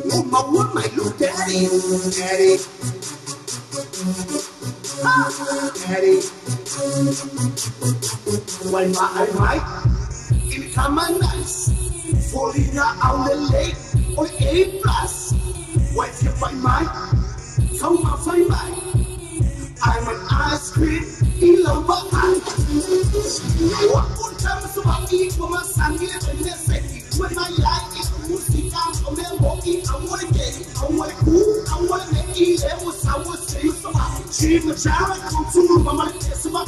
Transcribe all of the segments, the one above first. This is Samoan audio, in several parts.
Oh, my one, my little daddy. Daddy. Ha! Daddy. When my mic, it come a nice. Falling out the lake or A plus. What's your find my? Come on, find my. I'm an ice cream in love. What good time so I eat for my son? When my life is music, I'm I wanna get it, I wanna cool, I wanna make it, I was say so much. She my child, come to my mama, so my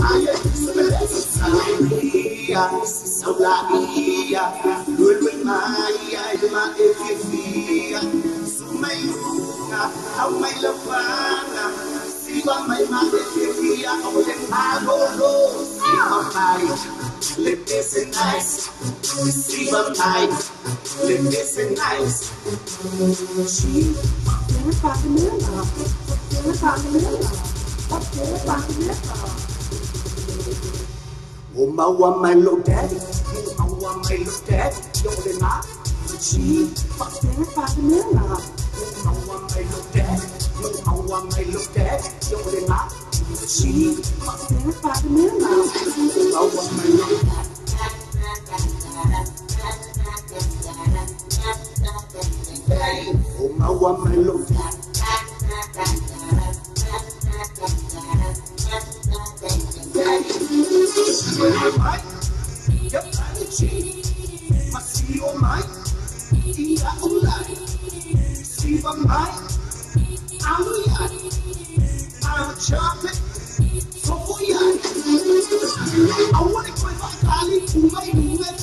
Live nice, see my life, live nice. She oh my one my little daddy, oh my one my little daddy, you're not she oh my one my little daddy, oh my one my little daddy, you're not she oh my one my little daddy, oh my one my little daddy. I'm a chocolate, so for you. I want to go back, Ali, to my room, and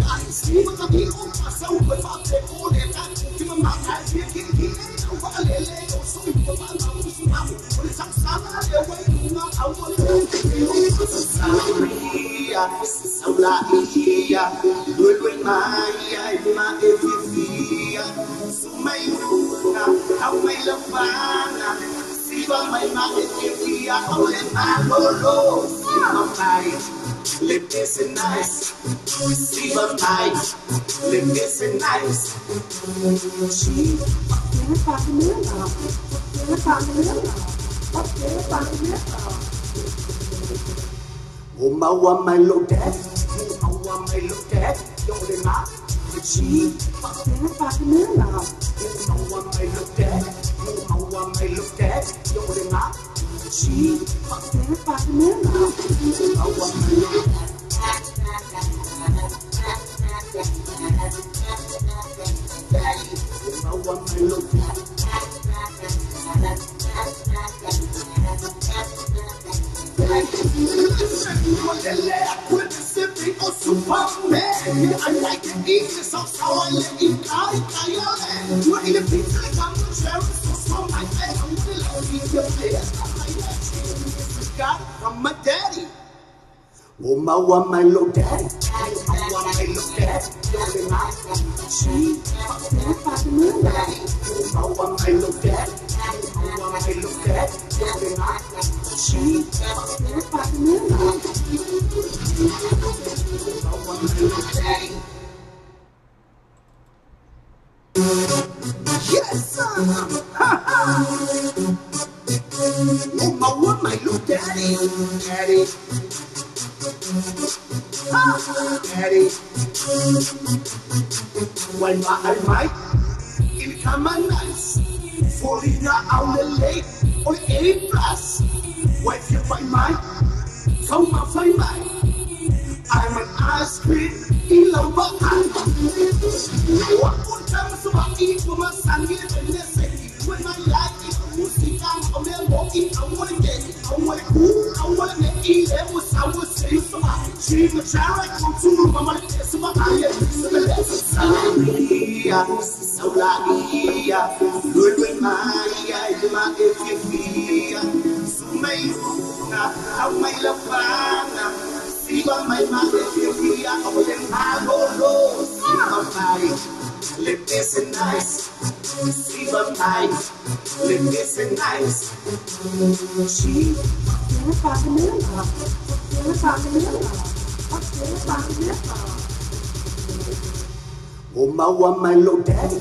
I see what I'm here on myself, but I take all that. Give my mouth, I can't get it over a little, so you put my mouth, but it's a I want to Live this and nice, see my life, live this and nice. She oh my one my little daddy, oh my one my little daddy, you're not she oh my one my little daddy, oh my one my little daddy, you're not she oh my one my little daddy, oh my one my little daddy. I like it easy, so I let it go. You're in the pizza, I'm the so my I'm got it from my daddy. Oh my one, my little daddy. Oh my one, my little daddy. She oh my one, my little daddy. Oh my one, my little daddy. She yes, ha ha. Oh my one, my little daddy, daddy, ha, daddy. When my mic, it come a nice, falling out the lake or A plus. What's your find my? Come on, find my. I'm an ice cream in love. What good time so I eat for my son? When my life is music, I'm walking, I wanna get it, I wanna cool, I wanna make it, I was say so much. She my child, come to my mama, so my Live this and nice, see my life, live this and nice. She oh my one, my little daddy,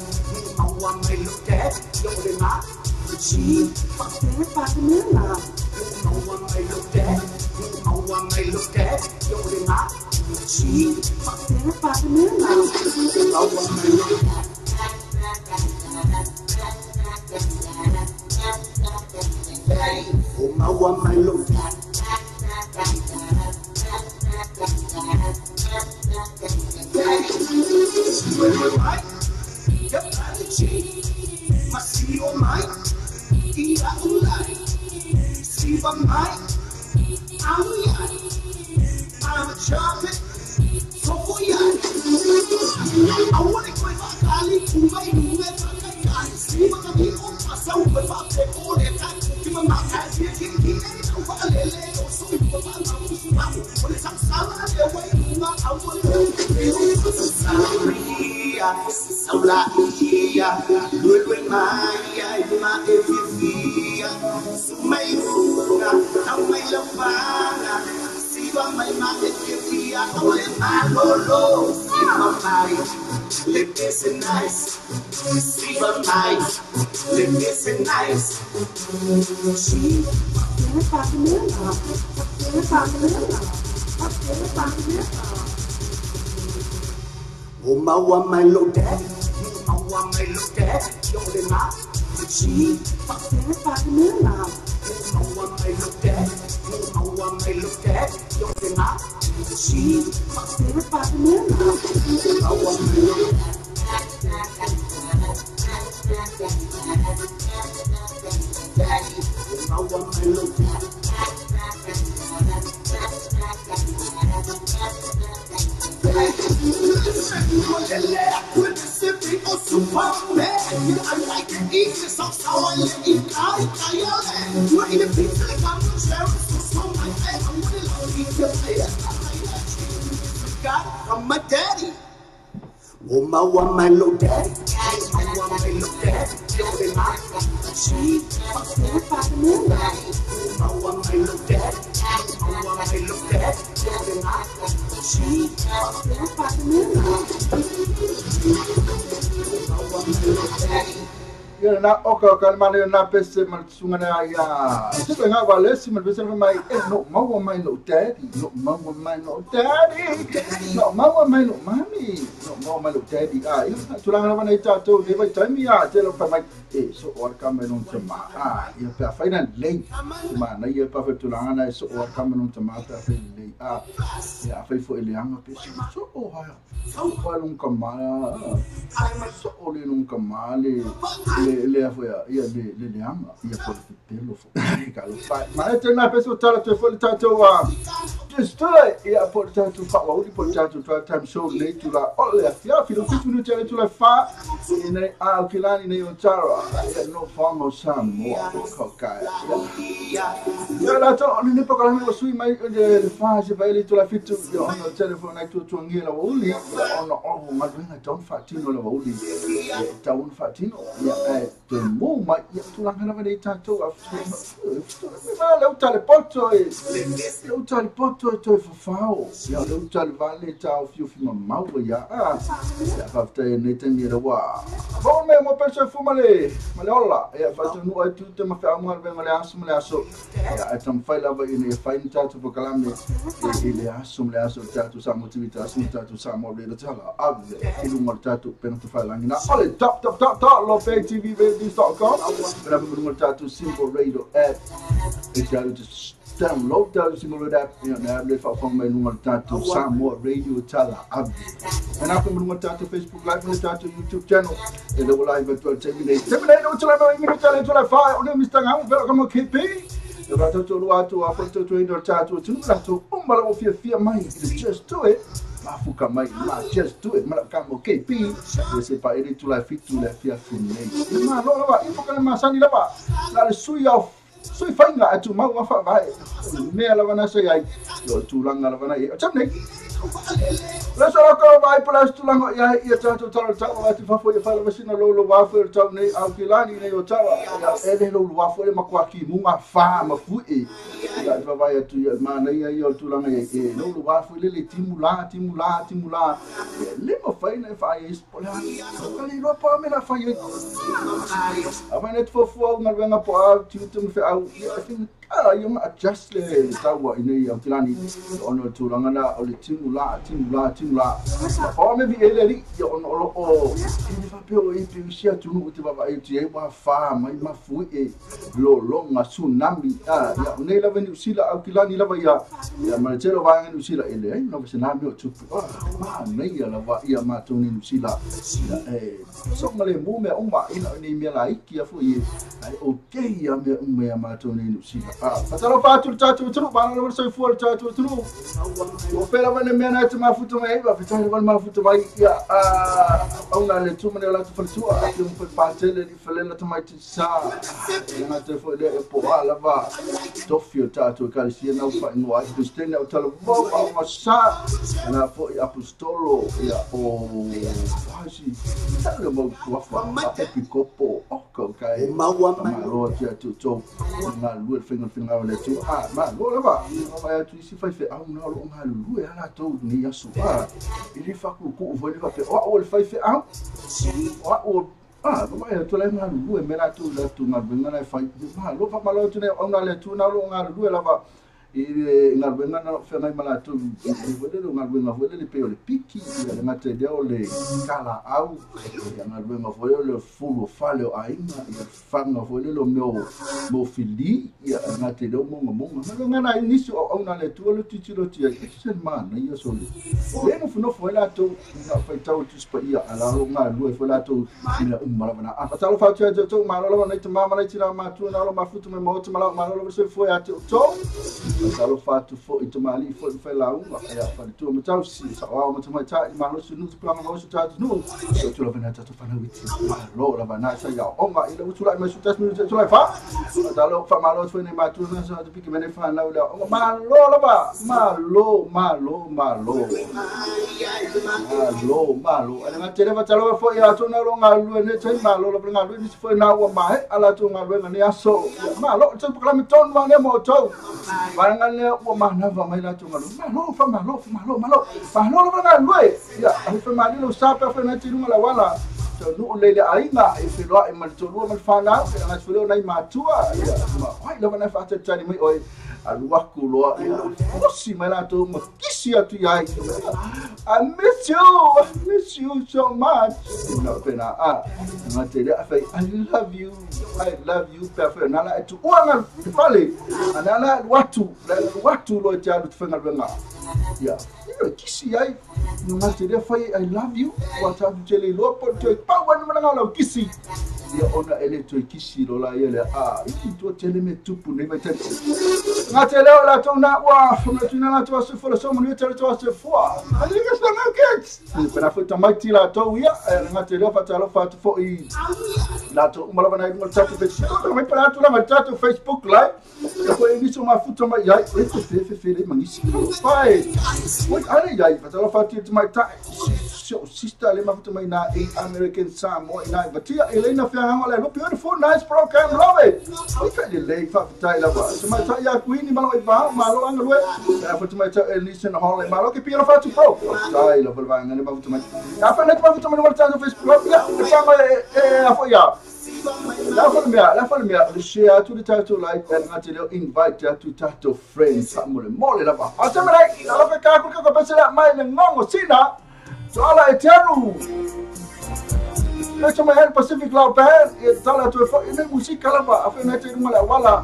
Na oka ka male na pese mal sunga na ya se nga vale si mal pese mai no maua mai no daddy no maua mai no daddy no maua mai no mami no maua mai no daddy ah io tulanga na vai tato ne vai time ya te lo mai e so or ka mai no tama ah ia pa faina lei ma na ia pa fa tulanga na so or ka mai no tama pa fa lei ah ia fa fo ele anga pese so o ha so lun ka ma so o le lun ka ma le le a foi ia le le le anga ia foi pelo foi ka lo fa ma e na peso tala te foi tato a just do it ia po tato fa wa uli po tato drive time show le tu la o le fia fi lo 6 minuti le tu la fa ne a o kilani ne o tara ia no fa mo sa mo ko ka ia la to ne pa ka me sui mai le fa se ba le tu la fitu ia on the telephone ai tu tu ngi la uli on o ma venga don fa tino la uli down fa tino ia e te mo mai ia tu la ngana le tato a le utale poto e le utale poto e toe fafao ia le utale vale tau fiu fi mamau ia a ia fafta e nei taimi e wa fao me mo peso e fuma le ma le ola ia fatunu ai tu te ma whea amuha venga le aso ma le aso ia e tamawhai lava ina ia whai ni tātou pakalame e le aso ma le aso tātou sa motivi tātou tātou sa mo le tala ave i lunga o tātou pena te whai langi na ole dot dot dot dot lofatvradio.com pena lunga o tātou Simple Radio app e te alu te download tātou Simple Radio app ia na le whaafanga mai lunga o tātou Samoa Radio tala ave pena lunga o tātou Facebook Live na tātou YouTube channel e lewa live atu al taimi nei taimi nei no tala no ingi tala tala whae o ne Mr. Ngamu pera kama KP e rātou tolu atu a whatou tu ino tātou tunu rātou umala o fia fia mai just do it mafuka mai ma just do it mala kamo KP e se pa ere tula fitu le fia finei ma lo lava i pokale masani lava la le sui au sui fainga atu mau afa vai mea lava na sei ai yo tulanga lava na e tamne Le so ko vai pala tulaga ia ia tatou tala tau atu fafo ia fala vasina lo lo wa fo tau nei au kilani nei o tau ia ele lo lo fo le makwa ki munga fa ma fu e ia va vai atu ia mana ia ia tulaga ia e lo lo wa fo le le timula timula timula le mo fai na fa ia spola ka le lo pa me la fa ia a net fo fo ngalwenga po a tiutum fe au ia I think adjust le tau i nei au kilani ona tulaga na o le timula timula timula o me vi ele li ia ona o o e fa pe o e pe sia tunu te baba e te wa fa mai ma fu e lo longa tsunami a ia nei lava ni usila au kilani lava ia ia ma te lo va ni usila ele ai no se na me o tupu ma nei ia lava ia ma tu ni usila ia e so ma le mu me o ma ina ni me la iki ia fu e ai okay ia me me ma tu ni usila Fatalo fatu tatu tunu bana lo so fu tatu tunu o pela vane me na te mafuta mai ba fitani vane mafuta mai ia a ona le tu mane la tu faltu a te um patele di felela te mai sa na te fo le po ala va tofio tatu kalisia na fa no ai kristena o talo vo ma sa na fo apostolo ia o fasi talo mo wa fa epikopo o ko kai ma lo te tu to na lu finga finga le tu a ma lo la va ma tu si fa fe a una lo nga lu e ala to ni aso a ile fa ku ku vo le va fe o le fa fe a o a ma ya tu le nga lu e me la tu nga nga fa ma lo fa ma lo tu ne ona le tu na lo nga lu e la va e nga nga na fe nga ma la tu e vo le nga nga vo le pe o le piki le nga te de o le kala au nga nga vo le fu fa le ai nga fa nga vo le lo meu mo fili ia nga te de mo mo nga nga na início o na le tu le ti lo ti e se ma na ia so le le no no foi la tu na foi tau tu spa ia ala lo nga lu foi la tu ina umma la na a talo fa tu tu ma lo na tu ma ma ti la ma tu na lo ma fu tu me mo tu ma la ma lo se foi a tu to talo fa tu fo i tu mali fo foi la uma ia fa tu mo tau si sa wa mo tu ma ta ma lo su nu tu ma lo su ta nu so tu la na ta tu fa na witi ma lo la na sa ia o ma ila tu la ma su ta tu la fa talo fa ma lo tu ne ma tu na sa tu piki me ne fa na ula ma lo la ba ma lo ma lo ma lo ma lo ma lo ana nga tele va talo fo ia tu na lo nga lu ne te ma lo la nga lu ni fo na wa ma ala tu nga lu ne aso ma lo tu pa la ton ma ne mo to ma nga ne wa ma na va mai la tu nga lu ma lo fa ma lo fa ma lo ma lo ma lo la nga lu ia a fa ma lo sa pa fa na ti lu la wala nu le le ainga e fe lo e mal tolu mal fa na e nga fe lo na ma tua ia ma ai la na fa te tani mai oi alu aku lo ia osi mai la tu ma kisi atu ia I miss you so much no pena a nga te le fa I love you perfect na la tu o nga fale ana la watu watu lo ja lu fe nga nga ia io kisi ai no nga te le fa I love you wa ta tu le lo po te pa wa ni nga lo kisi ia ona ele to kisi lo la ia le a i to tele me tupu ne vai te nga te le la to na wa ma tu na to se fo so mo ni te to se fo a ni ka sa na kids ni pena fo ta mai ti la to ia nga te le fa ta lo fa fo i la to uma la na mo ta tu Facebook mai para tu la ma ta tu Facebook live ko ni so ma fu to mai ia e te fe fe fe le mangisi pai oi ale ia fa ta lo fa ti mai ta so sister le ma fu mai na e American Samoa na but ia Elena fe le beautiful nice program love it oi ka le le fa ta la ba so mai ta ia queen ma lo va ma lo anga lo fa tu mai ta Elisa Hall ma lo ke pira fa tu pro ta ila va nga ne ma fu mai ya fa net ma fu mai no ta Facebook ya fa ma e a fo ya la fa me le share to the title like and nga invite to tato friends mo le mo le la ba a se me la la ka ku ka pesela mai le ngongo sina to ala eterno Lecho mai Pacific Lau Band e tala tu fo ine musika la ba afe na te la wala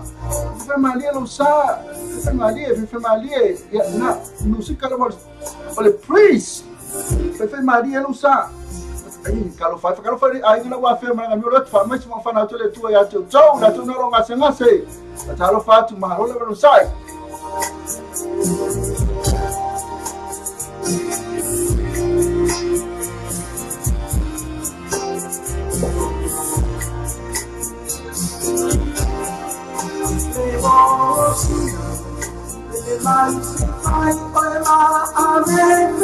fe malie lo sa fe malie fe malie ya na musika la ba o le priest fe malie lo sa ai kalo fa ai na wa fe ma mi lo fa ma fa na to le tu ya to to na to na lo nga se nga se talo fa tu ma lo le lo sai Amen.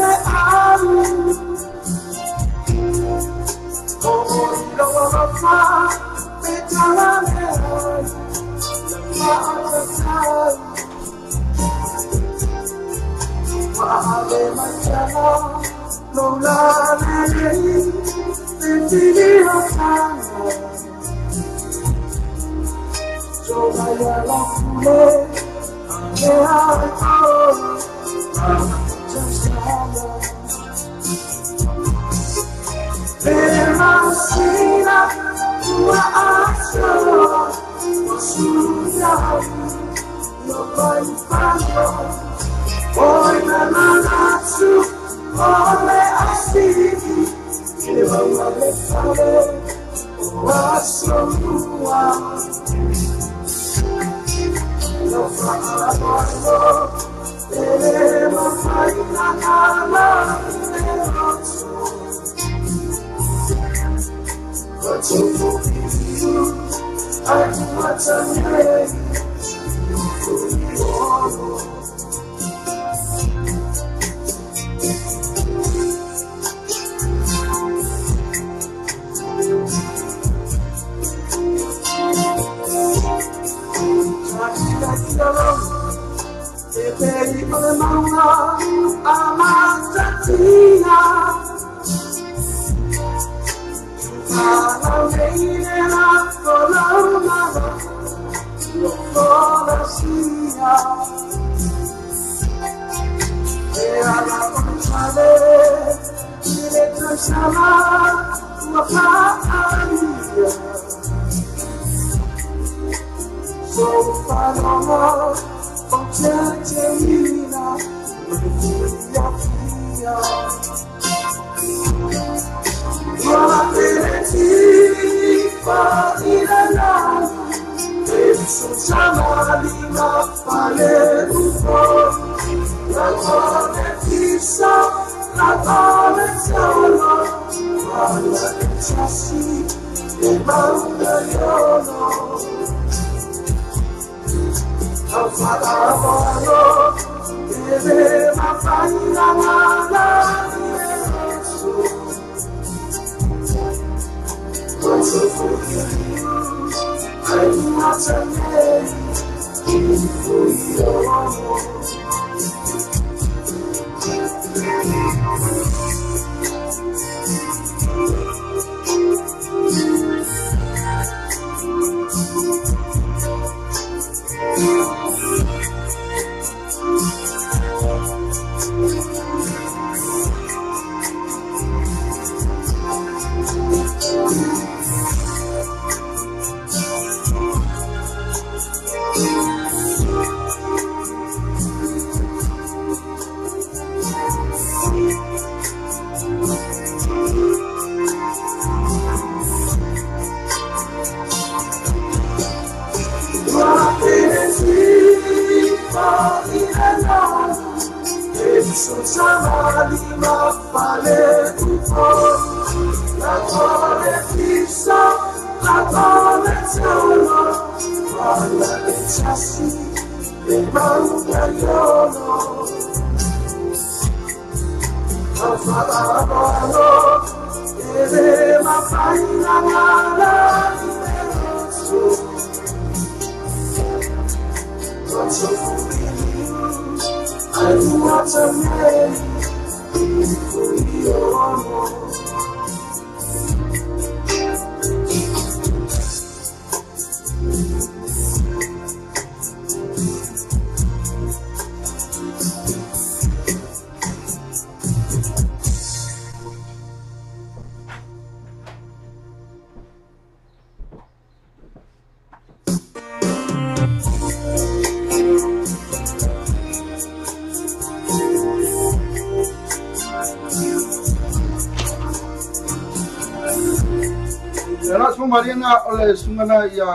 Marina ole sungana ia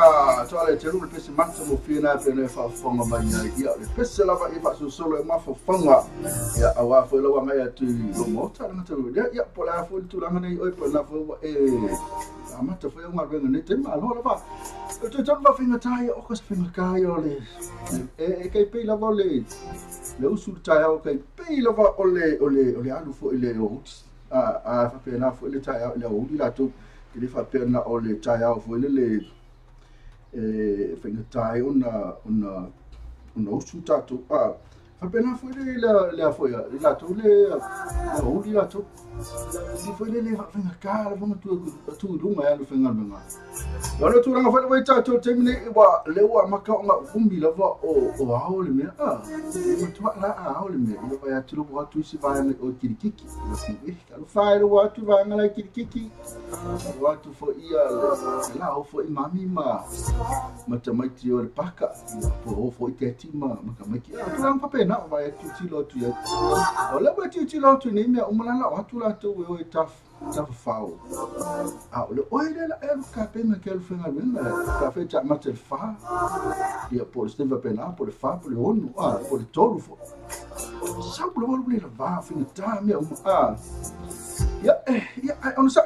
toale telu le pese mansa mo fina pene fa fonga mai ia le pese lava i fa solo ma fa fonga ia awa fo lo wanga ia tu lo mota na tu ia pola fo tu la nei oi pola fo e amata fo nga venga ne tema lo lava tu tu va finga tai o ko finga kai ole e kai pe la vole le usu tai o kai pe la va ole ole ole alu fo ile o a fa pe na fo ile tai le o la tu le fa pena o le tai au fo le e faigata ai ona ona ona usu tatou a faapena foi le le foi le latou le uli latou si foi le le faafaigata lava ona tu i luga e alu faigaluega. O le tulaga foi le tatou taimi nei ua le ua amata ona umi lava o ao le mea a matua la a ao le mea ia vai atu lo atu isi vaega o kirikiki talofa e lo atu vaega la kirikiki lo atu foi ia le la o foi mami ma tamaiti o le paka po o foi te ti ma tamaiti a tulaga faapena o vai atu tilo atu ia o le ua tilo atu nei mea uma la o atu latou e o e tafafao a o le oe le la e ka pena ke alu faigaluega ka fe ta mata le fa ia po le steva pena po le fa po le onu a po le tolu fo sau lo lo le va faigata mea uma a ia ia ona sa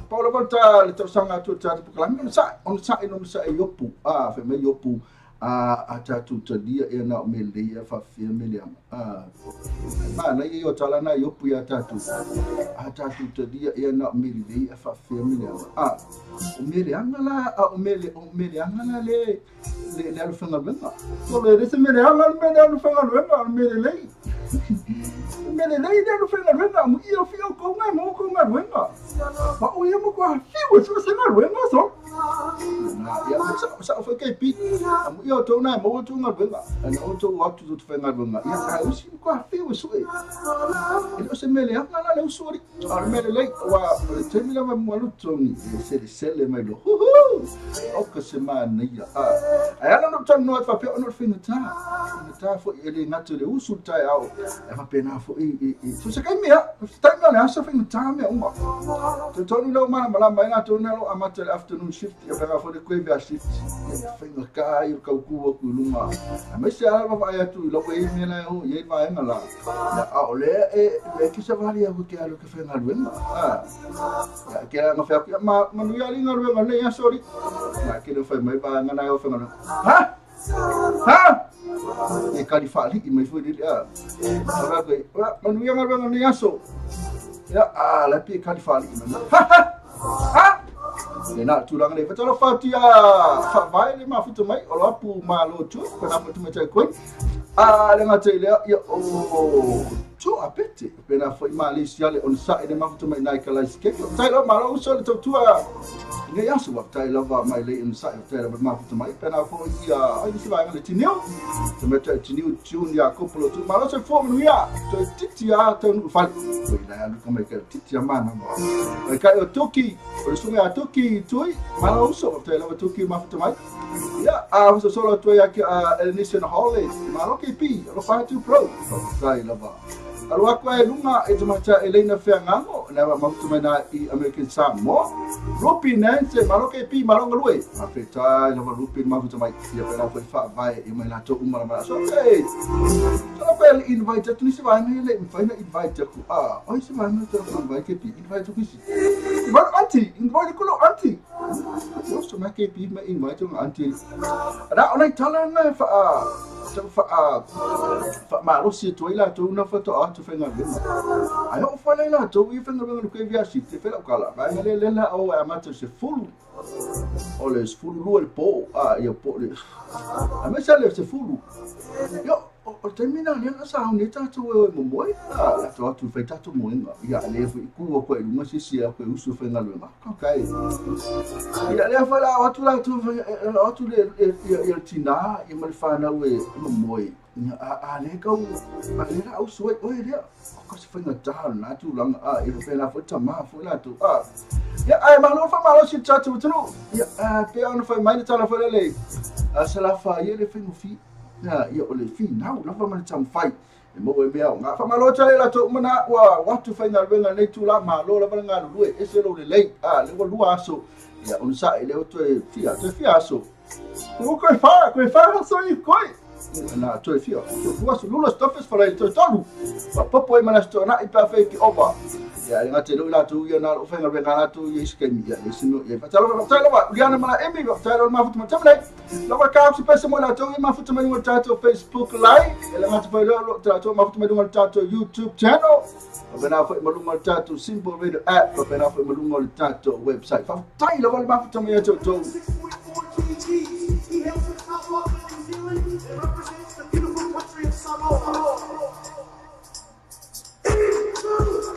Paula volta le tausaga atu ta pukalami ona sa ona sa iopu a fe mai iopu a tatou talia e na o me leia faafia me le ama a ma na ia o tala na iopu ia tatou a tatou talia e na o me leia faafia me le ama a o me le anga la a o me le anga la le le alu faigaluega o le se me le anga me le alu faigaluega o me le lei me le lei le alu faigaluega mo ia fi o ko ngai mo ko galuega ma o ia mo ko fiu so se galuega so na ia sa foi ke pi mo ia to na mo to galuega ana o to atu to faigaluega ia ka usi ko fiu so e o se me le anga la le usuri o le me le lei wa o le temi lava mo alu tongi e se le mai lo hu o ka se mana ia a ai ala no tanu no fa pe ono faigata foi ele ngatu le usu tai au e fa pena foi i so se kai mea tai mea le asa faigata mea uma te tonu lau mana mala mai na tonu lo amata le afternoon shift ia pega foi le graveyard shift ia faigata i kau ku ku lunga a me se ala va ai tu lo e me la o ye va ma la a o le e le ki sa vali au ke alu ke faigaluega a ia ke nga fa ma manu ia linga luega le ia sorry na ke le fai mai ba nga na o faigaluega ha ha e kali fali i mai foi le a ara ko manu ia galuega le aso ia a la pi kali fali i mai ha ha ha le na tulaga le fatalo fatia fa vai le mafuta mai o lo apu ma lo tu ko na mutu mai koi a le ngata ile ia o tu apete pena foi Malaysia le on sa ile mafuta mai nai kala ske tai lo malo uso le tautua ngai aso wa tai lava mai le on sa tai lava mafuta mai pena foi ia ai se vai le tineu te meta tineu tune ya kopolo tu malo se fo nu ya to titia to nu fal foi la lu ko mai ka titia mana mo mai ka o toki o le sunga toki tui malo uso tai lava toki mafuta mai ia a so solo tu ia ki a Nation Hall malo ke pi lo fa tu pro tai lava alu aku e lunga e tamata Elena Feangango na wa mafuta mai na i American Samoa Rupi Nancy malo ke pi malo ngalue a fetai lava Rupi mafuta mai ia pela foi fa vai e mai la to uma la so hey so pel invite tu ni se vai ne le invite ku a oi se vai ne to invite ke pi invite ku si invite auntie invite ku lo auntie yo so ma ke pi ma invite ku auntie ana ona tala na fa fa fa malo si to ila to una fa to atu faigaluega ai o fa le to i faigaluega ke via shift te fela kala vai le le la o amata se fulu o le fulu lu le po a ia po le a me sa le se fulu yo o termina le na sa ni ta to e mo mo a la to atu fai ta to mo inga ia le fu ku o ko lunga si si a ko usu faigaluega ka kai ia le fa la atu la tu atu le ia tina ia mal fa na we mo mo a le kau a le la usu o le ko se faigata na tu langa a e fe la fo ta ma fo la tu a ia ai malo fa malo si ta tu tu ia a pe ona fa mai ta la fa le a sa la fa ia le fe fi na ia o le fi nau la fa ma tam fai e mo e mea nga fa malo ta la to mana wa watu faigaluega nei tu la malo la nga lu e se lo le lei a le wa lu aso ia on sa ile o to e fia aso o ko fa so i koi na to fia to aso lu stofes fa le to tolu pa popo e mana sto na i pa fe ki over ia le ngate lo la tu ia na o faigaluega la tu ia ske mi ia le sino ia fa talo fa uliana mana emi fa talo ma futu ma tamle la wa ka si pesa mo la tu ia ma futu ma lunga tato Facebook live ele ngate fa lo tato ma futu ma lunga tato YouTube channel fa na fa ma lunga tato Simple Radio app fa na fa ma lunga tato website fa tai la ma futu ma ia to. overseas. He hails from South Auckland, New Zealand, and represents the beautiful country of Samoa. Introducing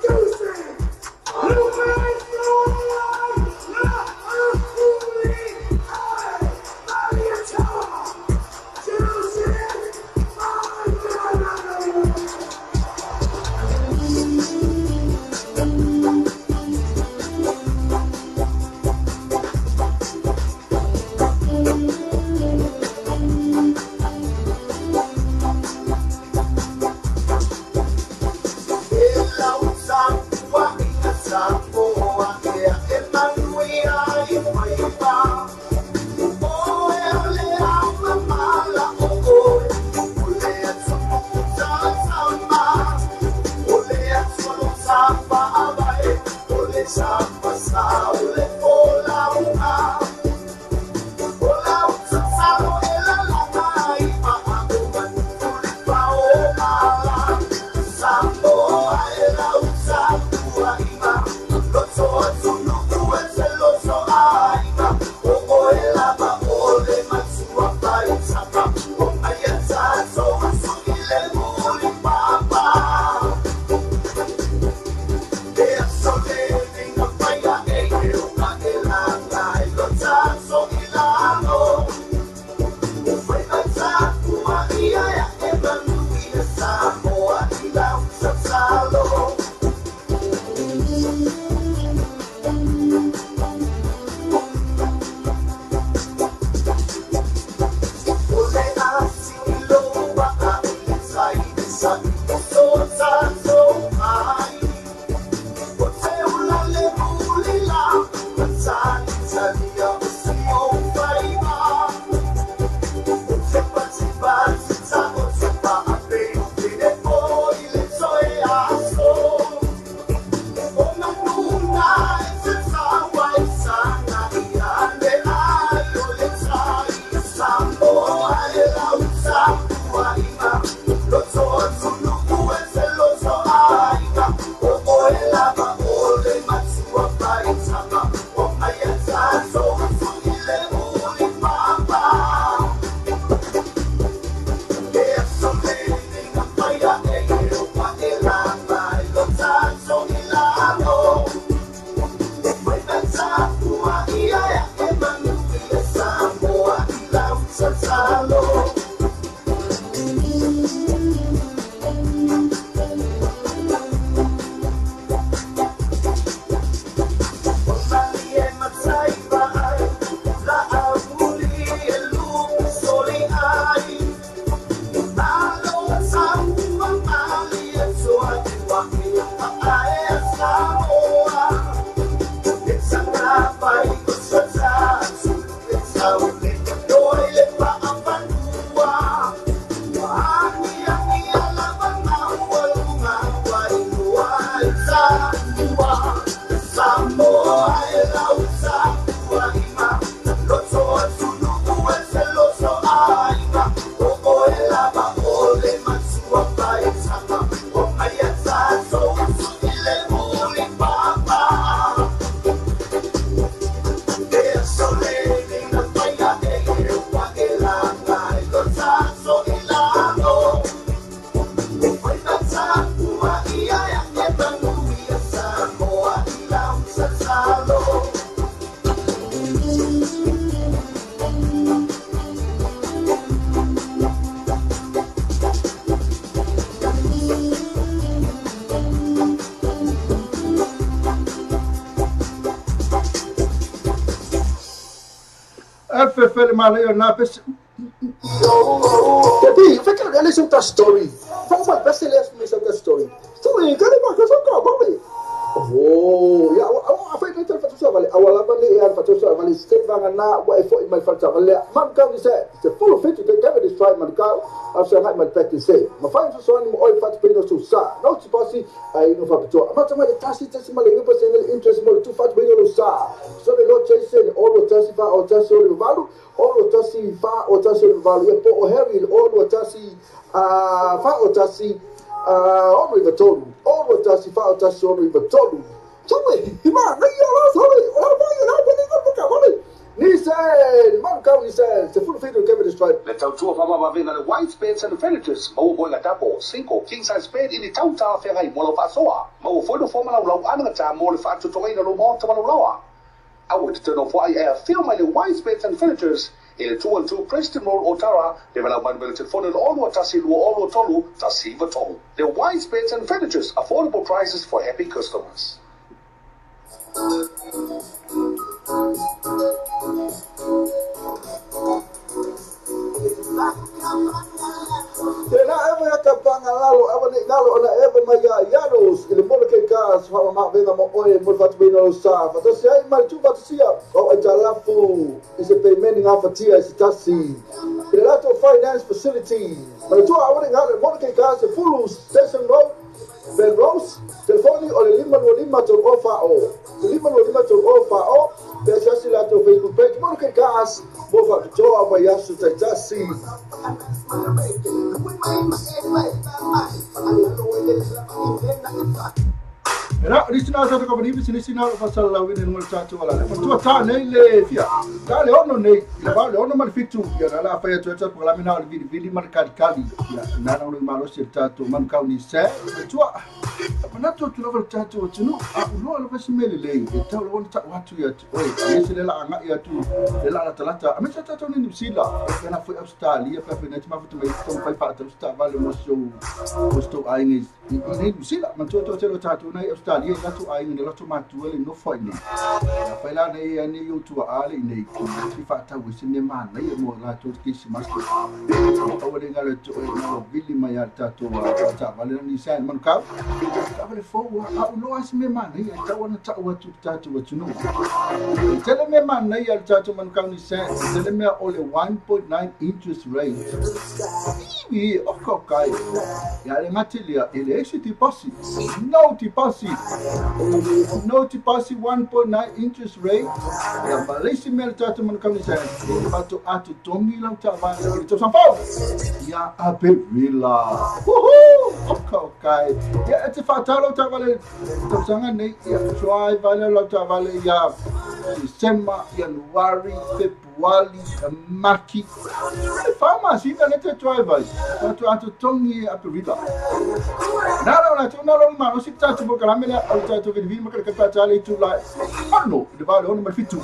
Story. Story. Oh, ya, apa itu Manukau ni sa se fulu fitu Kevin Stripe. Le tautua faamavaega le White Beds and Furnitures, maua moega double, single, king size bed i le tau talafeagai mo lau faasoa. Maua foi nofoa ma laulau anagata mo le faatotogaina o lou maota ma lou laoa. Aua e te toe nofoai ae afio mai le Wise Beds and Furnitures i le 212 Preston Road, Otara, le valaau mai numera telefoni o le 6 1 2 2 3 1 9 3. Le Wise Beds and Furnitures, affordable prices for happy customers. Tēnā ewa ia ka panga lalo, ewa nei ngalo ona ewa mai ia Ianos, i le mole ke ka sa wha ma venga mo oe mo le whatuina o sa. Whatasi ai mai tu whatusia, o ai tā lafu, i se peimeni ngā whatia i se tasi. I le lato finance facility, ma le tua awa nei ngalo le mole ke ka se Fulu Station Road, Ben Rose, telefoni o le 525 tolu o fa o. Le 525 tolu o fa o, pe asiasi latou Facebook page mo le ke gas mo faapitoa mai aso taitasi. E na, nisi na tātou kapani pisinisi na o fasalalauina i luga o le tātou ala. Le matua tā nei le fia. Tā le ono nei, i le vao le ono ma le fitu. Ia na la whai atu e tātou pakalame na o le vili vili ma le kali kali. Ia nana ono i malosi e le tātou manu kau ni se. Matua, manatu atu lava le tātou atunuu. A uloa lava se mea lelei. E tau lava ona ta'u atu ia oe. E se le la agai atu, le la latalata. A me sa tātou nei Niu Sila. E pena foi Australia, pe foi nei te mafuta mai tau whai whaatau sa vale mo so mo so aiga i nei Niu Sila. Matua tō telo tātou nei Australia i latou aiga ne latou matua le nofo ai nei. Ia whai la nei ai nei o tua ale i nei ki whaatau e se mea mānaia mo latou te Kerisimasi. Aua le ngalo te oe ngalo vili mai a tātou a tāvale na ni sa manu kau. Tāvale fou a uloa se mea mānaia e tau ana ta'u atu te tātou atunuu. E tele mea mānaia le tātou manu kau ni sa, e tele mea o le 1.9 interest rate. Iwi o kai. Ia le ngatilia e le ese deposit. No deposit. No deposit 1.9 interest rate. Ia malesi mea le tātou manu kau ni sa, e pato atu tongi lau tāvale o le tausaga fou. Ia Aperila. Woohoo! O kai. Ia e te whaatau lau tāvale tausaga nei. Ia try vale lau tāvale ia December, January, February, Maki. E wha masina le te try vai. Atu atu tongi Aperila. Nā rau la tō nā rau mano si tātou mo kalame lea au tātou vili vili makale kapa tāle i tū lai. Ano, i le vao le ono ma le fitu.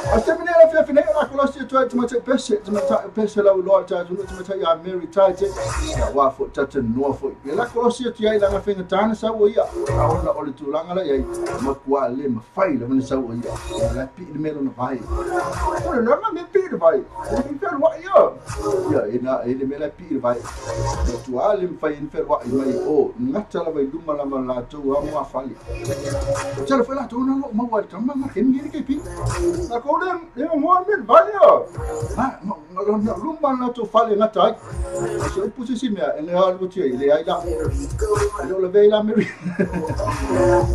A se mene la fia fine la kolosi e toi te matai pese, te matai pese lau loa tātou no te matai a Mary Tate. Ia wā fo tata noa fo. Ia la kolosi e tia i langa whenga tāna sau o ia. A ona o le tūlanga la iai, makua le mawhai la mana sau o ia. Ia la pi le melo na vai. O le langa me pi le vai. O le whia ia. Ia e na e le mela pi le vai. Ia tua le mwhai en whia i mai o ngata lava i luma lava latou a mua fale. O tala foi latou na lo maua le tama ma kemi ni ke pi. Na ko le le mo me vai ia. Ma na luma latou fale ngata ai. Se o pusi si mea e le alu tia i le ai la. Le o le vei la meri.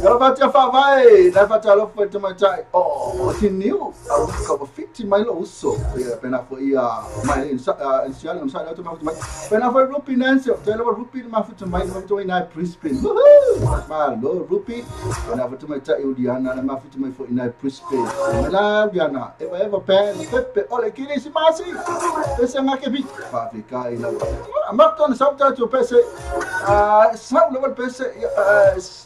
Ia va tia fa vai, la fa tia lo foi te mai tai. O ti niu. Au ka wa fiti mai lo uso. Ia pena foi ia mai en sa en siala en sa la te mai. Pena foi Rupi Nancy, te lava Rupi ma futu mai ma futu inai Brisbane. Woohoo! Ma lo Rupi, pena futu mai tai Udiana na ma futu mai foi inai Brisbane. Ma la Udiana, ewa ewa pen, pepe ole kiri si masi. Pese nga ke bi. Fa fi ka i la. Ma ton sa ta tu pese. Sa lo pese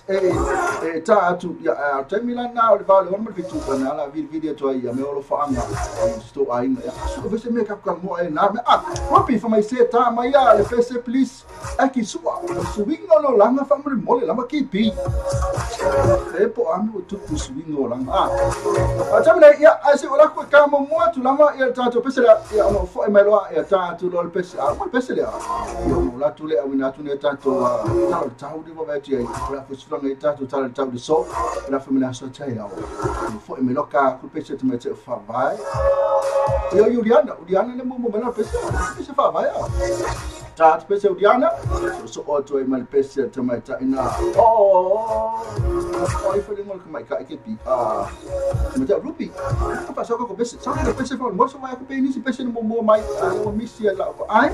e ta atu ya te milan na o le vale o mo fitu na la vi video to ai me olo fa anga sto ai na so vese me ka ka mo ai na me a Rupi fa mai se ta mai ya le pese please aki sua swing no langa fa mo mole lama ki pi e po ami o tu swing no langa a ta me ya a se ola ko ka mo mo tu lama ya ta to pese la ya no fo e mai lo ya ta tu lo pese a mo pese le ya no la tu le a wina tu ne ta to ta ta u de va ti ai la fo swing ta tu ta ta de so la fo me na so ta ya o fo e me lo ka ku pese te me te fa vai ya Juliana Juliana le mo mo la pese pese fa vai ya ta pese Juliana so o to e mal pese te mai ta ina o o i fo le ngol ka mai ka ke pi a me ta Rupi ka fa so ko pese so ko pese fa mo so mai ko pe ni si pese mo mo mai o misi la ai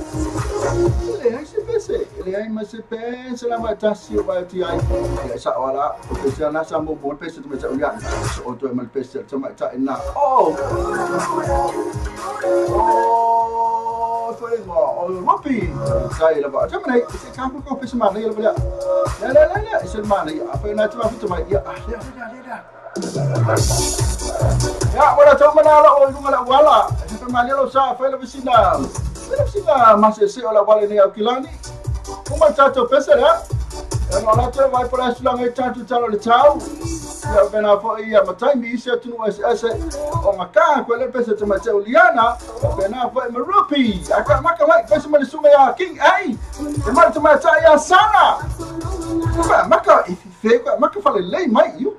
le ai se pese le ai ma se pese la ma tasi o ba ti ai ya sa wala o pese na sa mo mo pese te ma ya so to ma pese te ma ta na oh oh foi o rupi sai la ba te ma nei se ka ko pese ma nei la la la la la se ma nei a fa na te ma fu te ma ya la la la ya wala to ma la o lunga la wala se ma le lo sa fa la visina sina masese o la wale ni aukilani uma tato pese la no la te vai por essa longa tato talo le tau ya bena fo ia matai mi se tu ss o maka ko le pese te mateu liana bena fo me rupi aka maka mai pese me sume ya king ai e ma te mata ya sana maka ife maka fale lei mai yuhu.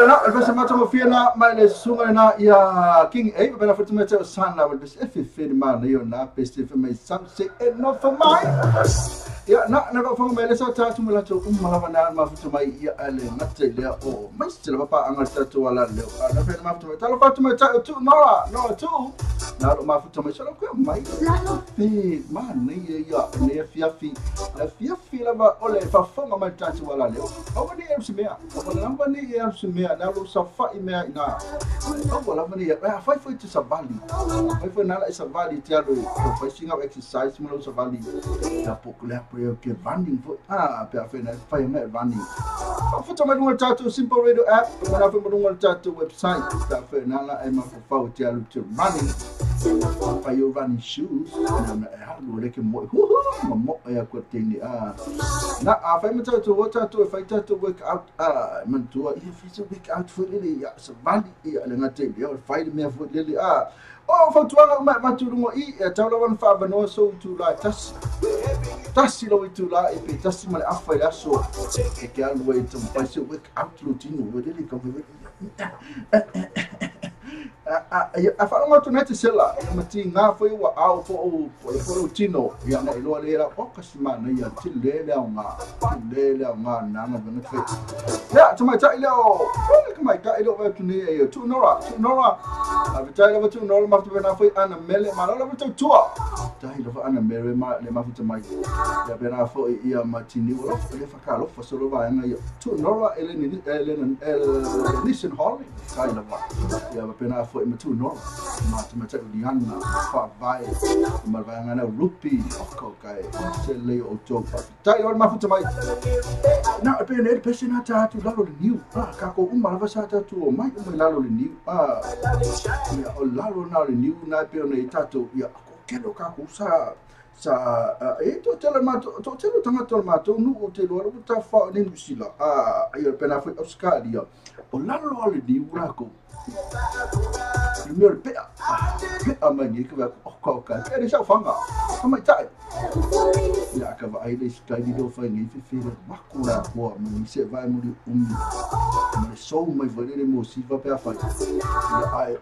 Na le ma to fia mai le sunga na ia King A ba na futu me te sana le bes f ma na yo na bes f mai sam se e no for mai ia na na ko fonga mai le sa ta tu la to umma la na ma futu mai ia ale ngate le o mai se la pa anga ta to ala le na fe ma futu mai ta lo futu mai ta tu nora no tu na lo ma futu mai so ko mai fe ma ne ia ne fia fi la fia fi la ba ole fa fonga mai ta tu ala le o ni e se mea o la ba ni e se mea na lo sa fa i mea ina o la ba ni e fai foi te savali fai foi na la savali te alo fai singa exercise mo lo savali ta poko le pre ke running fo a pe fa na fai me running fa to mai no tato Simple Radio app na fa mo tato website ta fa na la e ma fa te alo te running fai yo running shoes na e ha lo le ke mo mo mo e ko te ni a na a fai mo tato o tato fai tato work out a man tu e fi se work out fo le ya savali e le ngate le fai me fo le a o fa tuanga ma ma tu rungo i e tau lawan fa no so tu la tas tasi lo tu la e pe tasi ma le afa le aso e ke alu e tu fai se work out lo tino o le ka a fa ngo tu na te sela ma ti nga fo wa au fo o fo tino ia na ilo le la o ka sima na ia ti le le nga le le nga na na na fe ya tu mai ta ile o ka mai ka ile o tu ni e tu nora a vi ta ile tu nora ma tu na fo ana mele ma la tu tua ta ile fo ana mele ma le ma fu mai ya be na fo ia ma ti ni o le fa ka lo fo so lo va nga ia tu nora ele ni ele Nissan Hall ta ile va ya be na fo ma tu nora ma tu ma ta liana fa vai ma va nga na rupi o ko kai se le o to fa ta ile ma fu mai na pe ne pe se na ta tu lalo le niu a ka ko uma la sa ta tu o mai o lalo le niu a ia o lalo na le niu na pe o ne tato ia ko kelo ka ko sa sa e to tele ma to tele tanga to ma to nu o te lo ta fa ni musila a ia pe na foi Australia o lalo le niu la ko le mea pe a mai ni ka o ko ka e sa fanga ka mai tai ia ka vai le sky ni do fai ni fi le makula ko mo se vai mo mo so mai vai le mo si va pe fa ia ai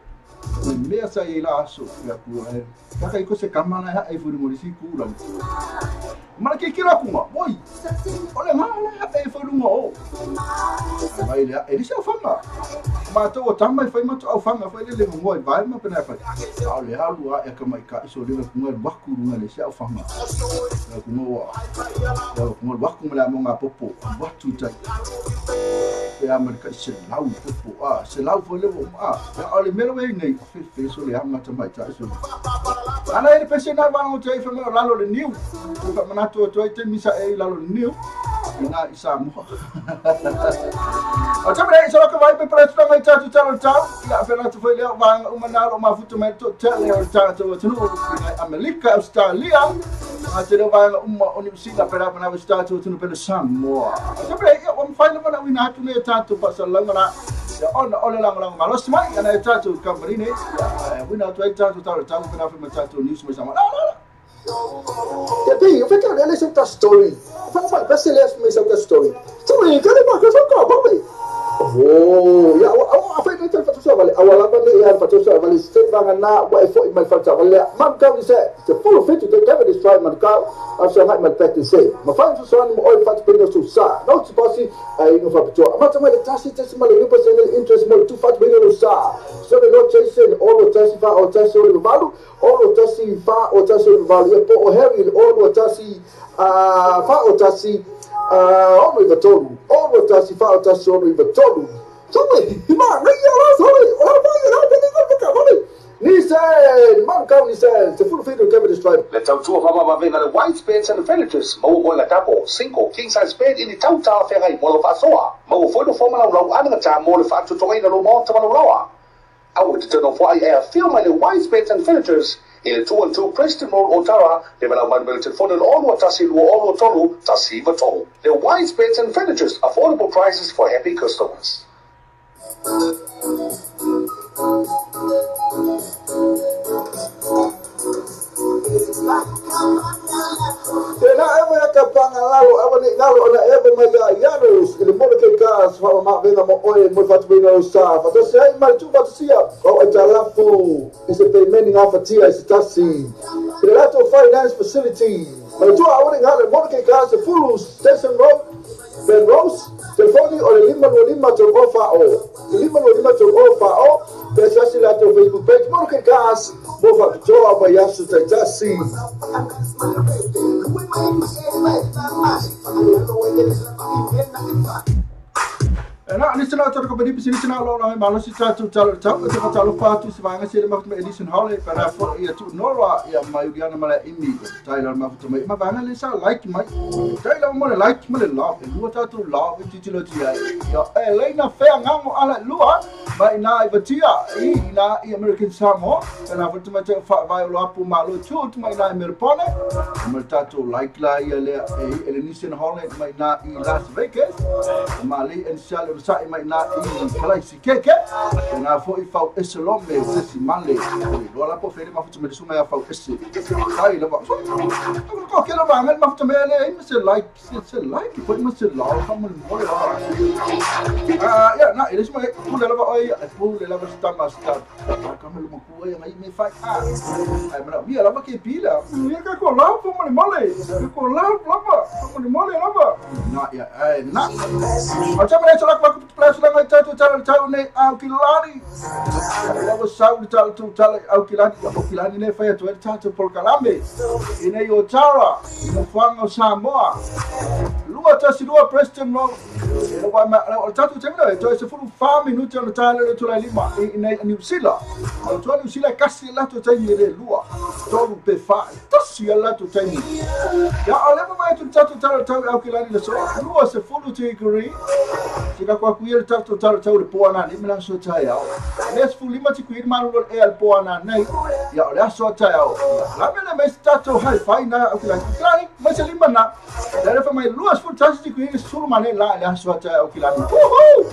le mea sa i la aso ia ku e ka kai ko se kama na e fu mo si ku la ma ke ke la kuma oi ole ma la e fu mo o vai le e sa fanga ma to o tama fai ma to au fanga fai le mo vai ma pena fai au le alu a e ka mai ka so le ku ngai waku le sa au fanga ku mo ku mo waku la mo nga popo watu tai pe a ka se lau popo a se lau fo le mo a o le melo e nei fe fe so le anga ta mai ta so ana ele pese na va no te fe mo lalo le niu fa mana to to te misa e lalo le niu ina isa mo o te mele so ka vai pe presto ngai ta tu ta ta ia fe la tu foi le va uma na o ma futu mai to te le o ta to tu no ngai Amerika Australia a te va uma o ni sila pera na sta tu tu pe Samoa o te mele ia o fai le na wina tu ne ta tu pa sa la na ia ona ole la la ma lo smai ana ta tu kamari ne ia wina tu ta tu ta ta na fe ma ta tu news ma sa la la Te pi, eu fico olhando essa story. Fala, vai se ler essa story. Story, cadê mais que só como? Oh, ya, a foi nem fa tu vale. A wala ba ne ya fa tu vale. Se va na wa fo mai fa tu vale. Man ka ni se, se full fit to cover this try man ka. A so mai man pet se. Ma fa tu so ni mo fa tu pe so sa. No tu passi ai no fa tu. Ma tu mai tasi tasi ma le percent interest mo tu fa tu pe sa. So le no chase o lo tasi fa o tasi o le valu, o lo tasi fa o tasi o le valu. E po o Harry o lo tasi a fa o tasi o no tolu. O lo tasi fa o tasi o no tolu. Sorry, ma re ya la sorry. O la fa ya la te ni ka ka Ni se, man ka ni se, se full fit to cover this tribe. Le tautua fa'amavaveina le White Beds and Furnitures maua moega tapo single king size bed i ni tautala feagai mo lau fa'asoa maua foi no fomalaulau anagatā mo le fa'atotogaina lou maota ma laulaoa au e te tano fo'ai e afio mai le White Beds and Furnitures i le 212 Preston Road Otara le malau mai le telefone le 6 1 2 3 1 9 3. Le White Beds and Furnitures, affordable prices for happy customers. Te na ewa ya ka panga lalo, ewa ni ngalo, na ewa mai ya yanos, i le mole ke ka Fa ma venga mo oe mo fatu bina o sa fa se ai ma tu fatu sia o ai talafu i se payment nga fatia i se tasi le lato finance facility ma tu a ore ngale mo ke ka se fulu Station Road Ben Rose telefoni o le 525 tolu fa o 525 tolu fa o pe sa si lato Facebook page mo ke ka mo fa toa ma yasu taitasi. Na ni sina taro ko bani sini sina lo na malo si tatu talo tau te talo fatu si vanga si ma Edison Hall para fo ia tu nora ia mai ugiana mala imi tai la ma futu mai ma vanga le sa like mai tai la mo le like mo le love lua tatu love ti ti lo ti ai ia e leina fea ngango ala lua mai na i vatia i na i American Samoa para futu mai te fa vai lo apu malo tu tu mai na i Melbourne mo tatu like la ia le e le Nissan Hall mai na i Las Vegas mali en sal sa mai na i kalaisi keke na fo i fau ese lome se si male lo la po fere ma futu me sunga ya fau ese ai la ba ko ke lo ba ma futu me le me se like se like po me se la fa mo mo ah ya na ile sma ku le la ba oi pu le la ba sta ma sta ka me lo mo ku ai mai me fa ah ai ma mi la ba ke pila mi ka ko la fo mo le mole ko la la ba mo le mole la ba na ya ai na o cha me la ba place la ngai tatu tala tau nei au kilani la wa sau tala tu tala au kilani au kilani nei fai atu tatu pol kalame ina yo tara no fanga Samoa lua tasi lua Preston Road e wa ma o tatu temina to se fulu 4 minuti o tala le tula lima ina New Zealand o to New Zealand kasi la to taimi le lua tolu pe fa tasi la to taimi ya ale ma tu tatu tala tau au kilani le so lua se fulu te green sika kwa kuia tatu tala tau le poana ni mela so tai au le fu lima ti kuia malu e al poana nei ya le so tai au la mele me tatu hai fai na au kilani kilani ma se lima na le fa mai lua fu tasi ti kuia sulu mane la le so tai au kilani uhu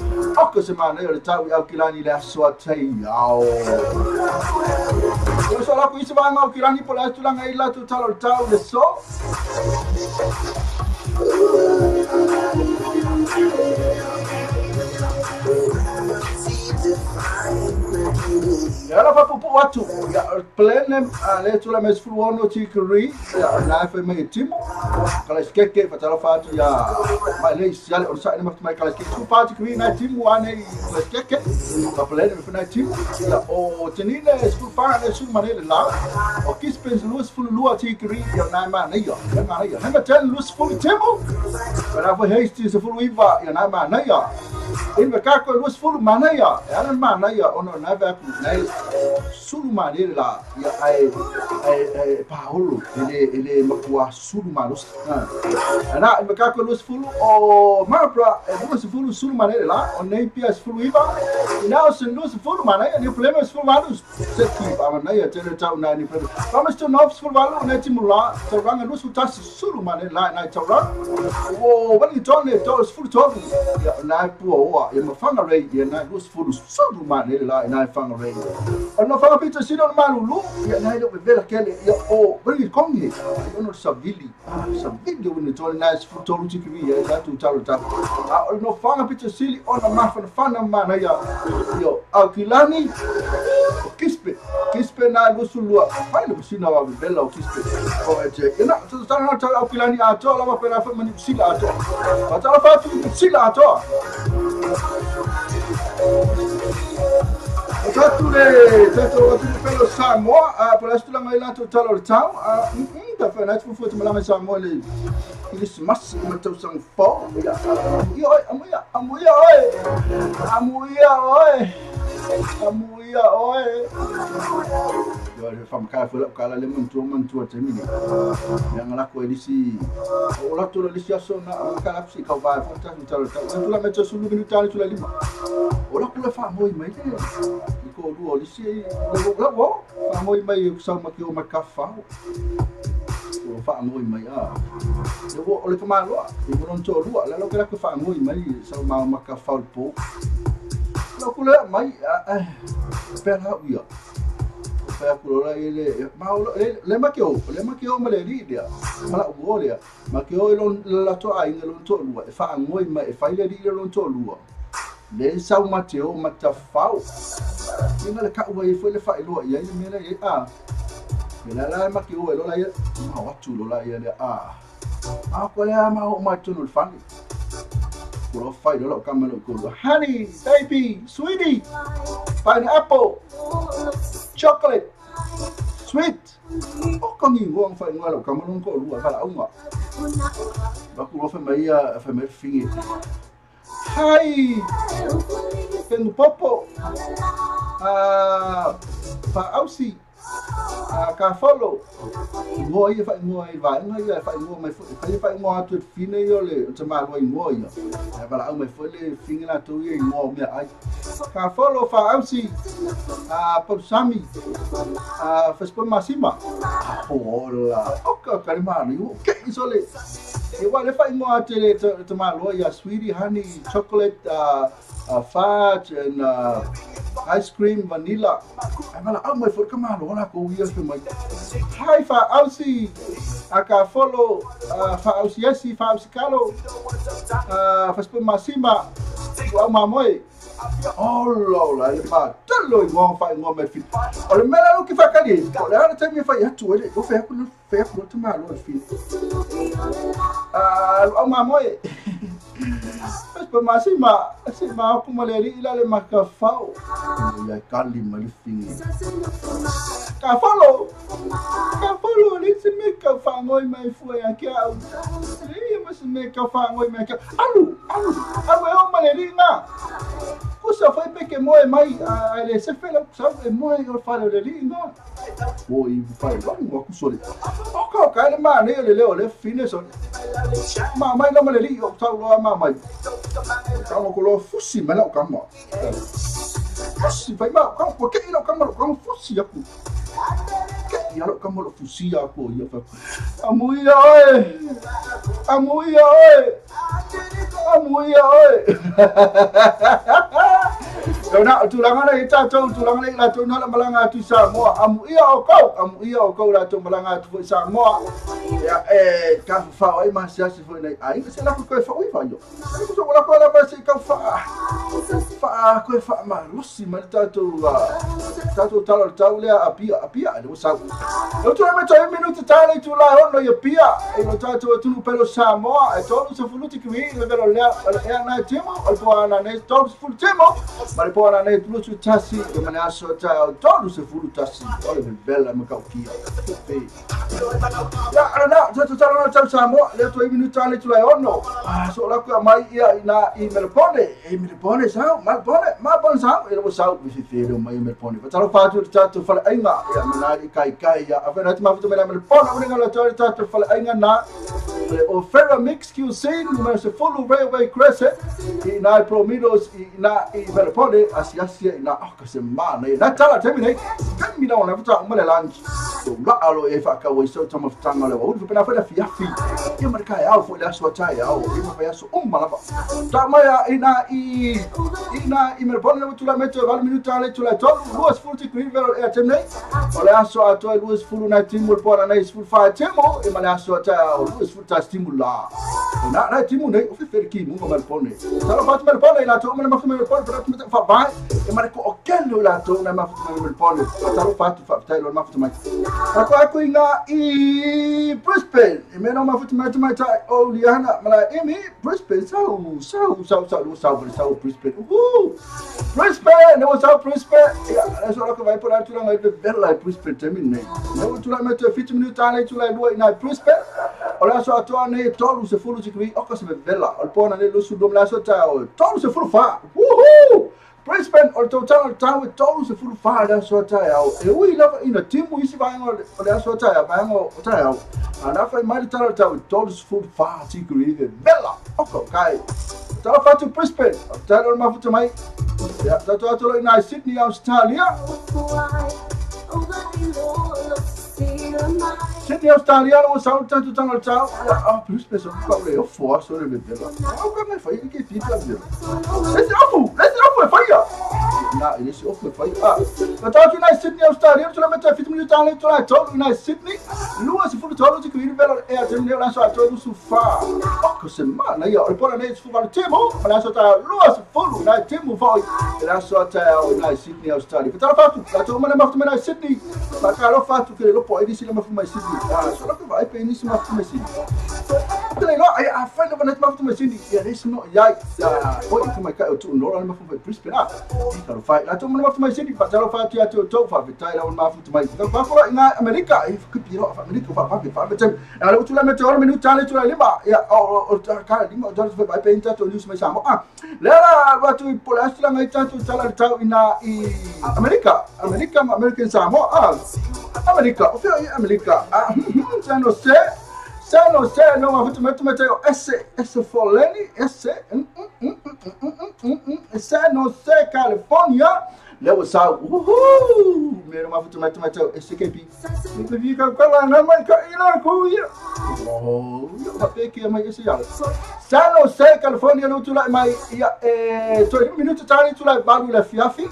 o se mane le tau au kilani le so tai au yo so la kuia va au kilani po la tulanga ila tu tala tau le so Ya la fa pupu atu ya plene le tula mes fluono ti kri ya na fa me timo kala skeke fa tala fa atu ya ma le sia le sa ne ma kala skeke fa ti kri na timo ane kala skeke fa plene me fa na timo ya o tenine sfu fa ne su mane la o kispens lus flu lua ti kri ya na ma ne ya na ya ha ma ten lus flu timo fa fa heisti se flu iva ya na ma ne ya in ka ko lus flu ma ne ya ya ma ne ya ono na va ku nei sulu mane la ya ai ai paolo ele makua sulu malos ana ka ko lus fulu o mabra e lus fulu sulu mane la o nei pia fulu iva ina se lus fulu mane ni problema fulu malus se ki ba mane ya tele tau na ni problema ba mas to nof fulu malu na ti mula to ranga lus tas sulu mane la na tau ra o wani tone to fulu to ya na pu o ya mafanga re ya na lus fulu sulu mane la na fanga re o no fanga pita sino malu ya na ile vela kele ya o bali kongi ono savili savili woni to na fu to ti kri ya ta tu talo ta a no fanga pita sili ona ma fa fana ma na ya yo akilani kispe kispe na lusulua fa le sina wa vela o kispe o e na to ta na ta akilani a to la ma pera fa mani sila a to fa ta fa tu sila a to Tatu le tatu atu pelo Samoa a por esta la mai la total o tau a ta fa na fu fu mala Samoa le Christmas ma tau sang fo ya yo amuia amuia oi amuia oi amuia oi yo le fam ka fu la ka la le mun tu te mini ya ngala ko elisi o la tu le si so na ka la si ka va fo ta tu ta tu la meto sulu minu ta tu la lima o la ku la fa moi mai le ko lu o lisi le la wo fa moi mai sa ma ki o ma ka fa o fa moi mai a le wo o le ka ma lo i mo to lu la lo ka la fa moi mai sa ma ma ka fa po la ku le mai a per ha ia Fai aku lola i le ma le ma ke o le ma ke o ma le li dia ma la o le ma ke o lo la to ai lo to lua e fa ngoi ma e fai le li lo to lua le sau ma te o ma ta fau ina le ka ua i foi le fa lo ia i me le a me la la ma ke o lo la ia ma wa tu lo la ia le a ko le ma o ma tu no fani ko fai lo ka ma lo ko honey baby sweetie pineapple chocolate sweet o ka ni ngo fa ngo lo ka ma lo ko lu fa la unga ba ku lo fa mai ia fa mai fingi hi pengu popo fa ausi ka follow ngo ia fa ngo ai va ngo ia fa ngo mai fa ngo atu fine yo le te ma lo ngo ia fa la mai fo le fine la tu ia ngo me ai ka follow fa ausi pausami fa spo masima hola o ka ka ma ni o ke isole e wa le fa ngo atu le te ma lo ia sweetie honey chocolate fudge and ice cream vanilla. Ai mala au mai foi ka malo la ko ia fe mai. Hi fa ausi aka follow fa ausi esi fa ausi kalo fa spo masima wa mamoe. Oh lo la le ma telo i ngo fa ngo me fi. O le mela lo ki fa kali. O le ala te mi fa ia tu ele o fe ku fe ku te malo fi. Au mamoe. Mas masima sima ku maleri ila le makafao ya kali mali fingi ka follow le se me ka fa ngoi mai fu ya kia le ma se me ka fa ngoi mai kia alu alu alu e o maleri na ku sa fa pe ke moe mai a le se fe la sa e moe o fa le li na o i fa ba mo ku sole o ka ka le ma ne le le o le fine so ma mai la maleri o sa lo ma mai ka mo ko lo fusi ma la ka mo fusi vai ma ka ko ke ilo ka mo ka fusi ya ku ke ya lo ka mo lo fusi ya ko ya fa amuia oe amuia oe amuia oe na tulanga na ita to tulanga na ila to na malanga tu Samoa amuia o kau amuia o kau la to malanga tu Samoa ya ka fa ai ma sia se foi nei ai se la ko fa oi fa yo ko so la ko la ma se ka fa fa ko fa ma lusi ma ta to ta to ta ta le apia apia le sa eu to me to minuto ta le tu la ono ya pia e lo ta to tu pelo Samoa e to se fuluti ki le vero le na timo al po na ne to fu timo ma le po na ne tu tu tasi e ma na so ta to se fulu tasi o le bella ma ka kia ya ana ta ta ta ta Samoa le to minuto le tu la ono so la ko mai ia na i Melbourne e Melbourne sa Melbourne ma bon sa e lo sa vi fi le mai Melbourne fa ta fa tu ta tu fa ainga ya na i kai kai ya a fa ma fu me Melbourne o nga la ta ta fa ainga na o Ferra Mix QC numero se follow Railway Crescent i na Prominos i na i Melbourne asia asia i na ka se ma na na tala te mi nei ka mi na ona fa ma le lunch so la alo e fa ka wai so ta ma tanga le o fa na fa la fi fi ia ma ka au fo la so ta ya o i ma fa so ma la ta ma ya i na i Melbourne le tu la metto val minuto le tu la to luas fulti Greenville e temne o le aso a to luas fulu na timu po na nei fulu fa temo e ma le aso ta o luas fulu ta stimula na na timu nei o fe fer ki mu Melbourne ta lo fa Melbourne la to ma fa Melbourne fa fa ba e ma ko o kelo la to na ma fa Melbourne ta lo fa fa ta lo ma fa mai ta ko ko ina i Brisbane e me no ma fa mai ta o liana ma la emi Brisbane sau sau sau sau sau sau Brisbane Brisbane no sau Brisbane ya la so la ko vai por tu la ngai bella Brisbane termine no tu la metto 50 minuti ale tu la due in Brisbane o la so to ne tolu se fulu ti o ko se bella o pona ne lo su dom la so ta o tolu se fulu fa woohoo Brisbane o total ta o tolu se fulu fa la so ta ya e ui la ina timu isi vai o la so ta ya vai o ta ya ana fa mai ta ta o tolu se fulu fa ti kri bella o ko kai ta fa tu Brisbane ta lo ma fu mai ya ta to to na Sydney Australia Sydney Australia o sa ta tu ta ta a Brisbane so ko le fo so le bella o ka mai fa ke fi ta le. Let's off. e faia. Na ile si ofu e faia. Ka tātu nai Sydney Australia tula meta 7 minuta le tula tolu nai Sydney. Lua se fulu tolu te kuiri velo e a te neo lanso a tolu su fa. O se mana ia o le pola nei su valu temo. Ma lanso ta lua se fulu nai temo foi. E lanso ta o nai Sydney Australia. Ka tala fatu la tu mana mafuta mai Sydney. Ma ka lo fatu ke lo po e disi le mafu mai Sydney. So la ku vai pe nisi mafu mai Sydney. Te le lo ai a fai lo na mafu mai Sydney. Ia resi no ia ia o i mai ka o tu no la mafu mai Brisbane. Ka lo fai la tu mana mafu mai Sydney. Fa tala fatu ia tu to fa vitai la mafu mai. Ka fa ko ina Amerika e ku piro fa Amerika fa fa fa fa. Ala tu la mete ora minuta le tu la lima. Ia o ka lima o fa vai pe inta to news mai samo. Le la va tu pola la ngai tantu tala tau ina i Amerika. Amerika ma American Samoa. Amerika, o fia Amerika. San Jose. San Jose no ma futu mete mete S S for Lenny S San Jose California. Le was out. Woohoo! Me ma futu mete mete SKP. Me vi ka kala na mai ka ila ko ia. Oh, ka pe ki mai ese ya. San Jose California no tula mai ia e to minuto tani tula balu la fiafi.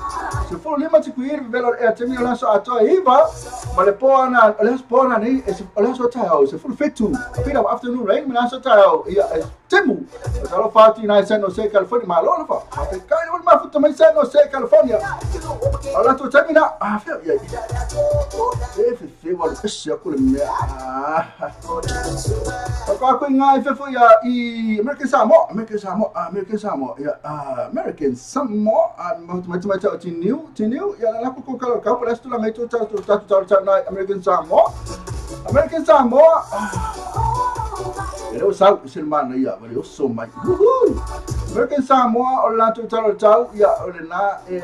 Se for lima te kuir velo e te mi lanso ato iva. Ma le pona le pona ni e le so ta se for fetu. Pira afternoon rain me lanso ta ia temu. Talo fati na San Jose California ma lo fa. Pe kai no ma futu mai San Jose California. Ala tu tamina ah fa ia. E fe fe wa se ko le me. Ka ko ngai fe fo ia i American Samoa, American Samoa, American Samoa, ia American Samoa, ma ma ta new, new, ia la ko ka ka pa stu la ngai tu ta tu ta tu ta na American Samoa. American Samoa. E lo sa se mana ia, va so mai. Woohoo! American Samoa o la tu ta ta ia o le na e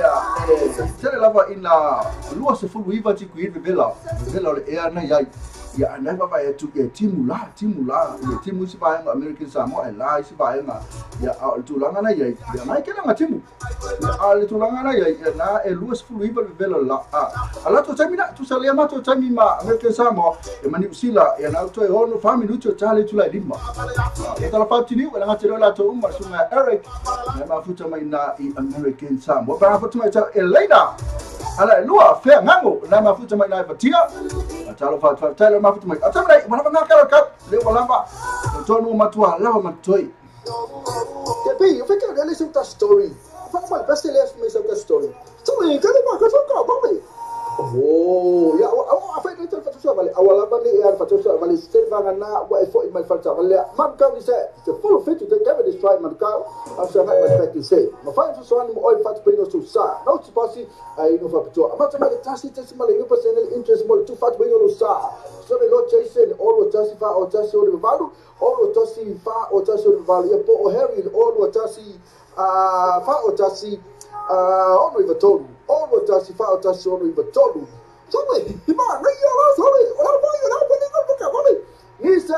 tele lava ina lua se fulu iva ti kuir vela. Vela le e na ia. Ia na va e tu e timu la e timu si vai American Samoa e la si vai na ia o tu langa na ia ia na ke na timu ia le tu langa na ia na e lua se fulu iva vela la ala tu tamina tu salia ma tu tami ma American Samoa e mani usila ia na tu e ono fa minuto tale tu la lima ia tala fa tini wala ngati la to umma sunga Eric na ma futa mai na i American Samoa ba futa mai ta Elena ala lua fe ngango na ma futa mai na batia talo fa fa talo ma futa mai atamai wala nga ka ka le wala ba to no matua lava matoi ke bi you think I listen to story fa ma best left me some story so we ka ba ka ka ba me oh ya o a fa te fa so vale awala ba le ya fa so vale se va na wa e fo i mal fa ta vale man ka ni se se full fit to the cover this try man ka a sa ma fa te se ma fa so so ni o fa te no so sa no te pasi ai no fa to ma ta ma ta si te ma le yo personal interest mo tu fa te no sa so le lo Jason o lo tasi fa o tasi o le valu o lo tasi fa o tasi o le valu ya po o Harry o lo tasi fa o tasi ono i tolu ono tasi fa o tasi ono i tolu so ma na ia la so le o la ba ia la pa ni ka ba ni se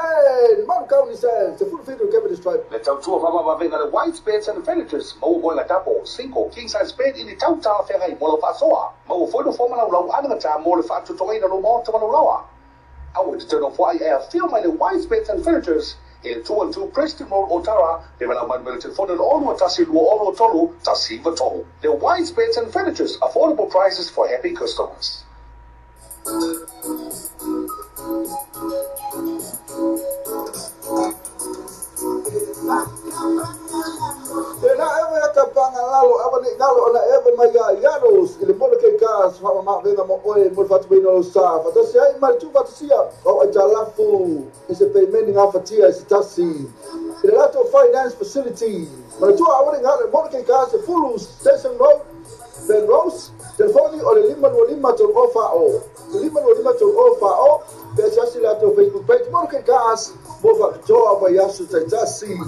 man ka ni se se full fit to cover this tribe le tautua fa ba venga le white beds and furnitures mo mo la tapo 5 king size bed in the tauta ferrai mo lo fasoa mo fo no forma la ana ta mo le fa tu to ina no mo to no lawa au te no fo ai a feel my white beds and furnitures in 212 Preston Road, Otara, le wala man mele telefone ono tasi lua ono tolu tasi iva tolu. The Wise Beds and Furnitures, affordable prices for happy customers. Na ewa ya kapanga lalo, ewa ni ngalo ona ewa mai ya yaros, ile molo ke ka swa ma venga mo oe mo fatu bino lo sa. Fatasi ai mai tu fatasia, o ai talafu, ise payment nga fatia ise tasi. Ile lato finance facility. Ma tu awa ni ngalo molo ke ka se Fulu Station Road, Ben Rose, telefoni o le lima no lima to ofa o. Lima no lima to ofa o. Pe chasi lato Facebook page molo ke ka mo fa toa ba yasu tasi.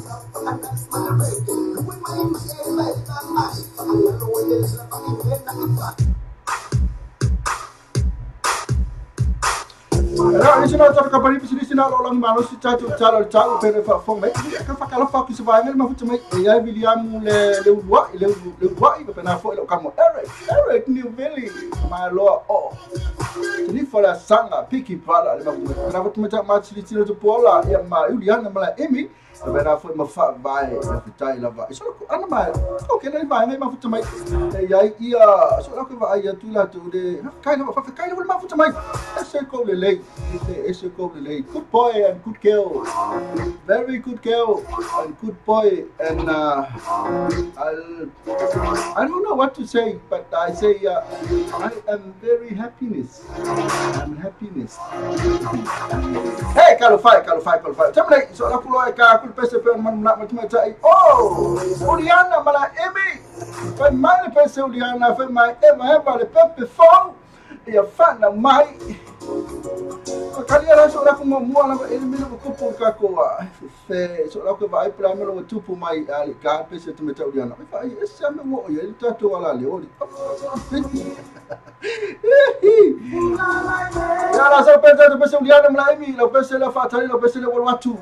Ra ni sina ta ka pari pisi sina lo lang malo si ta tu ta lo ta pe fa fo me ka fa ka lo fa ki se va ngel ma futu me ya William le le lua le le lua i pe na fo lo ka mo Eric Eric New Billy ma lo o ni fo la sanga piki pala le ma futu me na futu me ta ma tili tili to pola ya ma Juliana ma la Emi Vera foi ma fa vai fitai lava. So ana mai o ke nei vai ma futa mai. E ai ia so la ke vai tu la tu de kai no fa kai no ma futa mai. Ese ko le lei. Ese ko le lei. Good boy and good girl. Very good girl and good boy and I don't know what to say, but I say I am very happiness. I'm happiness. Hey, kalofai. Tamle so la kulo ka ku pese pe man na matai. Oh, Uliana mala emi. Fa mai le pese Uliana fa mai ema ema le pepe fo. Ia fa na mai. Kali ala so la ku mo la ele mele ko po ka ko fe so la ku vai pra mele o tupu mai ali ka pese tu meta Uliana. Fa ese ame mo ia ele tato ala le oli. Ya la so pese tu pese Uliana mala emi la pese la fatali la pese le watu.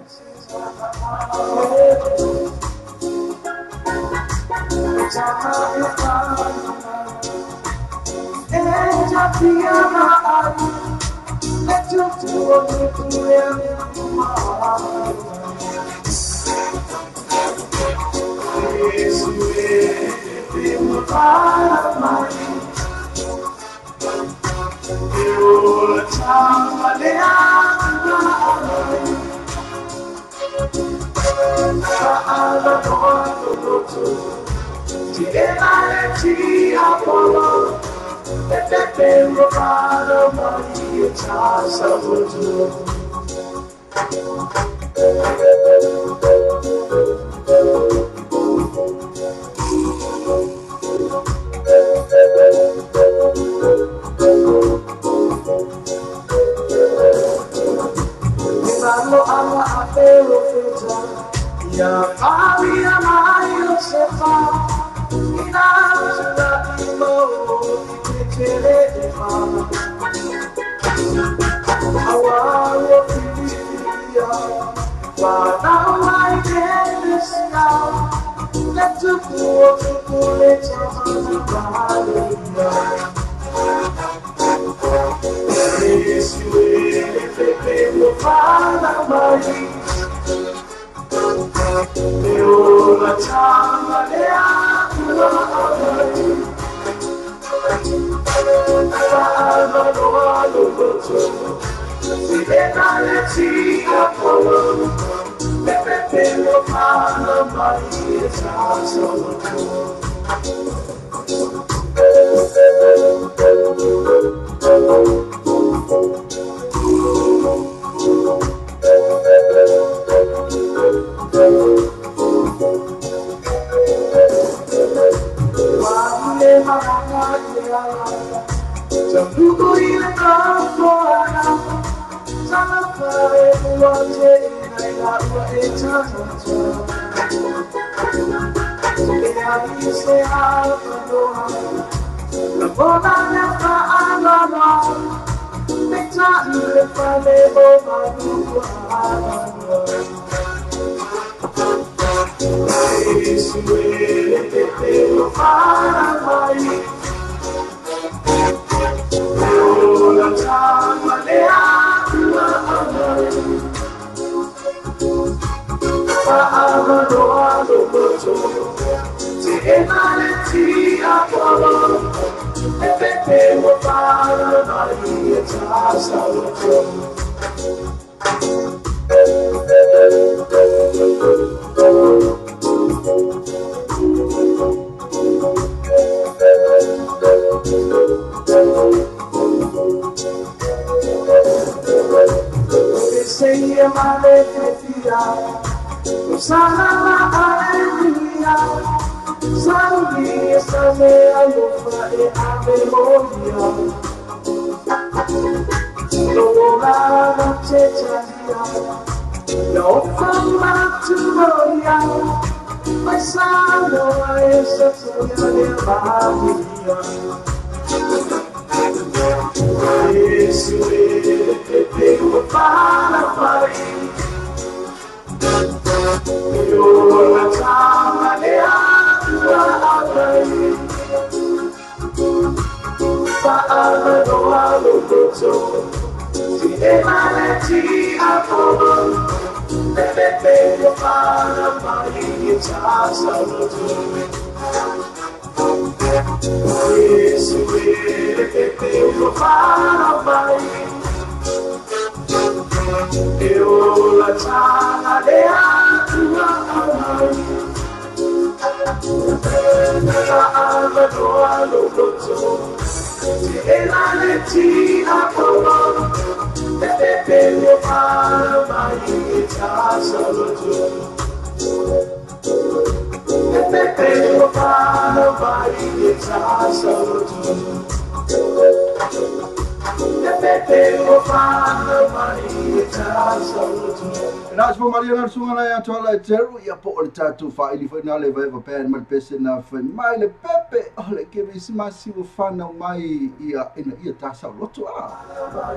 Tatu fa ili foi na le vai va pen mal pese na foi mai le pepe o le ke masi o fana mai ia ina ia ta sa loto a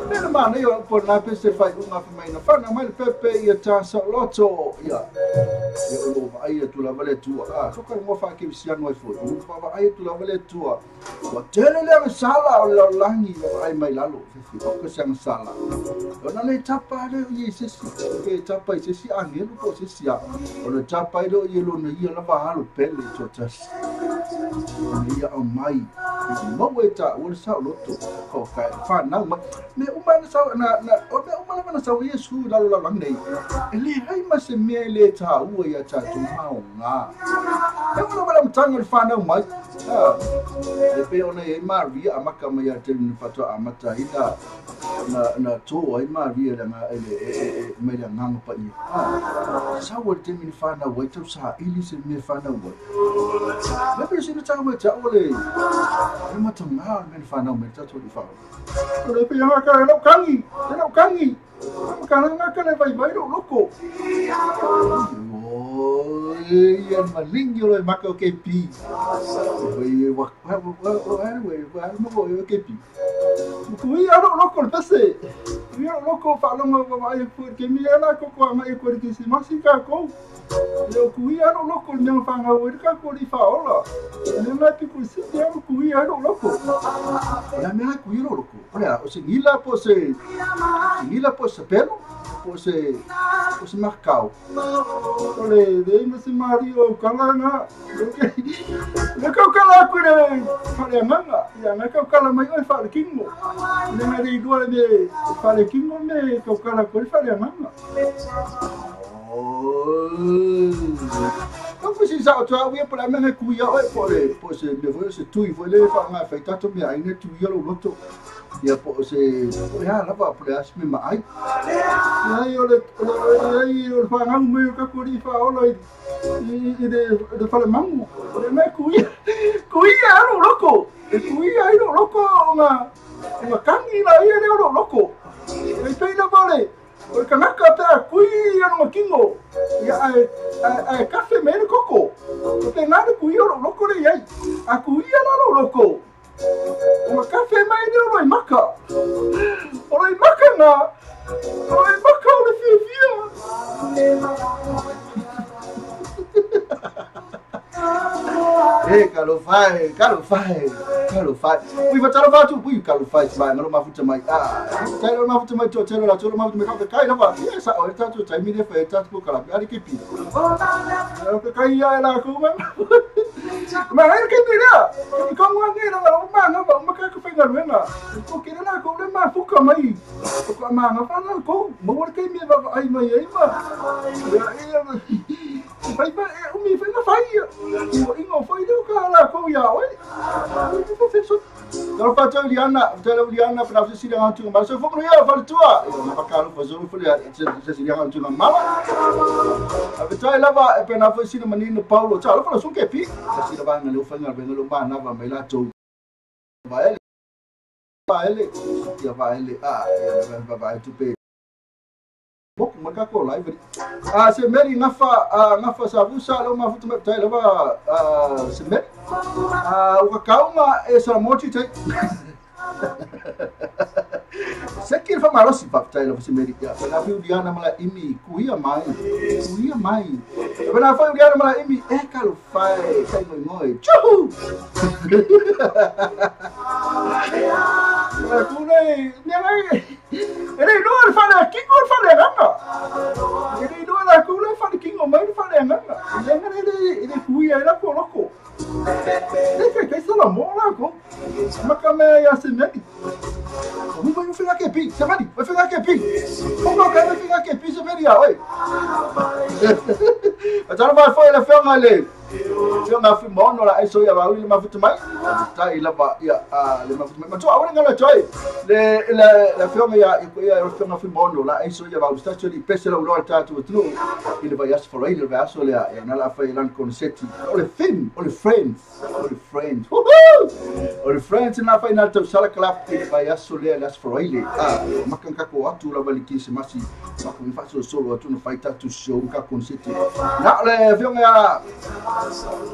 le ma nei o po na pese fai unga fa mai na fana mai le pepe ia ta sa loto ia ia o va ai tu la vale tu a so ka mo fa ke si anu ai foi o va ai tu la vale tu a wa tele le sala o la langi va ai mai lalo fe o ko sang sala o na le tapa le i se si ke tapa i se si angelo po se si a o le tapa i lo i lo na ia lava halo pele to tas ia o mai mo weta o le sa loto ko ka fa na me o mana sa na o me o mana na sa Yesu la la la nei e le hai ma se me le ta ua ia ta tu maunga e mo ba mtanga le fa na mai e pe ona e Maria amaka mai a te ni fato amata ina na to ai Maria la nga ele mai la nganga pa i sa o te mi fa na wai sa ili se me fa na wai me pe se ta mo ta o le e mo ta ma me fa na me ta to di fa o le pe ya ka lo kangi lo kangi ka na ka le vai vai lo loko o ia malingi lo maka o ke pi o wa wa wa wa mo o ke pi ko ia lo loko le pese ia loko fa lo mo vai porque mi ana ko ko ma e ko ke se masika ko le ku ia lo loko le fa nga o ka ko li fa ola le na ti ku si ia ku ia lo loko la me ku ia lo loko olha o se ngila po se ngila po se pelo po se marcau ole de me se Mario kalanga le ka kala ku le fa le manga ia na ka kala mai oi fa le kingo le na de do le fa le kingo me ka kala ku fa le manga. Ko si sa to a por la manga ku ia oi por le po se me vo se tu i vo le fa nga fa ta to me ai ne tu ia lo loto ia po se ia la va por as me ma ai ia o le ai o fa nga me ka ko ri fa o lo i de fa le mangu le me ku ia lo loko e ku ia lo loko nga nga kangi la ia le lo loko e pe la vale o kanaka ta kui ia no kingo ia ai kafe me le koko o te ngana kui lo loko le ai a kui ia lo loko o kafe mai le lo maka o lo maka na o lo maka o le fia. Eh, kalofai, kalofai, kalofai. Ui, va talo va tu, ui, kalofai, mai, ngalo mafuta mai. Ah, talo mafuta mai to, talo la talo mafuta mai ka kai la va. Ia sa o ta tu tai mi le fa ta tu kala, ari ke pi. Ka kai ia la ko ma. Ma ai ke pi la. Ki ko ngwa ngi la ma nga ba ma ka ko fa nga nga. Ko ke la ko le ma fuka mai. Ko ma nga fa la ko, mo ke mi va ai mai ai ma. Ia ia fai fa o mi fai na fai. O ingo fai le ka la ko ia oi. Dalo fa tau liana, tau liana pa se sila ngan ma so fo ia fa tua. Na fa ka lo zo fo ia se sila ngan tu ma. A ve tai lava e pe na fo sila manino Paulo. Ta lo fa so ke pi. Se sila va nga le fa nga be lo ma na va mai la to. Va ele. Va ele. Ia va ele. Ah, ia va va tu pe. Bok ma ka ko live. Ah se meri ngafa ngafa sa vusa lo ma futu tai lava se meri. Ah o ka e sa moti tai. Se que fa malo si pa tai lava se meri. Ya na fi udiana mala imi kuia mai. Kuia mai. Na fa udiana mala imi e ka lo fai kai moi moi. Chuhu. Na ku nei ne mai. E le iloa le faaleakigo le faaleagaga. E le iloa lakou la e faalekigo mai le faaleagaga. E leaga e le fuia ai lakou loko. Le kaikai Salamo lakou. Maka mea ia Semeli. O mai o whiga ke pi, Semeli, o whiga ke pi. O ka kai whiga ke pi Semeli a oi. A tala mai foi le whionga le. Whionga whima ono la aiso ia waui le mafutu mai. Tai lava ia le mafutu mai. Matua awale ngalo toi. Le whionga ia ia whionga whima ono la aiso ia waui. Statue li pese la uloa tātu atunu. I le vai aso forai le vai aso lea. Ia nala awhai lan konseti. O le film, o le friends. O le friends. Woohoo! O le friends na whai nā tau sala club i le vai aso lea le aso forai le. Makan kako atu lava le kisi masi. Maka mi whaso solo atu na whai tātu show ka konseti. Nā le whionga ia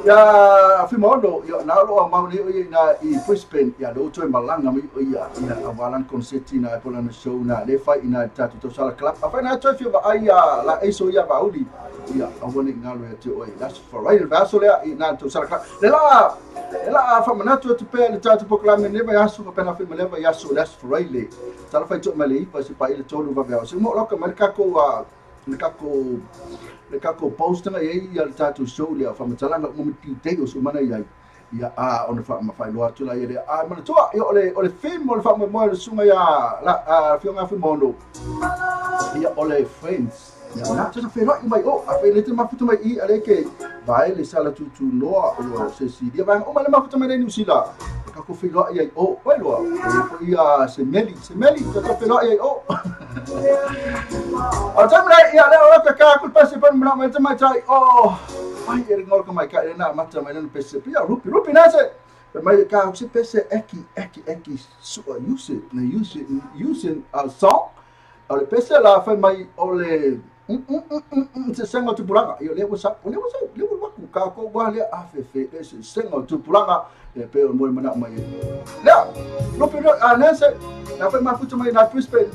ia whima ono, ia nā loa mau nei o ia na i Brisbane, ia le uto e malanga mai o ia ia awalan konseti na e pola na show na le whai ina tātu tau sala club. A whai nā toi whiwa ai ia la eiso ia vauli. Ia awane ngalo ia te oi. That's for right. Vaso lea i nā tau sala club. Le la whamanatu atu pea le tātu pokalame ne vai aso whapena whima le vai aso that's for right le. Tala whai tō mai le ipa se pa i le tolu wawe au. Se mo loka mai le kako le kako postanga ia ia le tātou show lea whamatalanga o mami details o mana ia ia a ona wha mawhai loa atu la ia le a mana toa ia o le film o le wha moe le sunga ia la a whionga whima ono ia o le friends ia na tata whenoi mai o a whai le te mafuta mai i a le ke vai le sala tutu noa o se si dia vai o mai le mafuta mai le New Zealand kako whenoi ia o vai loa e ia se meli tata whenoi ia o o tamla ia le o ka ka ku pese pa mna mai mai tai o ai e ngol ka mai ka na mata mai na pese pia rupi na se mai ka se pese eki su use na use a song o le pese la fa mai o le se senga tupulanga ia le wasa le wasa le waku ka ko wa le a fe fe le se senga tupulanga le pe o mo mana mai le rupi a na se na fa mai futu mai na Brisbane.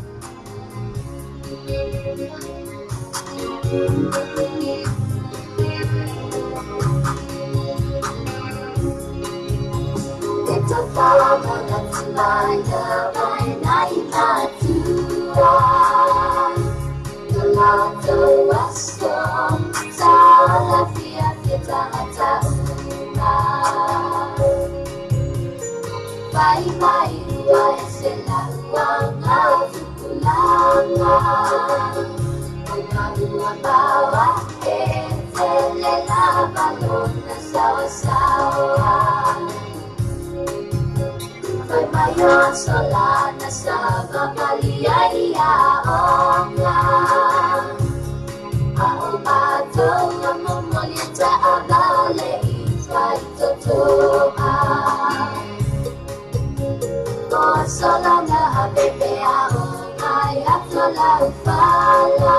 Solana sa mamaliaya onga Aumato nga mumulita abale ifaitotoa O solana abebe aonga atola ufala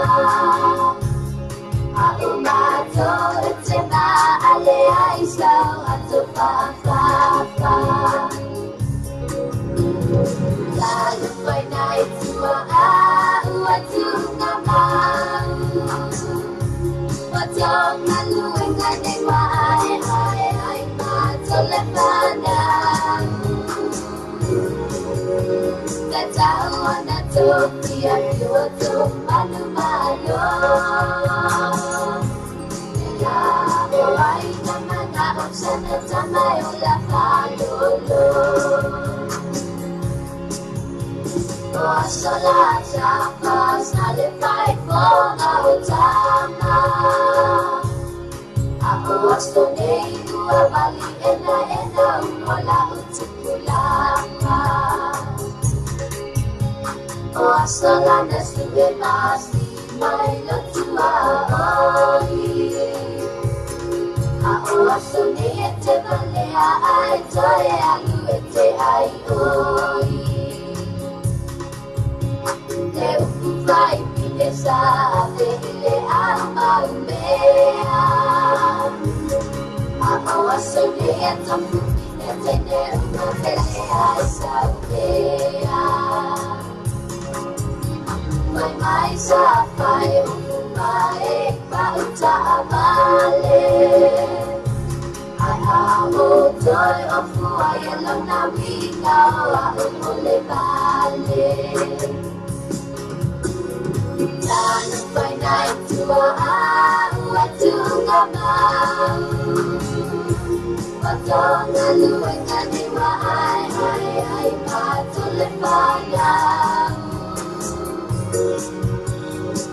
Aumato etema ale aisao atofafafa Solana suwe masi mai lotua oi A o asone te valea ai toe alu e te ai oi Te upu vai pine sa ave ile a maumea A o asone e tapu pine tene uma velea saumea Mai mai sa fai mai pauta vale Ai amo toi o fua e lona winga o a umole vale mau Watonga luenga ni wa ai ai ai matole whanau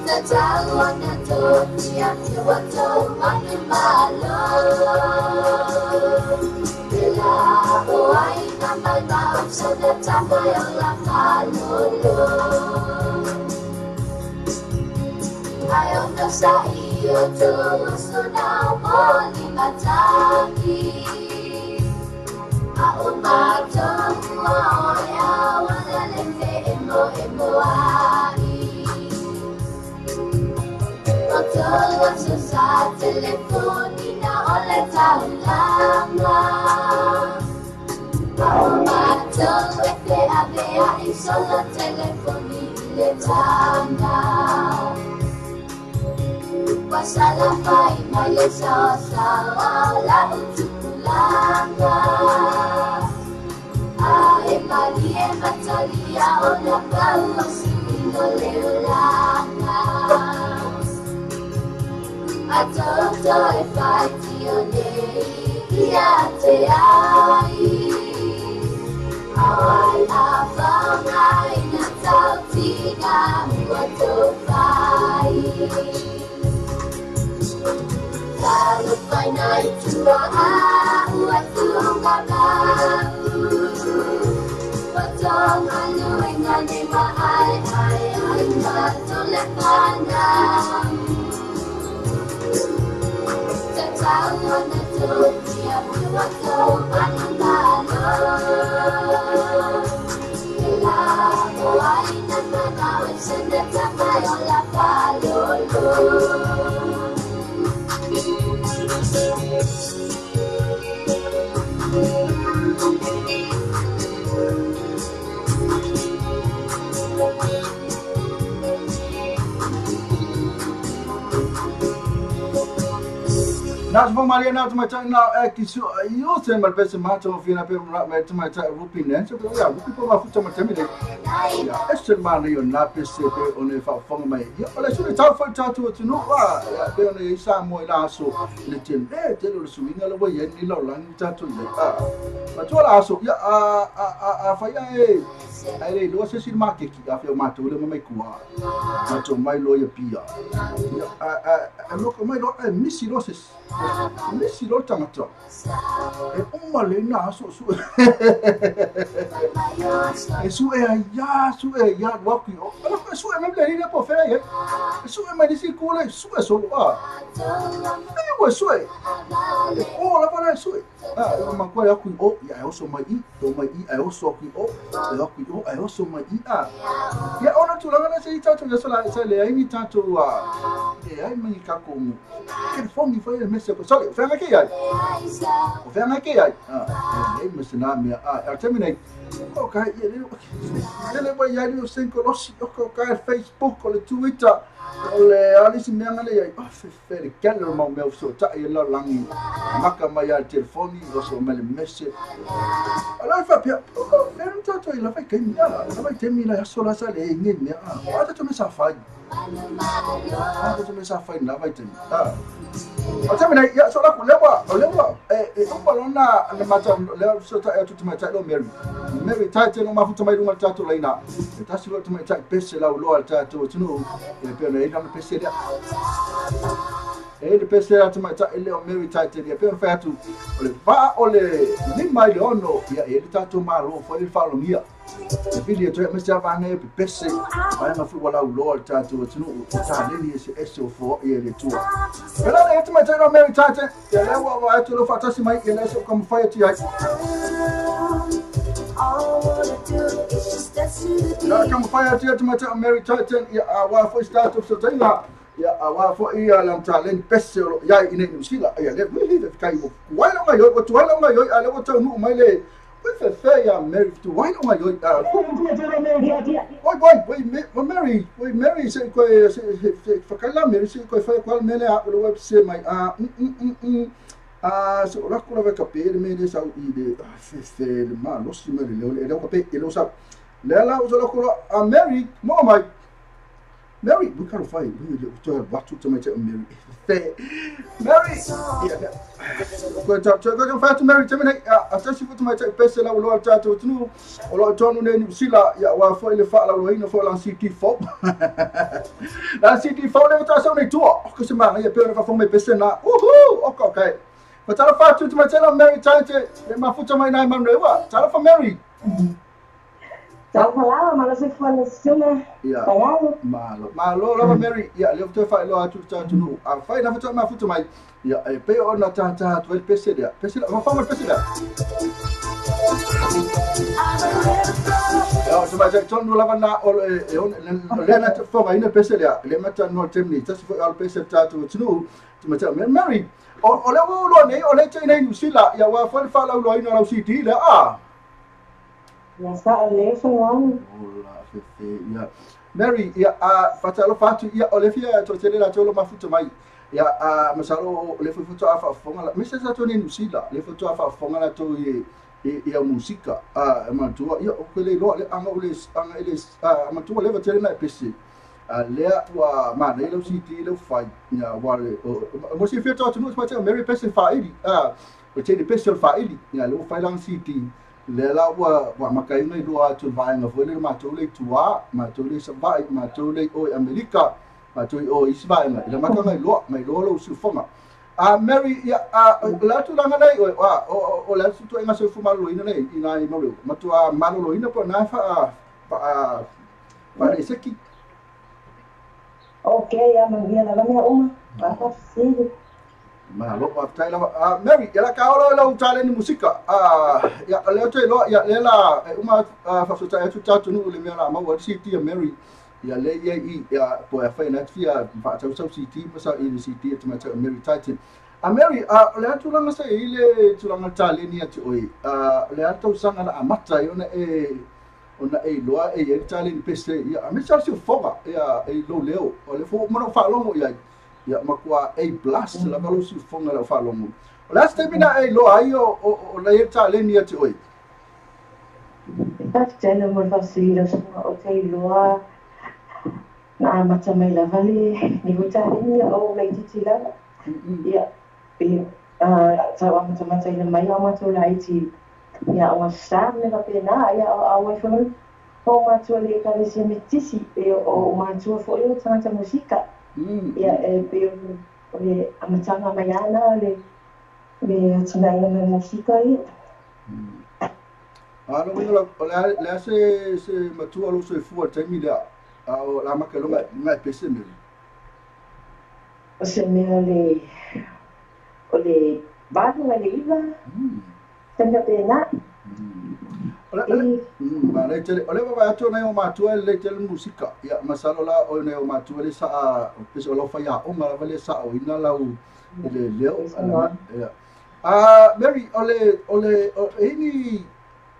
Tatau ana tō tia wato manu malo Ila o ai na mana sana tamai o la malolo Ai o no sa iyo tō sona moli mataki A o mātou oi a wala le te emo emo ai Otoa sa telefoni na ole taulanga A o mātou e te avea i solo telefoni le tanga Wasala fai mai le sawa sawa la utupulanga A e mali e matalia o na pau sino le ulanga Atoto e whaiti o nei ia te ai Awai a whangai na tautinga mua tō whai Talo whai nai tua a ua tuonga mau Watonga luenga ne wa ai ai ai matole whanau Tatau ana tō tia mua tō manu malo Ila o ai na mana o sene tamai o la palolo Nā te whamaria nā te maitai nā e ki su i o te mal pese mātou o whina pe me te maitai rupi nen se pe ia rupi po mafuta ma temi le ia ese mana i o nā pese pe o ne whaofonga mai ia o le suri tau whai tātou atu no wa ia pe o ne i sa mo i la aso le te le te le suinga le wai ni lau langi tātou i le a matua la aso ia a whai e ai le lua se siri makeki a whio mātou le mamai kua mātou mai loa ia pia ia a loko mai loa e misi loa se misi loa tangata e uma le nā aso su e su e a ia su e ia waku o ala su e mai le le po fe e su e mai nisi kule su e solo a e ua su e o la para su e a ma kwa ya ku o ia oso mai i to mai i a oso ku o e ku o a oso mai i a ia ona tulaga na se i tātou ya sola se le ai ni tātou a e ai mai ka ko ke fongi foi le mese ko sorry whanga ke ai o whanga ke ai a e mese na mea a terminate o ka ia le le vai ai o senko losi o ka Facebook o le Twitter o le alisi mea ngale ai o fe fe le kele mau mea so ta i la langi maka mai al telefoni o so mai le mese ala fa pia o fe no tātou i la vai ke mea la vai te mila so la sa le nge mea a tātou me sa fai a tātou me sa fai la vai te a o te mea ia so la ku lewa o lewa e o palona le mata le so ta e tu mai ta lo Mary Mary tai te no mafuta mai runga tātou leina e tasi lo te mai tai pese lau loa tātou tunu e pe na ina pese le e le pese atu mai tai le o Mary tai te le pe o whatu o le va o le ni mai le ono ia e le tātou malo fo le whalongia e pili e toe mese avanga e pese ai na fu wala loa tātou tunu o tā leni e se ese o fo e le tua pela le te mai tai no Mary tai te ia le wa wa atu lo whatasi mai ia le se o kamawhai atu ai Nā kamawhai atu atu mai tai Mary Titan ia a wā fo i start of so tainga ia a wā fo ia lam tā leni pese o ia i nei New ia le wihi te kai mo wai longa ioi o tuai longa ioi a le o tau nuu mai le ui fe fe ia Mary tu wai longa ioi a oi oi oi Mary oi Mary se koe se whakaila Mary se koe whai koe mele a o le web se mai a a so la kula ka pe le mele sa i le fe fe le ma lo si me le le ka pe e lo sa le la o la kula a Mary mo mai Mary, we gotta fight. We to watu to make Mary. Mary. Yeah. Ko ta ta ko fa tu Mary te mene a ta si fu mai te pese la lo ta tu tu o lo tonu ne ni sila ya wa fo ile fa la lo ina fo la CT4. La CT4 le ta sa nei tua. Ko se ma ya pe na fa fo me pese na. Uhu. Okay, okay. Ko ta fa tu mai te la Mary ta te le ma fu mai nai ma wa. Ta fa Mary. Tau malo se fua suna. Ya. Malo. Malo lava Mary. Ya, le te fa lo atu ta tu no. A fa na fa ma fu mai. Ya, e pe o na ta ta tu el pese dia. Pese la, fa ma pese dia. Ya, so ma ja ton no lava na o e on le na fa ma ina pese dia. Le ma ta no temni. Ta fu al pese ta tu tu no. Tu ma ta Mary. O le o lo nei o le te nei New ya wa fa fa la lo ina la CD le a. Ya sa le fo Ola fefe ya Mary ya a fatalo fatu ya olefia to tele la tolo mafuto mai ya a masalo le futo afa fonga la misa sa to ni nusila le futo afa fonga la to ye ya musika a matua ya o le lo le anga le anga le a matua le tele na pc a le wa ma le lo cd le fai ya wa le mo si fiato to no ma Mary pc fa ili a o tele pc fa ili ya le fai lang cd le la ua ua makaiga i lua atu le vaega foi le matou le i tuā matou le i Savaʻi matou le i o i Amerika matou i o isi vaega i le makaga iloa mailoa lou siufoga. A Mary ia a le atu laga nei oe a o le atu tuaiga soifua maloloina nei i nai mau matuā maloloina po na faa faa faaleseki. Okay, ya manuia lava mea uma. Faafafesili. Malo faafetai lava. A Mary, ia la kaolo lau taleni musika. A ia le te lo ia le la e uma faafetai atu tatou le mea la maua CD a Mary. Ia le ia i ia po e fai na fia faatausau CD ma sa i le CD e tamata Mary Titan. A Mary, a le atu langa sa i le tulaga taleni atu oi. A le atu sanga na amata i ona e loa e ia taleni pese ia a me sa si foga ia e lo leo. O le fo mo fa longo ia ia makua A plus la valo si fonga la fa longo. O la step na e lo ai o le taleni atu oi. Faafetai mo le faafesili o te iloa na amata mai lava le ni ho taleni o laititi lava. Ia pe tau amatamataina mai au matou laiti ia o sa me faapena ia au ai foi o matua le ekalesia metisi e o matua foi o tagata musika. Ia e pe o le amataga mai ana le le atinaina mai musika ia. A no winga o le le se se matua lo se fua taimi lea. A o la makalonga ngai pese Mary. O se mea le o le 8 mai le 9 taimi faapena. O le ma le tele o le va atu nei o matua le tele musika. Ia masalo la o nei o matua le sa o pese o lo fa ia o ma le sa o ina lau le leo ia. A Mary o le o le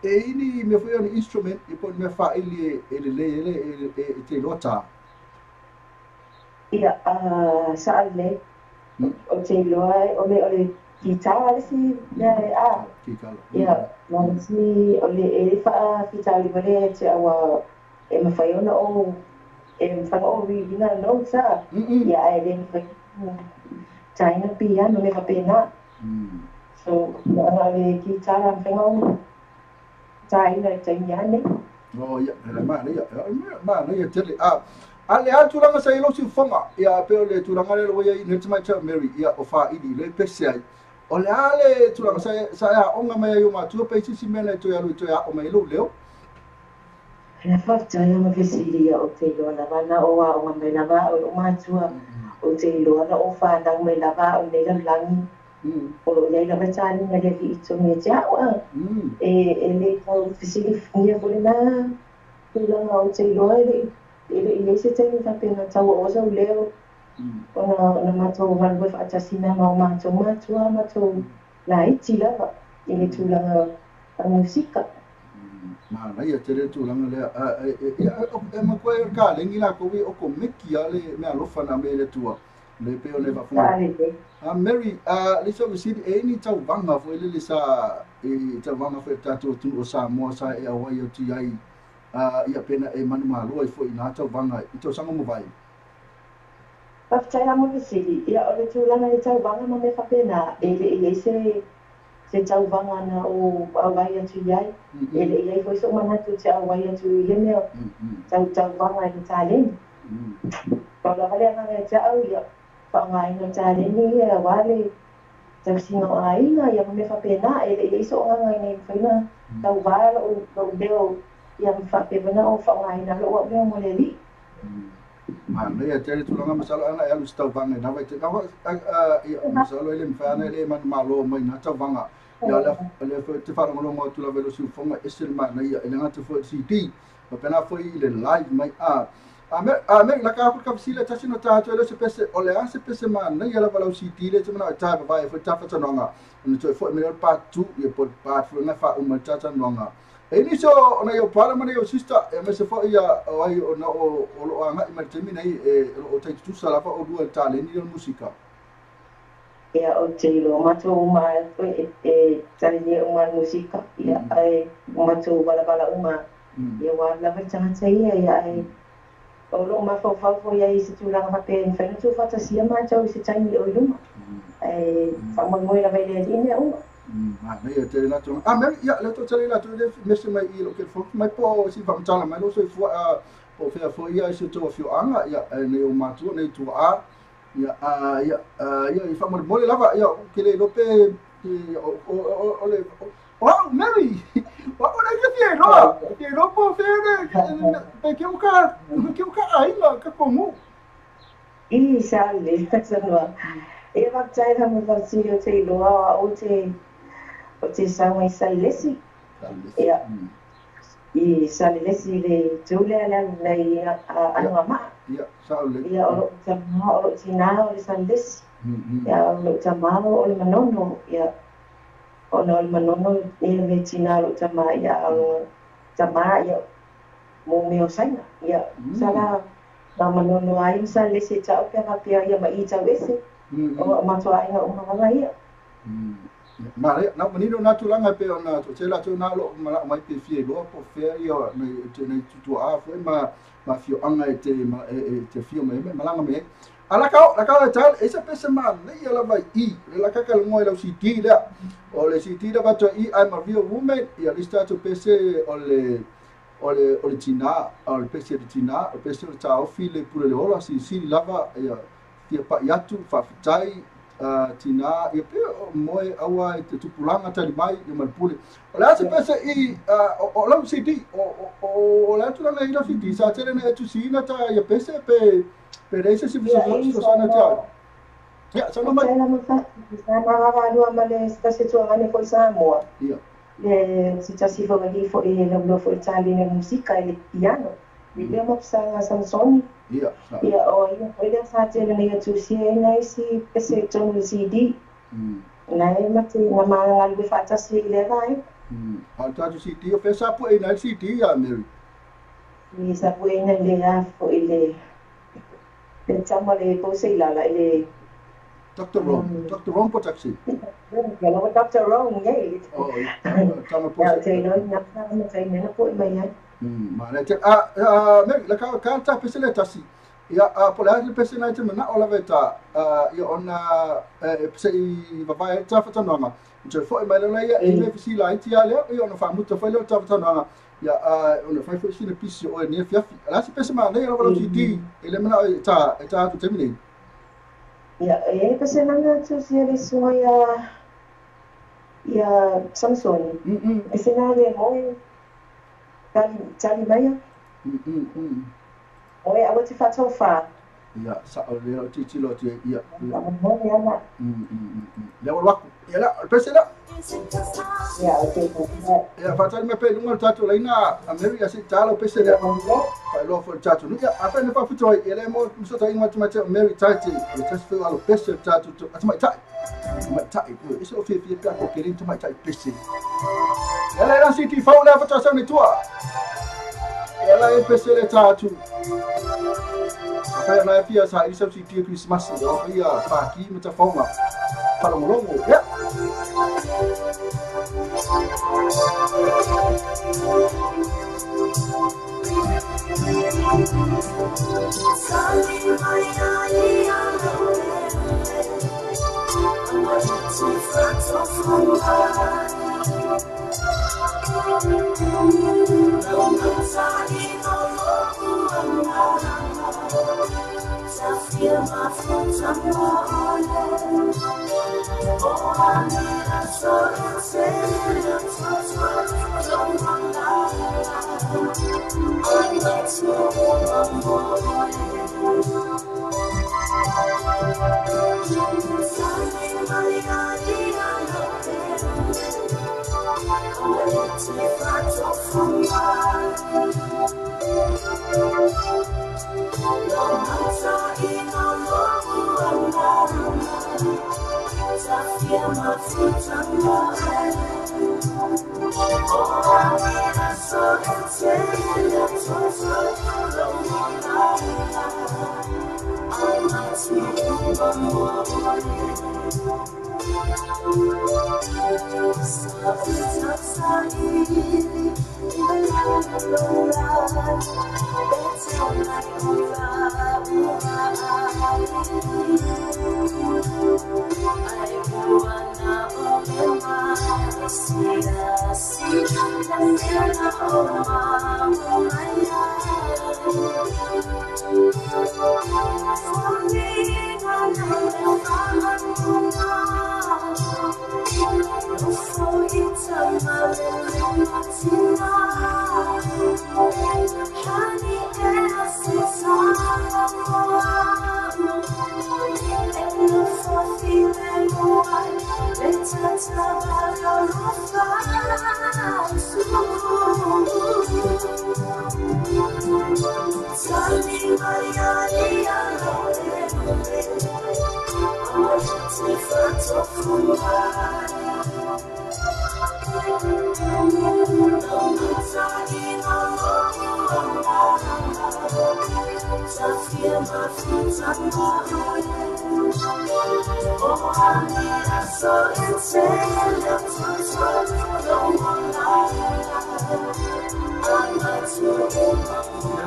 e ini me foi ni instrument i po me fa ili e le le le e te lota. Ia a sa le o te iloa o le kitara le si mea e a. Kikala. Ia ma le si o le e faafitauli le te aua e mafai ona o e mafai o reading notes a. Ia ae le mafai taina piano me faapena. So ana le kitara mafai o taina i taimi ane. Oh ia le ma le ia ma le ia tele a a le atu langa sa ilo si fonga ia pe o le tulaga le lo ia i ne mai ta Mary ia o fa ili le pese ai. O le a le tulaga sa sa ia onga mai o matua pe si si mele to ia lo to ia o mai lo leo. Na faafetai ma fesili ia o te iloa lava na o aoga mai lava o loo matua o te iloa na o fanau mai lava o nei lalolagi o loo iai lava taliga le alii togi e te a'u a e e lē tau fesiligia foi lenā tulaga o te iloa e le'i iai se taimi faapena tau oo sau leo ona ona matou galue faatasi mea ma o matou matua matou laiti lava i le tulaga a musika. Manaia tele tulaga lea. Ia e makoe o ka lengi la ko o ko meki a le me alofa na me le tua. Le pe o le vafunga. Sa lelei. A Mary, a le sa visili e ni tau vanga foi le sa e tau vanga foi tatou tu o Samoa sa e awai o ti ai a ia pena e manu maloa i foi na tau vanga i tau sanga mo vai. Faafetai la mo le fesili, ia o le tulaga i le tauvaga ma mea faapena, e le i i ai se tauvaga na ou auai atu i ai, e le i i ai foi sou manatu ou te auai atu i ia mea tau tauvaga i le taleni. Pau lava le agaga ia te au, ia faaaogaina le taleni ia aua le tausiga o aiga ia ma mea faapena, e le i i ai sou agaga ina ia mafai ona tauva lou leo ia ma faapea foi ona ou faaaogaina lou au leo mo le Alii. Manaia tele tulaga masalo ana e alu se tauvaga i na vaitaimi. Ia, masalo e le mafai ana e le manumalo mai na tauvaga. Ia o lea foi te faalogologo atu lava i lou siufofoga, e ese le manaia, e le gata foi i le CD, faapena foi i le live mai. A Mary, laka aku le kafesili e tasi no ta atu e leo se pese, o le a se pese manaia lava lau CD lea te manao e tae vavae ai foi ta fatanoaga, ona toe foi mai lea o le part 2, ia po o le part 3 na faauma ai le ta talanoaga. E nisi o nai ou brother ma nai ou sister, aemaise foi ia o ai ona o lo o agai mai i le taimi nei, e o lo o tai tutusa lava oulua i le taleni o le musika. Ia, ou te iloa matou uma lava e talenia uma le musika, ia, ae ua matou valavala uma, ia, ua alu lava le tagata ia, ia, ae o lou mafaufau foi ai i se tulaga faapea e mafai ona tuufaatasia matou i se taimi o i luma, ae faamoemoe lava i le Alii mea uma. Manaia tele la tulaga. Ah, Mary, ia, lea toatele i latou i le mese mai i lou telefoni mai po o si faamatala mai lou soifua, po o fea foi ia i si outou afioaga, ia, nei ou matua, nei tuaa, ia, ia, ia, i faamolemole lava, ia, ou te le iloa pe, o le, o au, Mary, o au le fia iloa, fia iloa po o fea le, pe ke o ka, ke o ka aiga, ka komu. I sa le sanoa. Ia faafetai la mo faafesili o te iloa o au te o te sau mai Salelesi. Ia i Salelesi le itu lea le alu nei Anoamaa. Ia sao le. Ia o lou tama o lou tina o le Salelesi. Ia o lou tama o le Manono. Ia ona o le Manono ia le tina o lou tama ia a o lou tama ia mo mea o Saina. Ia sa la na Manono ai ma Salelesi e tau pea faapea ia ma i tau ese. O matou aiga uma lava ia. Manaia, na manino nā tulaga e pei ona toatele latou na o lo o manao mai pe fia iloa po o fea ia nai tutuaa foi ma afioaga e te e te afio mai ai ma e malaga mai ai. A laka o, laka o e tale, e se pese manaia lava i i, le laka ka lengoa i lau CD lea. O le CD lea vato i I'm a Real Woman, ia le isi tatou pese o le o le o le tina, o le pese o le tina, o le pese o le taofi le pule le ola, silisili lava ia fia pai atu, faafetai, tina, ia pe o moe aua i te tupulaga tali mai ia ma le pule. O le a se pese i o lau CD, o le a tulaga i lau CD, sa tele na e tusiina ta ia pese pe pe leai se isi fesoasoani atu ai. Ia, saunoa mai. Faafetai lava Fati, sa mavavalua ma le se tasi atuagane foi Samoa. Ia. Le se tasi foi alii foi e laulau foi i le taleni o le musika i le piano. Le Mapsaga Samsoni. Ia, sa. Ia, o ia foi lea sa tele na ia tusia ai nai isi pese i totonu o le CD. Na e mate na ma galue faatasi ai i lea vaega. A o le tatou CD, o fea sa pueina ai le CD ia Mary? I sa pueina i le a foi le le tama le Poseilala i le Dr. Rome, Dr. Rome Production. Ia lava Dr. Rome, nei. Oh, tama Ia, te iloa i nā na taimi ana poe mai ai. Manaia tele. A, Mary, la ka ka ta pese le tasi. Ia, a po o le a le pese na i te manao lava e ta, ia ona e se i vavae ai le ta fatanoaga. Ona toe foi mai lea ia, e le fesila iti a lea, ia ona faamuta foi lea o le ta fatanoaga. Ia, ona fai foi sina pisi o oe nei afiafi. O le a se pese manaia lava lau CD e le manao e ta, e ta atu i le taimi nei? Ia, e i ai pese nana tusi a le susuga ia, ia Samsoni. Pese na le moe. Tali, tali maia. Oe aua te whaatowha. Ia, sao lea o tilotilo atu ai, ia, ia. Mone ana. Lea ua alu aku. Ia la, o le pese lea. Ia, o te Ia, faatali mai pea i luga o le tatou laina a Mary, ia se i ta lau pese lea. Faailoa foi i le tatou nuu. Ia, afai na faafuto ai, ia lea mo fesootaiga mai tamaitai o Mary Taite, o le tasi foi o alo pese o le tatou, a tamaitai. Tamaitai, e se o fiafia pe a ko kere tamaitai pese. Ia la e CD fau lea faatoa sau nei tua. Ia la e pese le tā atu. Afai ana e fia sa i sau CD o Christmas, o ia pāki ma tafaunga. Whalongolongo, ia.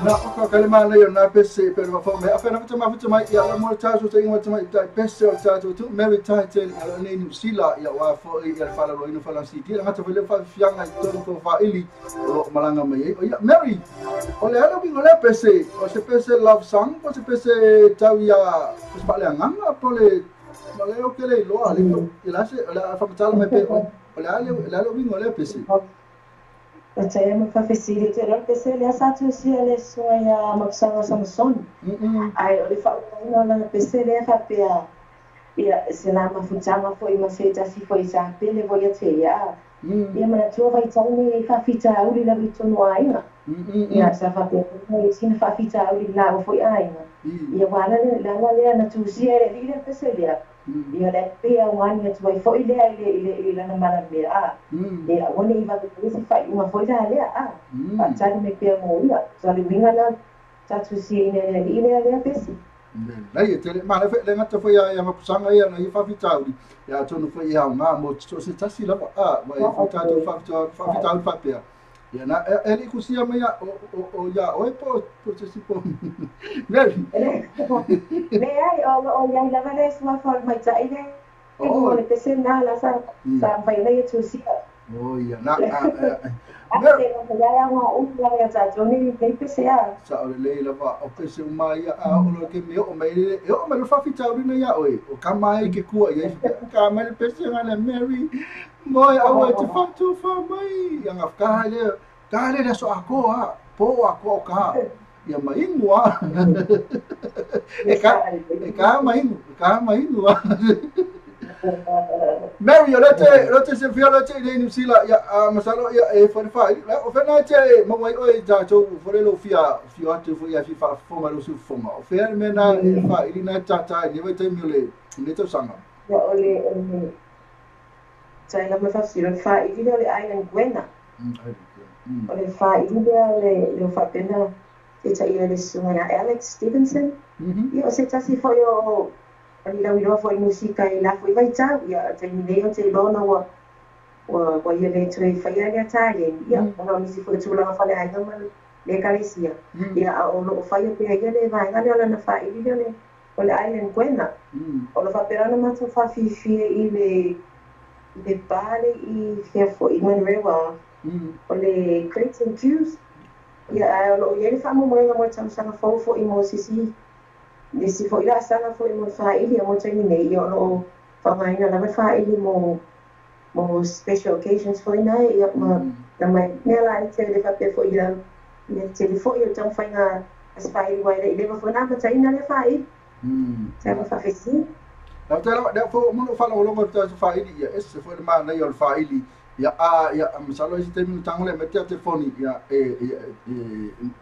Na o ka le mana yo na pese pero ma fo me afena fo mai ya mo ta so te mo mai ta pese o ta tu Mary title ya ne New Zealand ya wa fo ya fala lo ino fala si dia ngata fele fa fianga to fo fa ili o malanga mai o ya Mary o le ala bingo le pese o se pese love song o se pese tau ya o se pa le nganga po le le o ke le lo ale la se la fa tala me pe o le ala bingo le pese. Até uma facilita era pese le sa tu si le soya mapsanga Samson. Ai o le fa no na pese le fa pe ia se la mafutanga foi mafeta si foi sa pe le voia te ia. Ia mana tu vai tau ni fa fita uri la vitu no ainga. Ia sa fa pe no sin fa fita uri la o foi ainga. Ia wala le la le na tu si le le pese le. Ia le pe a wani atu ai foi le ile ile na mana me a. Ia wani iwa ke se fa uma foi la le a. Pa tali me pe mo ia. So le winga na tatu si ile le ile le pesi. Nei e tele mana fe le ngata foi ia mapusanga ia na i fa fitauri. Ia tonu foi ia nga mo so se tasi la a wa e foi tatu fa fitauri fa pe. Ia na ele kusia mai o ia o po po se po. Mary. Le ai o ia la vale sua fa mai ta ile. O le pese na la sa sa vai le tu si. O ia na a te no ia ia o la ia ta ni le pese a. Sa o le la va o pese o mai a o lo ke me o mai e o mai fa fitauri na ia oi. O ka mai ke kua ia ka mai le pese na Mary. Moi aua te fa tu fa mai ia ngaf ka le ka le so ako a po ako ka ia mai ngua e ka mai ngua Mary o le se fia le te le New Zealand ia masalo ia e fo fa o fe na te mo mai o ja to fo le lo fia fia atu fo ia fi fa fo ma lo su fo ma o fe me na e fa ili na ta ta ni ve te mi le ni to sanga ia o le Tai la me fa siro fa i le island Gwena. O le fa i le le fa pena te tai le sunga Alex Stevenson. Ia o se tasi fo yo o ni la fo musika i la fo vai tau ia te ni o te lona wa wa ia le tu fa ia le tai ia o ni si fo tu la fa le ai ma le kalesia. Ia o lo fa ia pe ia le vai le na fa i le o le island koena. O lo faapena ona matou faafiafia i le i le pale i fea foi i Manurewa o le Crates and Cues. Ia ae o loo i ai le faamoemoega mo le tausaga fou foi mo se isi le isi foi laasaga foi mo le faaili mo le taimi nei ia o loo faaaogaina lava le faaili mo mo special occasions foi na ia ma na mai mea laiti ai le faapea foi ia le tele foi o le taumafaiga a se faaili aua e le i leva foi ona amataina lea faaili. Sa ma faafesili. Lau tala lea fo mo faalogologo i le faaili ia ese foi le manaia o le faaili ia a ia masalo i se taimi na tago lea mai te telefoni ia e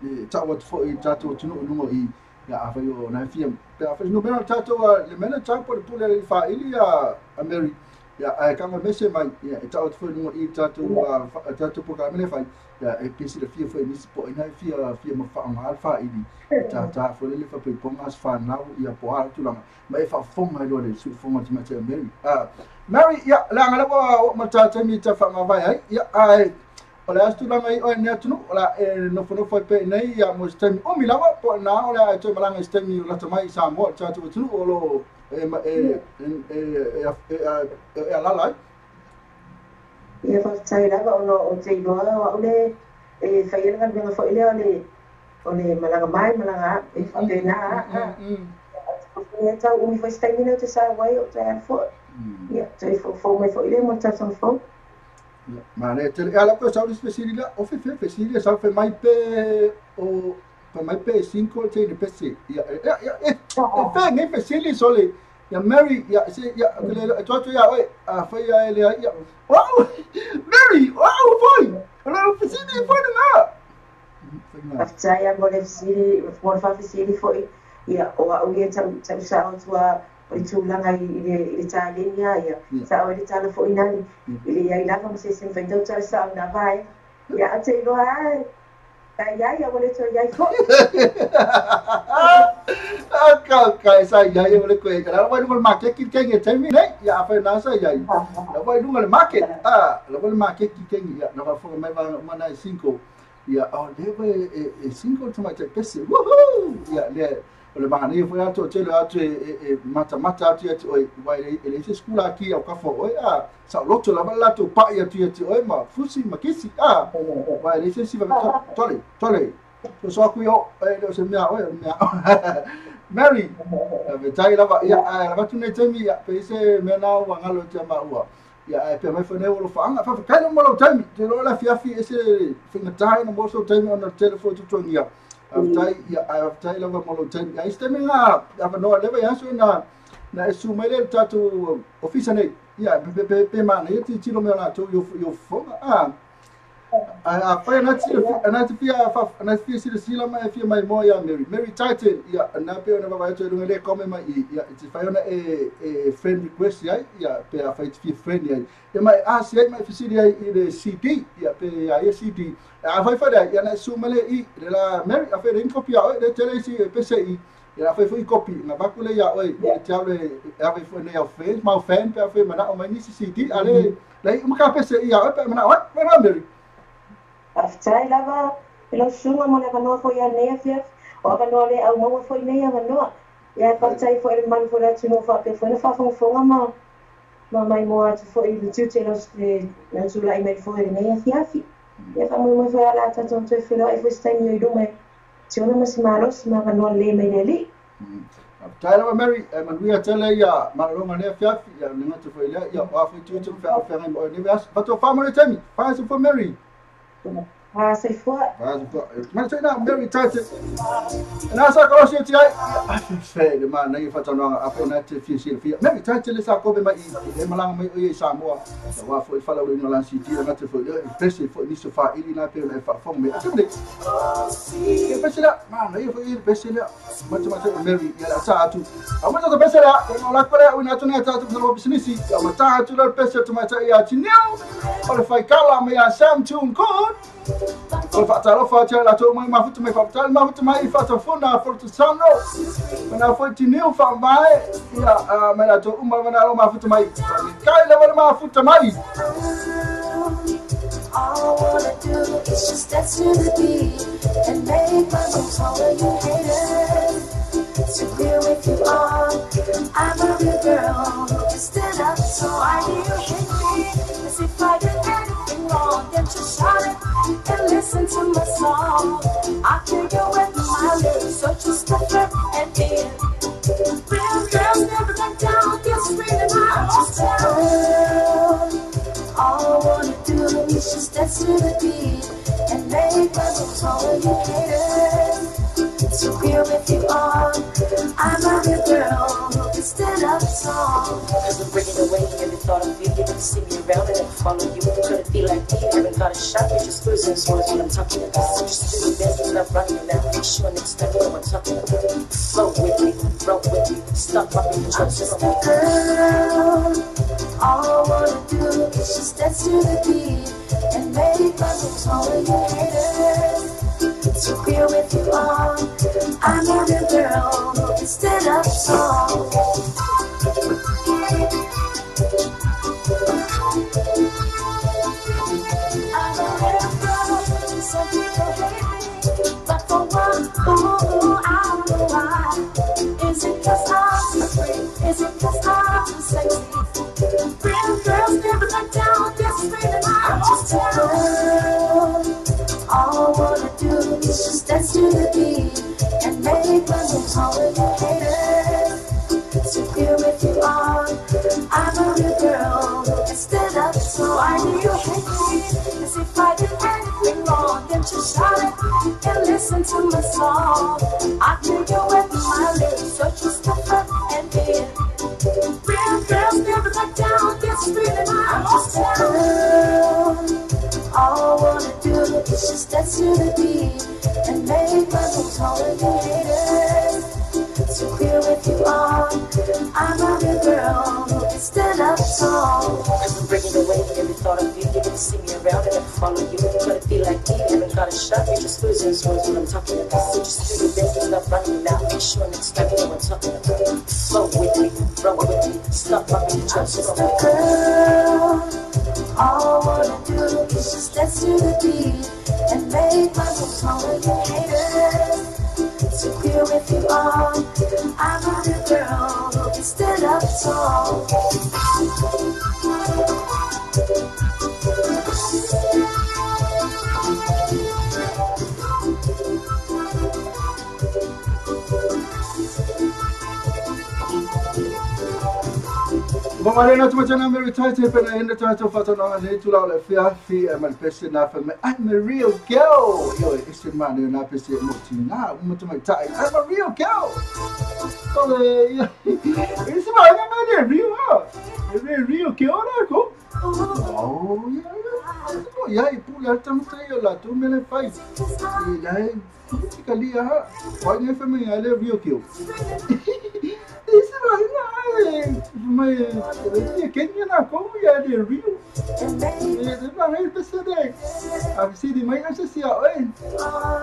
e tau atu foi i tatou atunuu i luga i ia afai o na fia pe afai no mea tatou le mea tau po le pule le faaili ia a Mary ia ae kanga mese mai ia e tau atu foi i luga i tatou tatou programe le fai ia e pesi le fia foi nisi po ina fia fia ma faaaoga le faaili ta ta foi le faapoipoga se fanau ia po a tulaga ma e faafofoga ai loa le siufofoga o tamaitai o Mary. Mary, ia, leaga lea ua oo ma le taimi ta faamavae ai, ia, ae o le a se tulaga i oe i lenei atunuu, o le a e nofonofo ai pea i inei, ia, mo se taimi umi lava, po o ina o le a e toe malaga i se taimi o lata mai i Samoa, i le tatou atunuu o lo o e, e, e, e, e, e, e alaala ai. Ia, faafetai lava ona ou te iloa o au le e faia le galuega foi lea o le o le malaga mai malaga aʻu e faapena a a tau umi foi se taimi lea ou te sau ai ou toe alu foi. Ia, toe foufou mai foi lea mo le tausaga fou. Manaia tele. E ala koe sau le isi fesili lea, o fefe fesili e sau fai mai pe o fai mai pe 5 le teine pese. Ia ia ia e fe nei fesili sole. Ia Mary, ia se ia le e atu ia oe a fai ia le ia. Wow! Mary, wow foi. O le fesili foi na. Faafetai lava mo le fesili, mo le faafesili foi, ia, o au ia tau, tau sao atu a o le tulaga i, i le, i le taleni a ia, sao ai le tala foi nani, i le iai lava ma se isi mafai tau tala sao na vaega. Ia, a te iloa a, sa iai a ua le toe iai foi. Ka ka e sa iai o le koe. La wai lunga le makeki le kengi e taimi nei. Ia a whai nā sa iai. La wai lunga le market. Ah, la wai le makeki kengi. Ia, na whafonga mai wanga mana e 5. Ia, o lea ua e, e single le tamaitai pese. Woohoo! Ia, lea, o le manaia foi atu o tele atu e, e, e matamata atu ia te oe, aua e leai, e leai se skula aki au kafa o oe, a, saoloto lava le latou pa'i atu ia te oe ma fusi ma kisi, a, aua e leai se isi vave, tole, tole, soso aku ia o, e le o se mea a oe, o le mea a Mary, faafetai lava, ia, ae lava atu nei taimi, ia, pe i se mea na ua galo ia te maua. Ia, ae pea mai foi nei ua alofaaga. Faafetai lava mo lou taimi. Ou te iloa o le afiafi e ese faigata ona maua sou taimi ona o le tele foi o tuatuagia. Faafetai, ia, ae faafetai lava mo lou taimi. Ia, i se taimi na avanoa leva i aso na na e susu mai lea i le tatou ofisa nei. Ia, pe, pe, pe manaia tilotilo mai o latou i o fofoga. Ah, Ae afai ana te ana te fia ana te fia silasila ma e fia maimoa iā Mary. Mary Titan, ia, na pei ona vaavaai atu ai i luga lea kome mai i, ia, e te whai ona e, e friend request i ai, ia, pe afai te fia friend i ai. Ia ma e asi ai ma e fesili ai i le CD, ia, pe ia ia CD. E afai whai lea, ia na e susu mai lea i, le la Mary, afai le kopi a oe, le tele isi e pese i, ia afai foi kopi, na vaku le ia oe, ia te au le, e ave foi nei au fans, mau fan, pe afai manao mai nisi CD, a le, Lei uma ka pese ia oe pe manao ai, mai rā Mary. Faafetai lava i lau susuga mo le avanoa foi ia lenei afiafi. O avanoa le au maua foi nei avanoa. Ia e faafetai foi i le mamalu foi o le atunuu faapea foi ona faafogafoga ma ma maimoa atu foi i le tiute i le tulai mai foi i lenei afiafi. Ia faamoemoe foi o le a tatou toe feiloai foi se taimi o i luma e tiona ma se malosi ma avanoa lelei mai le Alii. Faafetai lava Mary, e manuia tele ia malologa nei afiafi, ia le gata foi lea, ia o a foi tiute ma fealofeagai ma oe nei vaiaso. Faatoa mo le taimi. Fā soifua Mary. Fā soifua. Fā soifua. Mana tei nā Mary Tate. E nā sa kolosi o ti ai. Ia, fe le manaia whaatanoanga a whai nā te fia silafia. Mary Tate le sa kobe mai i e malanga mai o ia i Samoa. Ia wā foi whala uro ina lan CD la ngata foi lea, e pese foi nisi o whaili nā pe ona e whaafonga mai. Ate nei. E pese lea, manaia foi i le pese lea. Mate mate o Mary ia le ata atu. A mata te pese lea, e ngā lako lea, uina atu nei ata atu masalo pisinisi. Ia mata atu lea le pese o te maitai ia Tiniau. O le whaikala mai a Sam Tune Good. O le whaatalofa atu ai latou mai mafuta mai whaafetai mafuta mai i whaatafuna Fortesano. Mana foi Tiniu whaamae ia mai latou uma mana alo mafuta mai. Kai lava le mafuta mai. All I wanna do is just dance to the beat and make my moves all of you haters. be with you all. I'm a real girl who can stand up. So why do you hate me? As if I did anything wrong. Then just shout it and listen to my song. I kill you with my lyrics, so just step up and in. Real girls never let down. This really my just a girl. All I wanna do is just dance to the beat and make my moves all you haters. To be with you all, I'm a real girl who can stand up tall. Cause I'm breaking away every thought of you. You never see me around and I follow you. Try to be like me, haven't got a shot. You're just losing words when I'm talking about. So just do your best and stop running your mouth. Make sure next time you know what I'm talking about. Flow with me, roll with me, stop rocking the I'm just a girl. All I wanna do is just dance to the beat and make my moves all you haters. To be with you all, I'm a real girl who can stand up tall. I'm a real girl, some people hate me, but for what? Ooh, I don't know why. Is it 'cause I'm too free? Is it 'cause I'm too sexy? Real girls never let down. This really my just a girl. All I wanna do is just dance to the beat and make my moves all you haters. To be with you all, I'm a real girl who can stand up. So why do you hate me? As if I did anything wrong. Then just shout it and listen to my song. I kill you with my lyrics, so just step up and in. Real girls never let down. This really my just a girl. All I wanna do is just dance to the beat and make my moves all you haters. To be with you all, I'm a real girl who can stand up tall. Cause I'm breaking away every thought of you. You never see me around and I follow you. Try to be like me, haven't got a shot. You're just losing words when I'm talking about. So just do your best and stop running your mouth. Make sure next time you know what I'm talking about. Flow with me, roll with me, stop rocking the I'm just a girl. All I wanna do is just dance to the beat and make my moves all you haters. To be with you all, I'm a real girl who can stand up tall. Marina tu meri tai pena ina tai whatananga nei tula o le whia fi e manifeste nā wha me I'm a real girl. Yo, ese manu nā pese mo tina, mo te mai tai. I'm a real girl. Tole, ese manu nā real ha. E real girl nā ko. Oh, yeah. Yeah, i pule tangata ia la tu mele fai. I lai, tika lia ha. Wai nei wha me le real girl. Ese manu nā mai Kenya na ko ya de real. E na hei pese de. A si di mai ase si a oi.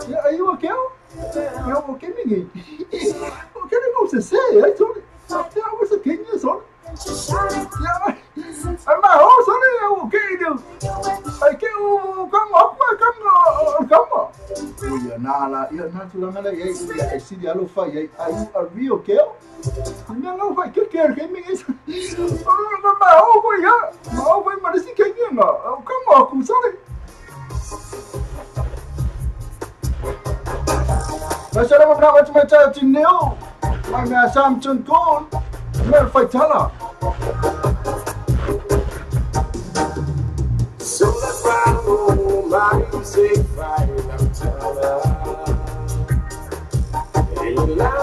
Ya ayu o keo? Ya o ke mingi. O ke no se se, ai to. Ya o se Kenya so. Ya. Ama o so ne o ke do. Ai ke o kama kama kama. O ya na la ya na tu la na ya ya si di alo fa ya ai a real keo. Não, não vai que quer que me isso. Mas o vai ya, mas vai mas se quem não, como com sabe? Mas era uma brava te meter de neu. Mas me assam chun con, me faitala. Sola bravo, mai se fai la tala. E la le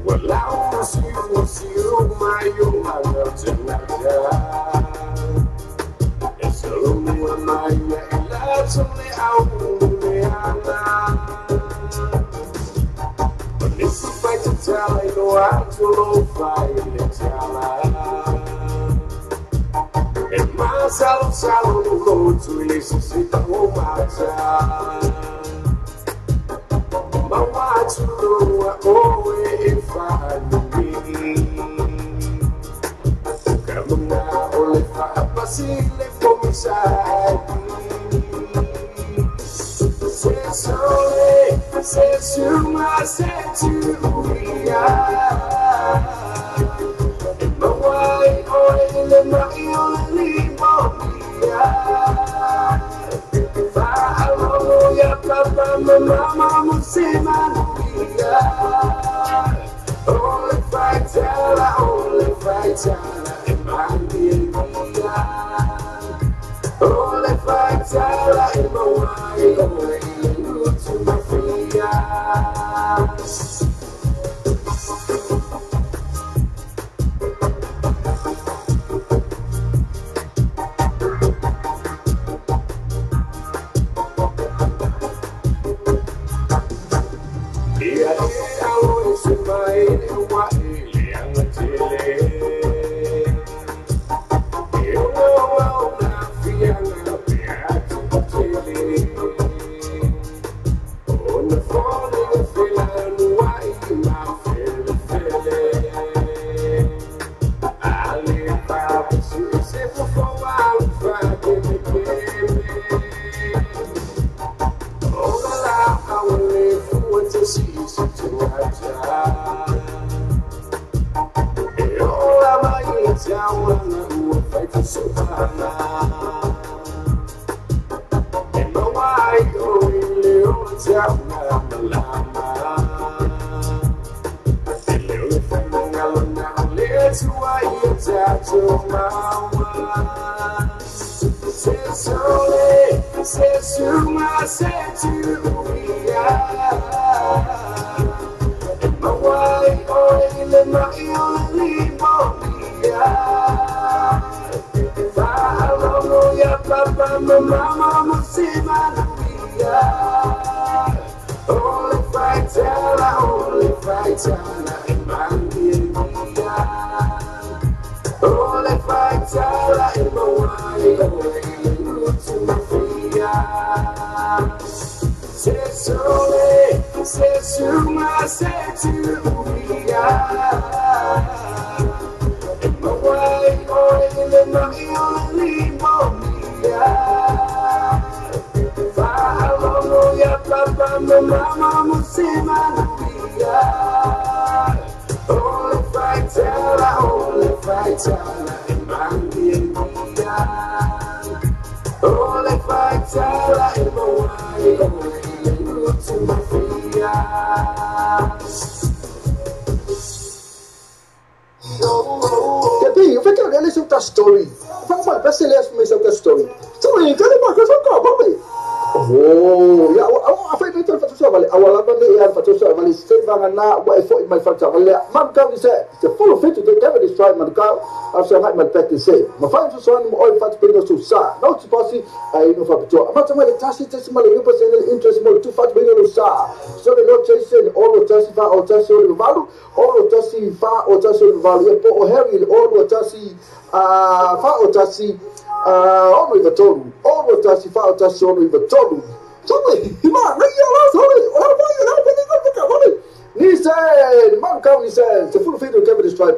well, I want to see you, my It's a long my But this is my to tell I know I'm too low And my salon salon road to relationship Ole faitala e mangia. Ole faitala e mawai ole lutu mafia.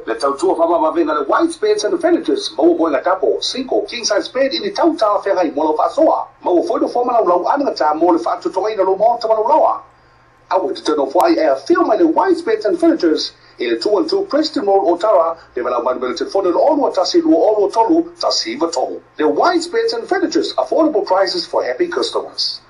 Le tautua whamamavena le White Beds and Furnitures, maua moe tapo, 5, king size bed i le tautala whengai mo lau whaasoa. Maua foi no whamana lau anaga tā mo le whaatutonga ina lo maota malauloa. Aua te tēnō whai e a whio mai le White Beds and Furnitures i le 212 Preston Road Otara, le walau manu mele telefone le 6 1 2 6 3 1 3. Le White Beds and Furnitures, affordable prices for happy customers.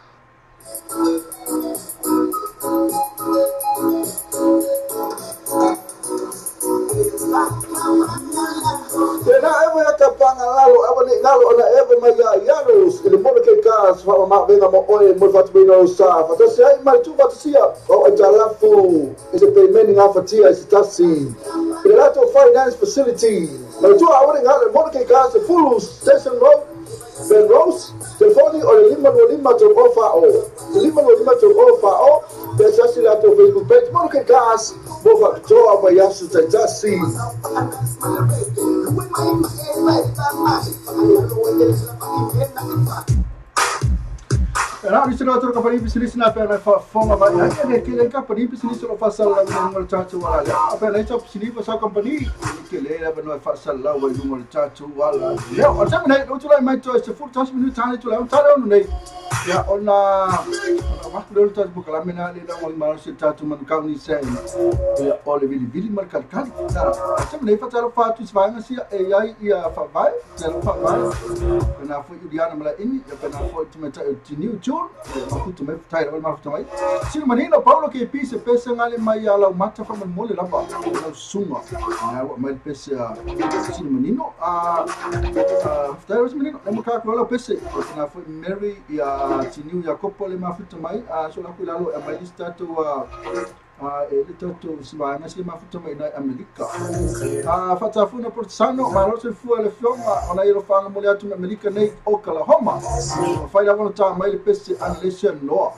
Tena ewe ya kapanga lalo ewe ni ngalo ona ewe maya yaros ile mono ke ka swa ma venga mo oe mo fatu bino sa fatasi ai mai tu fatusia o atalafu is a payment ngafatia is tasi ile lato finance facility na tu awone ngalo mono ke ka full station road Ben Rose telefoni o le lima no lima to ofa o lima no lima to ofa o pesa la to Facebook page mono ke ka mo fatu ma yasu tasi. Era isso não outro company business na pena forma vai é que ele company business lo faça lá no chacho wala a pena isso business faça company que ele era no faça lá o no chacho wala ya o sabe né outro lá mais choice full touch minute tane tu lá tane no né ya ona wa ku lo touch buka la mena le la mo se chacho man ka ni sen ya ole vili vili marcar kali tá sabe né faça lo fato isso vai assim e aí ia fa vai na foi Juliana mala ini ya pena foi tu meta new School. Mafuta mai tai lava mafuta mai. Sina manino Paulo ke pise pese ngale mai ala mata fa mole lava. Lau sunga. Na wa mai pese sina manino a tai lava manino le mo ka ko pese. Na foi Mary ia Tiniu Jacopo le mafuta mai a so la ku lalo a mai lista to e le toto sivaanga se mafuta mai na Amerika. A fatafuna Portsano malo se fua le fionga ona ilo fanga mo le atu Amerika nei Oklahoma. Fai la bona ta mai le pese Analysia Noa.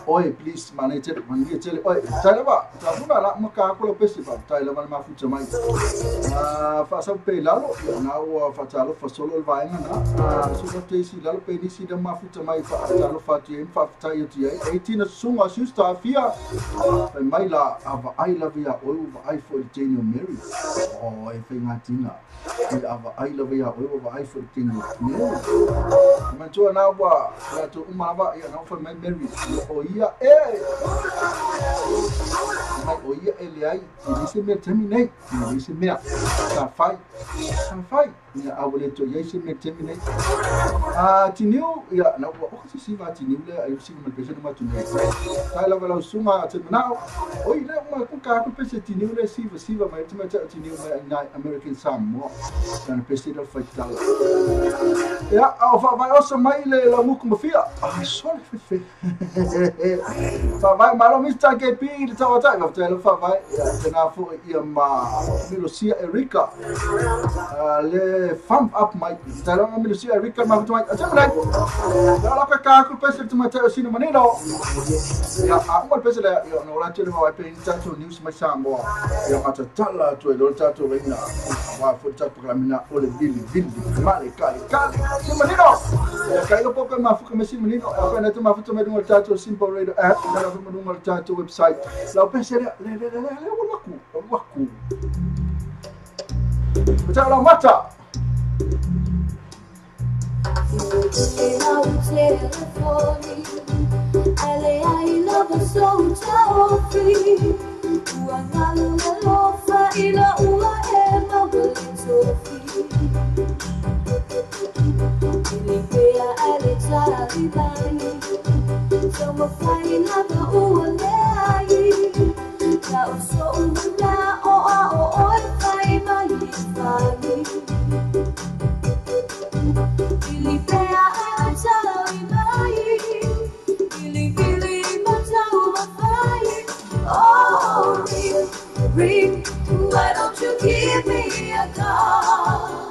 Oi please manager manager tele oi tai lava tafuna la maka ko le pese ba tai lava mafuta mai. Fa sa pe lalo na o fatalo fa solo le vaenga na so te si lalo pe ni si da mafuta mai fa talo fa ti fa tai ti ai 18 sunga sister fia mai la ava ai lava ia oe ua vaai foʻi i le teine o Mary. O e faigatina ava ai lava ia oe ua vaai foʻi i le teine o Mary. Manatua na ua latou uma lava ia na ua fai mai Mary o ia e mai o ia e leai e leai se mea taimi nei e leai se mea sa fai ia a ua le toe iai se mea taimi nei. Tiniu ia na ua oka sisiva tiniu lea ai siva ma le pese numa tu nei tai lava lau suga te manao oi le uma ku ka ku pese tiniu le siva siva mai te mai tiniu mai nai American Samoa na pese le faitala ia au fa vai osa mai le la muku mafia sole fe fa vai malo Mr. KP le tawatai va te fa vai te na fo ia ma Milosia Erika le thumb up mai te la Milosia Erika ma tu mai te mai la ka ka ku pese te mai te sino manino ia a uma pese le ia no la te le vai pe tato news mai Samoa ia ma tala tu e lo tato reina wa fo tato programina o le vili vili male kale kale sino manino ia kai o poco ma fu me sino manino a na te ma fu me no tato Simple Radio app na fu me no tato website la pese le le le le waku waku Tala mata. Oh, ring, ring, why don't you give me a call?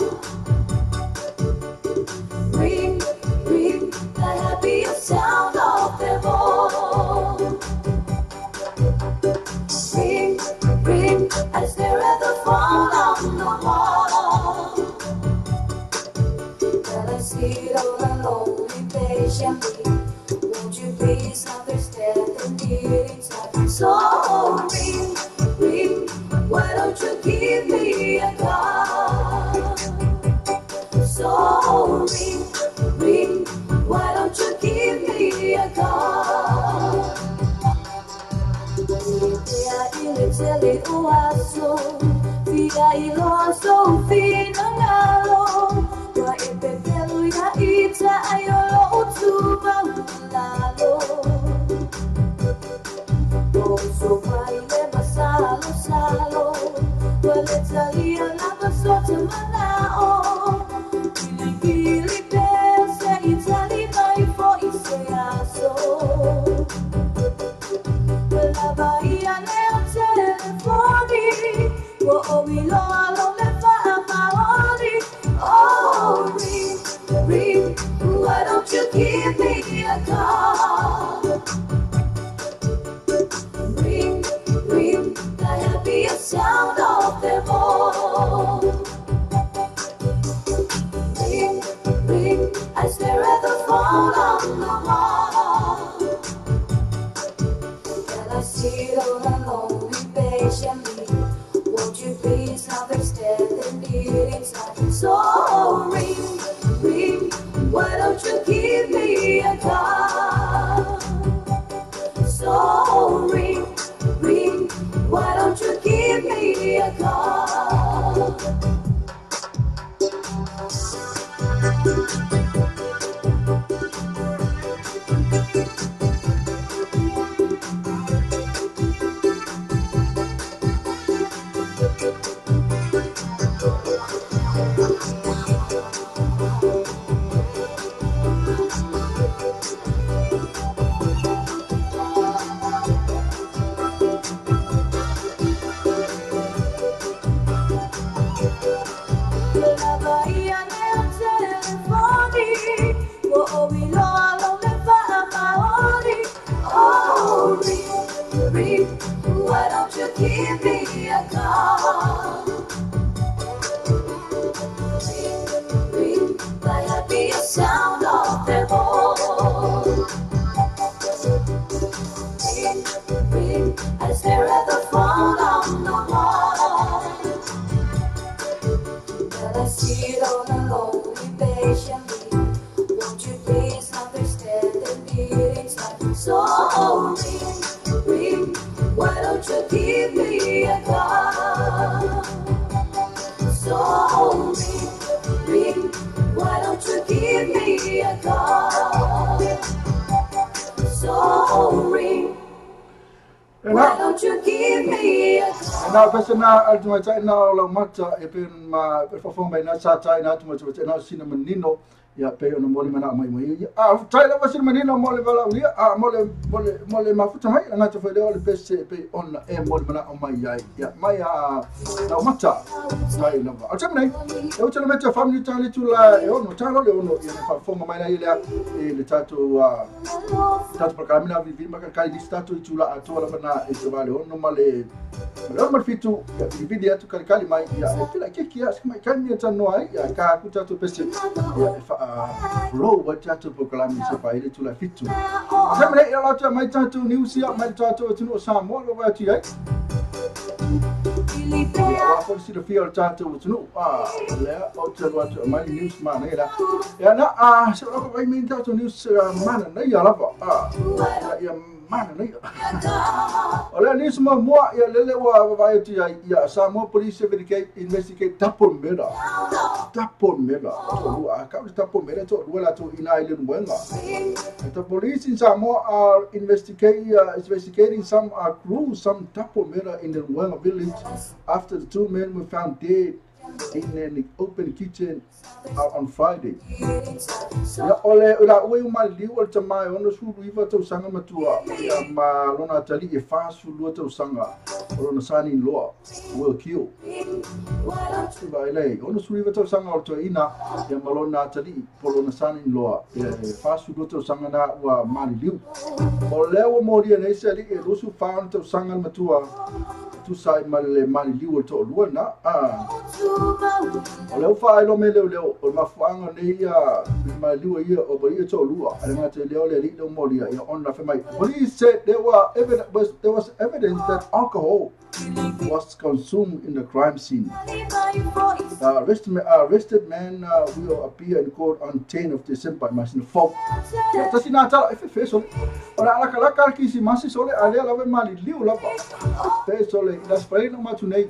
Ring, ring, the happiest sound of them all. Ring, ring, I stare at the phone on the wall. And I sit all alone impatiently. Won't you please understand the need inside? So ring, ring, why don't you give me a call? So ring, ring, why don't you give me a call? Oh, ring, ring, why don't you give me a call? Ring, ring, the happiest sound of them all. Ring, ring, I stare at the phone on the wall. And I sit all alone impatiently. Won't you please understand the need inside? So ring, ring, why don't you give me a call? So ring, ring, why don't you give me a call? Sit all alone impatiently. Won't you please understand the need inside? So ring, ring, why don't you give me a call? So ring, ring, why don't you give me a call? So ring, why don't you give me a call? Na pese na altu mai tai na o lau mata e pe ma pe fofo mai na sa tai na atu mai tai na sina manino ia pe ona mole mana mai mai ia a tai la sina manino mole vala ulia a mole mole mole mafuta mai na te fele o le pese pe ona e mole mana mai ai ia mai a lau mata tai lava o tamai e o te mete family tali tu la e ono talo le ono ia na fofo mai na ia e le tatou tatou programina vivi ma kai lista tu i tula atoa lava na e te vale ono ma le ma fitu ia vili atu kali kali mai ia e pila ke kia mai kai ni tano ai ia ka ku tatou pese ia e fa flow wa tatou programina se pa ile tula fitu tamai ia la mai tatou news ia mai tatou tu no Samoa lo va ti ai ia wa si le fia tatou tu no a le o te lo atu mai news ma nei la ia na a se lo vai mi tatou news ma na ia lava a ia mana nei. O le news ma moa ia lele wa vai atu ia Samoa Police investigate double murder. Double murder. To a ka double murder to lua to ina ile mwenga. The police in Samoa are investigating some gruesome double murder in the Mwenga village after the two men were found dead in an open kitchen on Friday. Ia ole ula ue uma liu o le tamai ono sulu iwa tausaga matua ia ma lona tali e 42 tausaga o lona sani loa ua kio. Vai lei ono sulu iwa tausaga o le toeina ia ma lona tali po lona sani loa e 42 tausaga na ua maliliu. O lea ua molia nei se ali e 24 tausaga matua tusa i ma le maliliu o le toalua na o leo whaelo me leo leo o mafuanga nei ia maliliu ia o ia toalua ale ngā te leo le li leo molia ia ona whemai. Police said there was evidence that alcohol was consumed in the crime scene. The arrested man will appear in court on 10 of December. Imagine folk. Tasi nā tala e fefe sole. O la alaka laka ki si masi sole alea lawe maliliu lava. Fe sole ila sfraina matu nei.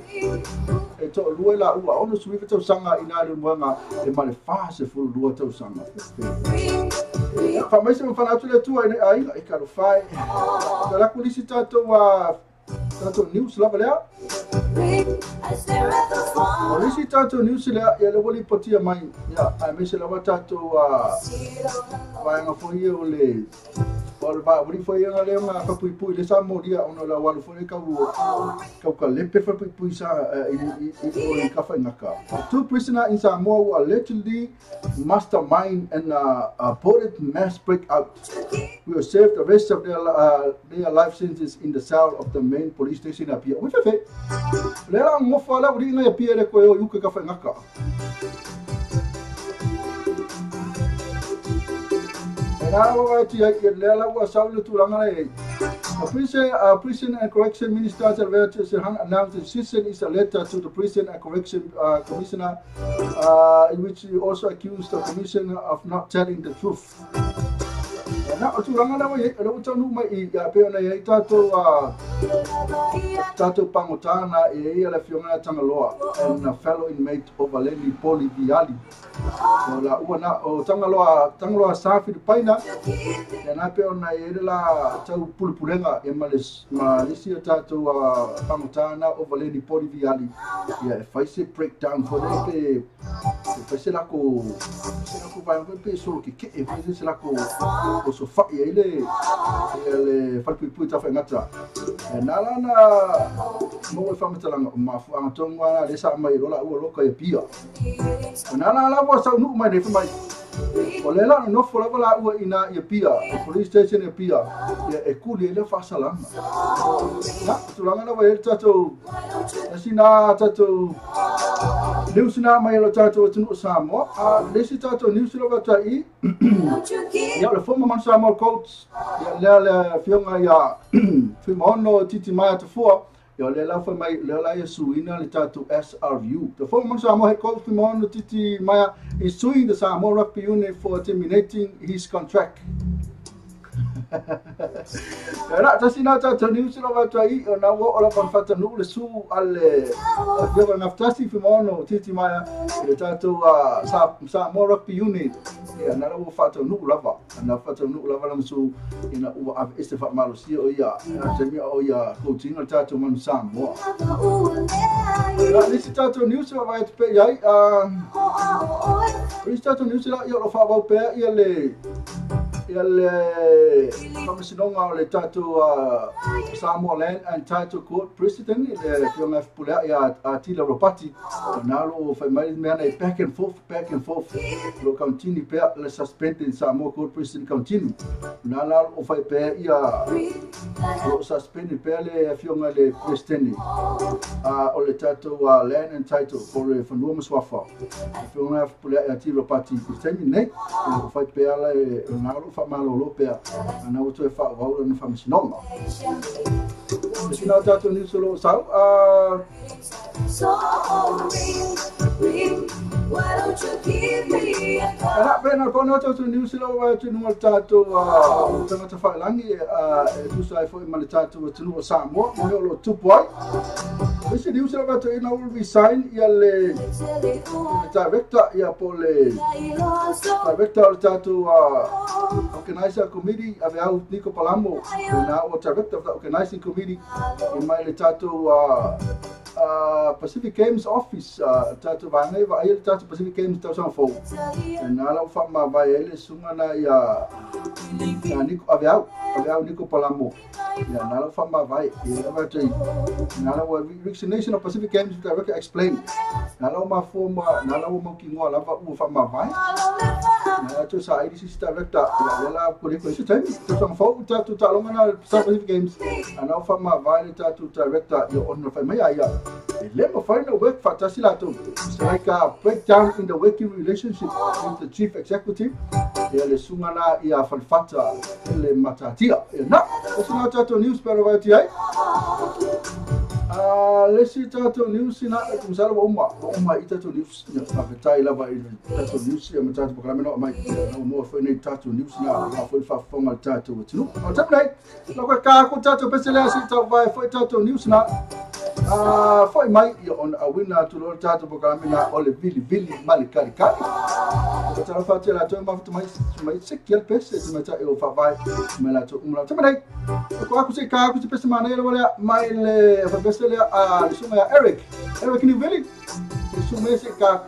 E to lua la ua ono suifa tausaga ina le muanga e male fase fulu lua tausaga. Fa mai se mfana atu le tua ina ai e ka fai. La kulisi tatou tatou news lava lea. O lisi tatou news lea ia le wali potia mai ia ai me se lava tatou vaenga foi o le o le va wali foi nga le nga fa pui pui le sa moria ona la walu foi ka ka ka lepe fa pui pui sa i o ka fa ngaka. Two prisoners in Samoa who allegedly mastermind and aborted mass breakout will serve the rest of their life sentences in the cell of the main police station up here. Ui fefe. Le la ngofa la uri ngai pia le koe o yuke ka fa ngaka. A prison and Correction Minister Alberto Serhan announced the decision is a letter to the Prison and Correction Commissioner, in which he also accused the commissioner of not telling the truth. Na o tūranga lawa i o tanu mai i pe ona i tātou tātou pangotana e ia le fionga Tangaloa and a fellow inmate of Valeni Poli Viali. O la ua na o Tangaloa sa Filipaina e na pe ona i la tau pulupulenga e ma lisi o tātou pangotana o Valeni Poli Viali. Ia e fai se breakdown fo nei pe e fai se lako vai pe solo ke ke e fai se lako o so fa ia ile le falpui ta ngata e na la na mo e famatalanga ma fu anga tonga le sa mai lola ua loka e pia na la la wa sa nu mai ne mai o le la no fo la la ua ina ia pia e police station e pia e kuli le fa salama na tulanga na wa e tatou asina tatou news na mai lo tatou tunu Samoa a lesi tatou news lo ta i ia le former man Samoa coach ia le fionga ia Fuimaono Titi Maia Tafua Ia o lea la fai mai lea la ia suina le tatou SRU. The former Samoa head coach Fuimaono Titimaea is suing the Samoa Rugby Union for terminating his contract. Ia la tasi na tatou news lo va tai o na wo o la pan fata nu le su al le afioga Naftasi Fuimaono Titimaea i le tatou Samoa Rugby Union. Ia na la ua faataunuu lava, na faataunuu lava lana su ina ua aveese faamalosia o ia taimi a o ia coaching o le tatou Manu Samoa. Ia le isi tatou news o vaai atu pea i ai, o le isi tatou news la ia o lo o faaauau pea ia le ia le faamasinoga o le tatou Samoa Land and Title Court President i le Afioga ia Fepuleai ia Atila Ropati. Na o lo o fai mai le mea nei back and forth, back and forth. O lo o continue pea le suspended Samoa Court President continue. Na la o lo o fai pea ia o lo o suspended pea le Afioga i le President o le tatou Land and Title po o le Fanua ma Suafa. Afioga ia Fepuleai Atila Ropati i le taimi lenei. O lo o fai pea le na o lo o faamalolo pea a na ua toe faaauau lana faamasinoga. Sina o tatou news o lo o sau. Ana pe na pona tatou news lo wa atu nunga le tatou tagata failagi e tusa ai foi ma le tatou atunuu o Samoa mo mea o lo o tupu ai. Isi news lo wa atu ina ua resign ia le director ia po o le director o le tatou organizer committee Aveau Niko Palamo na ua director of the organizing committee i mai le tatou Pacific Games Office tatou vaega e vaaia le tatou Pacific Games tausaga fou. Na la ua faamavae ai le susuga na ia Niko Aveau, Aveau Niko Palamo. Ia na la ua faamavae ia lava atu na la ua resignation of Pacific Games Director explain. Na la ua mafua ma na la ua mautinoa lava ua faamavae. Na la toe saili se isi director ia lea la kua le koe se taimi tausaga fou tatou taaloga na South Pacific Games. A na ua faamavae le tatou director ia ona fai mai a ia e le mafai ona work faatasi latou. It's like a breakdown in the working relationship with the chief executive ia le susuga la ia Falefata le Matatia. Ia na, o se na tatou news pe ona vaai atu i ai. Le isi tatou news ina e masalo ua uma, ua uma i tatou news. Ia faafetai lava i le tatou news ia ma tatou polokalame na oo mai. Na ua maua foi nei tatou news na aua foi le faafofoga a le tatou atunuu. O le taimi nei, lau koe ka aku tatou pese lea se i tauvae foi tatou news na. Foi mai ia ona auina atu loa le tatou polokalame na o le vilivili ma le kalikali. O ka talofa atu ia latou e mafuta mai mai seki le pese te matai o faavae mai latou uma lava. Taimi nei, ko aku se ka aku se pese manaia lava lea mai le faapese lea a le susuga ia Eric. Eric Niuvili, le susuga mai se ka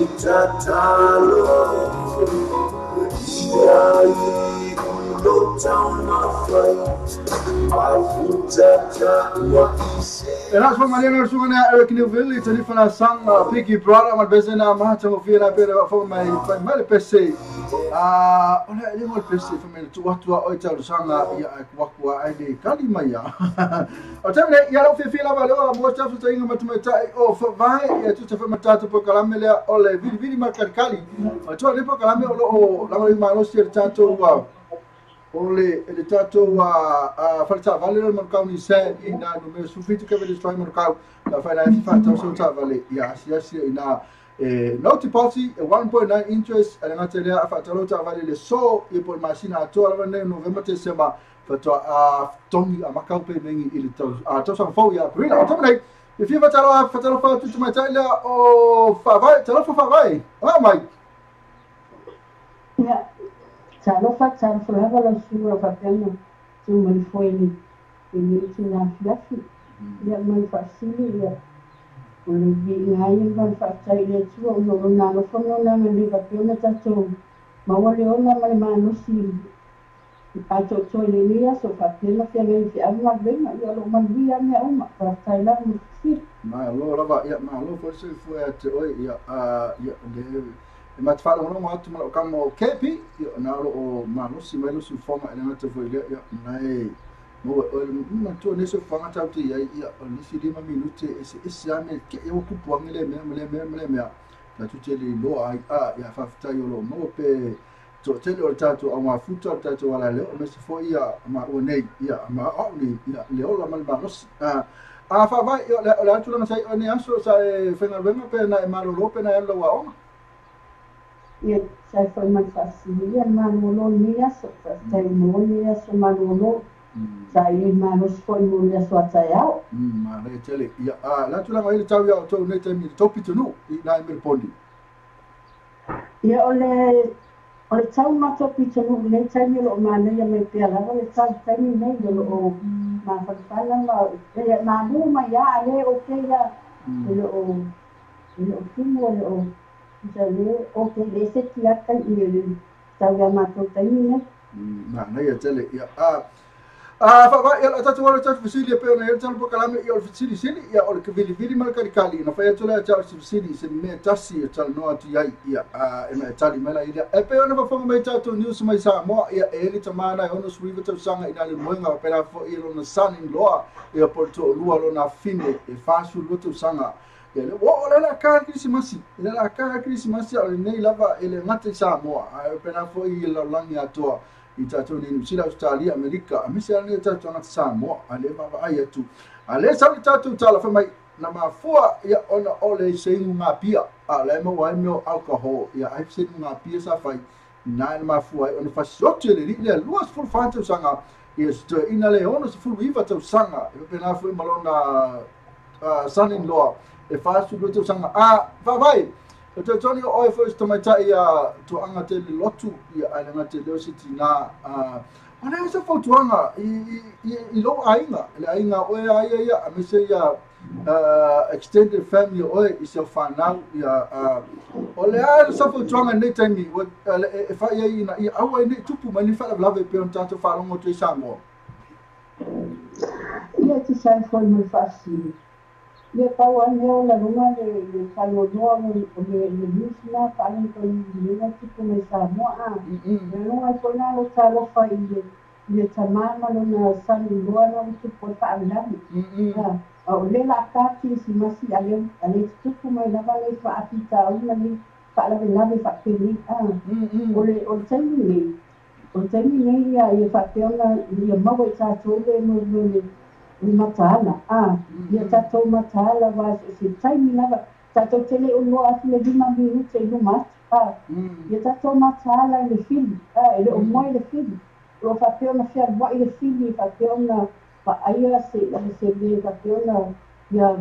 Itatalo, Iai, E la sua maniera su na Eric Newville tani fana sang Piggy Brother ma bese na ma ta fi na pere fa mai fa mai pese a ona le mo pese fa mai tu atu o ta sanga ia kwa kwa ai de kali mai ya o ta me ia lo fi fi la va lo mo ta fu inga ma tu mai o fa vai ia tu ta fa ma ta tu kalame le o le vili vili ma kali o tu le po kalame o lo la ma lo si ta to wa o le ele tatou a faletavale le manukau ni sa i na no me sufitu ke vele stoi manukau la fa na fa tau so tavale ia asiasi i na no deposit 1.9 interest ale ngate le fa tau tavale le so i pol masina to ala ne November December fa to a tongi a makau pe mengi i le tau a tau sa fo ia April o tamai e fi fa tau fa tau fa tu mai tai le o fa vai tau fa vai ah mai ia Talofa talofa la sura fa pena tu mai foi ni ni tu na fiafi ia mai fa sili ia o le vi ngai mai fa tai le tu o no na no fo no na me fa pena ta tu ma o le ona mai ma no si pa to to le ni so fa pena fia le fi ama venga ia lo man vi me o ma fa tai la mo si ma lo lava ia ma lo fo se fu at o ia ia le e matfala ono mo atu ma kamo kepi na lo o malosi mai lo su forma ele ngata fo ile ia nai mo o ma to ne so fanga ta ti ia ia o ni si lima minute e se se ame ke e o kupu angele me me me me me la tu te le lo ai a ia fa fa yo lo mo pe to te le o tato o ma futa o tato ala le o me se fo ia ma o nei ia ma o ni ia le o la mal malosi a a fa vai o la tu la sai o ne aso sa e fenga venga pe na e malolo pe na lo wa o ia sai foi mai facile malolo ni aso sai mo ni aso malolo sai malo foi mo ni aso ataiao ma le tele ia a la tu la mai tau ia to ne te mi to pitu no i na mi pondi ia ole tau ma to pitu no le tai mi lo ma ne ia me pe la le tau tai mi ne lo o ma fa fa la ma ia ma lu ma ia le o ke ia lo o lo tu mo lo o o que le se tia kai i tau ia matou tai ne ma na ia tele ia a a fa va ia ta tu wala ta fisili pe na ia talo kalame ia fisili sili ia o le vili vili mal kali kali na fa ia tole ta fisili se me tasi ta no atu ia ia a e me tali mela ia e pe ona fa mai ta tu news mai sa mo ia e le tamana ono swiva ta sanga ina le moenga pe la fo ia lona son in law ia porto lua lona fine e fasu lu tu sanga ia le o le la ka Christmas le la ka Christmas o le nei lava ele ngate sa mo a pe na fo ia la langi atoa i tatou nei New Zealand, Australia, Amerika, a mese ale tatou ngata Samoa, a le vava ai atu. A le sau le tatou tala fa mai na mafua ia ona o le seingu ngā pia, a le mau ai meo alcohol, ia ai seingu ngā pia sa fai, na na mafua ai ona fasiotu le li le lua sefulu fa tausaga, ia se ina le ono sefulu iva tausaga, e pena foi malona son in law, e fasu lua tausaga, a vavai. O te toni o oe foi tamaitai ia tuanga te le lotu ia ai nga te leo siti na o le sa fautuanga i lo aiga le aiga oe ai ia a me se ia extended family oe i se whanau ia o le ai sa fautuanga nei taimi e fa ia ina ia aua nei tupu mai ni whalavlave pe on tātou whalongo te Samoa. Ia te sai foi mai whaasili. Ia pau ai mea o la lunga le whalonoa o le news na whaalen ko i lena tupu mai Samoa a. Le lunga i kona lo talofa i le tamama lo na sani loa na utupu e whaalami. O le la ka kirisimasi ale tupu mai lava le whaapita o lima le whaalawelawe whaapeni. O le taimi nei, o taimi nei ia ia whaapeona ia maua i tātou le mo le mataala a ia tātou mataala wa se taimi lava tātou tele o loa atu le lima minute i luma atu a ia tātou mataala i le fili a e le o moe le fili o whaapeona whialuai le fili whaapeona whaaia se le whaapeona ia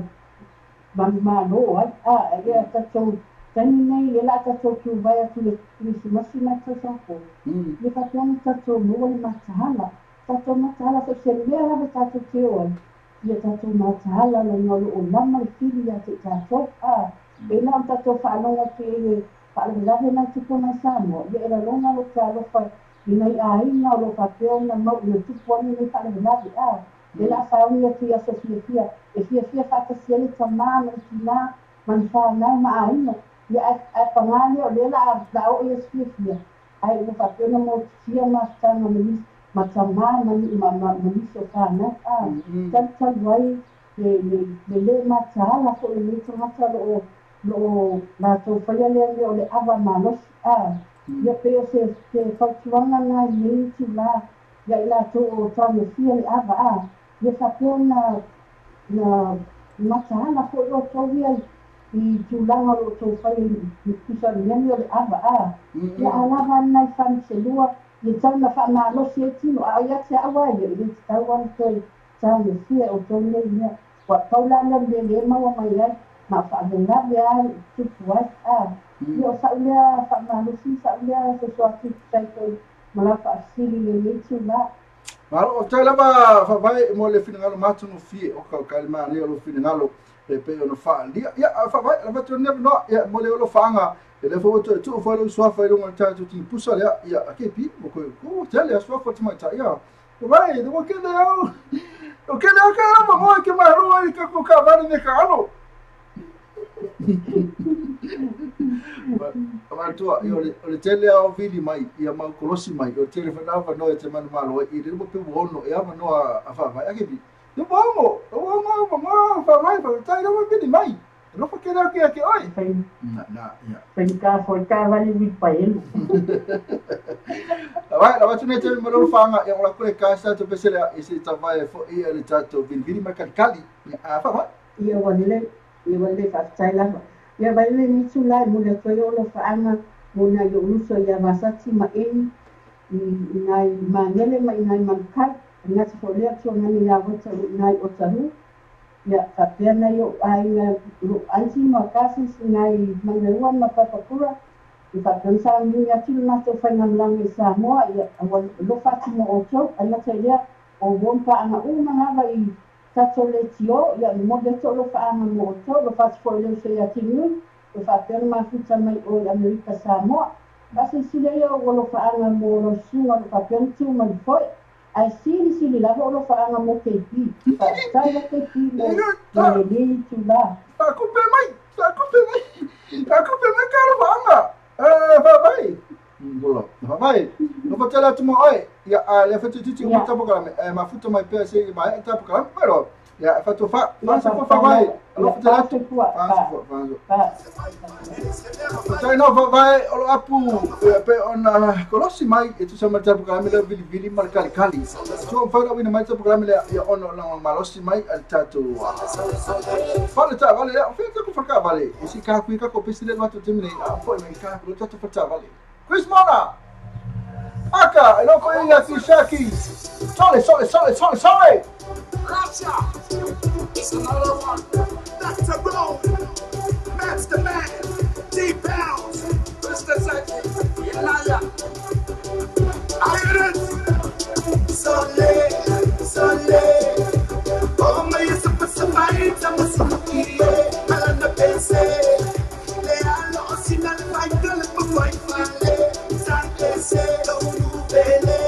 manumālo ai a ia tātou taimi nei le la tātou kiu vai atu le kirisimasi mai tausaga ia whaapeona tātou mua le mataala tātou mataala so se mea lava tātou te o ai ia tātou mataala lo ngā o lama le fili ia te tātou a e la o tātou whaalonga te e whaalawelawe nai tupu mai Samoa ia e la longa lo te alofa I nai āina o lo whapea na mau i o tupu ane nei whaalavelave a. Le la whaongi atu i aso fiafia. E fiafia whaatasia le tamā ma le tinā ma le whānau ma āina. Ia ai pangā lea o lea la o i aso fiafia. Ai ua faapea ona motusia mafutaga ma nisi ma tamā ma nisi o fanau a talutalu ai le lē mataala foʻi lenei tagata o loo latou faia lea mea o le ava malosi a ia pei o se fautuaga na i lenei itulā ia i latou o taugofia le ava a ia faapea ona mataala foʻi outou ia i tulaga o lo outou faia i tusa i mea nei o le ava a ia a lava ana nai fani se lua ia tau na faamalosi ai tino a o ia te a'u a ia i le tatau ana toe taugofia e outou nei mea ua pau la lea o le mea lea e maua mai ai ma o faalavelave a i tupu ai a ia o sa'u lea faamalosi sa'u lea fesoasoani tusa ai foi ma lau faafesili i lenei itulā. Malo, faafetai lava Faavae mo le finagalo matagofie o ka le manaia o lou finagalo e pei ona faaalia. Ia, Faavae, lava atu nei avanoa, ia, mo le olofaaga, e le foi ua toe tuu foi lou suafa i luga o le tatou tinipusa lea, ia, a KP, mo koe, ua tele a suafa o le tamaitai, ia, Faavae, ua kele au, ua kele au ka lava moe ke malo ai ka ko ka vale me ka alo. Matua, ia, o le tele a o vili mai, ia mau kolosi mai, o le tele foi na avanoa e te manumalo ai, i le luma pe ua ono e avanoa a Faavae, a KP. Ia ua ono, ua ono, ua ono, Faavae, faafetai lava vili mai. Alofa kele atu ia te oe. Na, na, ia. Faigata foi ka vale uipaelu. Vai, lava atu nei te ma lolu whaanga, ia ola kore ka sa te pesele i se tavae fo ia le tatou vilivili ma kalikali. Ia, a whaawai. Ia ua lelei, ia ua lelei faafetai lava. Ia vai le ni tula e moli atu ai o alofaaga mo nai o'u uso ia Vasati ma Eni i nai Magele ma i nai Manukai. E gata foi lea fesoasoani ia Wataru i nai Otahuhu. Ia faapea nai o'u aiga lo'u aunty ma cousins i nai Mangaeua ma Papakura. Ia faapea ona sauniuni atu le matou faigamalaga i Samoa. Ia ua alofa atu mo outou. Ae gata i lea, o uo ma paaga uma lava i tatou leitio. Ia momoli atu alofaaga mo outou. Alofa atu foi i le uso ia Tinui. Ua faapea ona mafuta mai oe i Amerika Samoa. Faasilasila ia o alofaaga mo lau susuga o lo o faapea ona tu mai foi. Ae silisili lava o alofaaga mo KP. Faafetai la KP mo lenei itulā. Faakupe mai, faakupe mai, faakupe mai ka alofaaga. Faavae. Gola. Faavae. Nofo tele atu mo oe. Ia, a lea whatututi o tapokalame. E mafuta mai pea se i mai tapokalame. Mai roa. Ia, e whatu wha. Whanso fo Faavae. Alofa tele atu. Whanso fo, whanso. Tai no Faavae o lo apu pe ona kolosi mai e tusa ma le tapokalame lea vilivili ma le kalikali. Tua mwhai wina mai tapokalame lea ia ono langa malosi mai a le tatou whale tā vale lea. O whia taku whaka vale. E si kā kui kako pesi le watu te mene. A foi mai kā kui tatou whata vale. Chris Mona! Aka, e loko ia ki Shaki. Sole, sole, sole, sole, sole! Russia! It's another one. That's a roll. Match the man. Deep bounce. Mr. Saki. Elaya. I hear it. Sole, sole. Oh, my, it's a fight. I'm a suki. Alana Pense. Le alo sinal fight. Le fight. Sante se. Bele.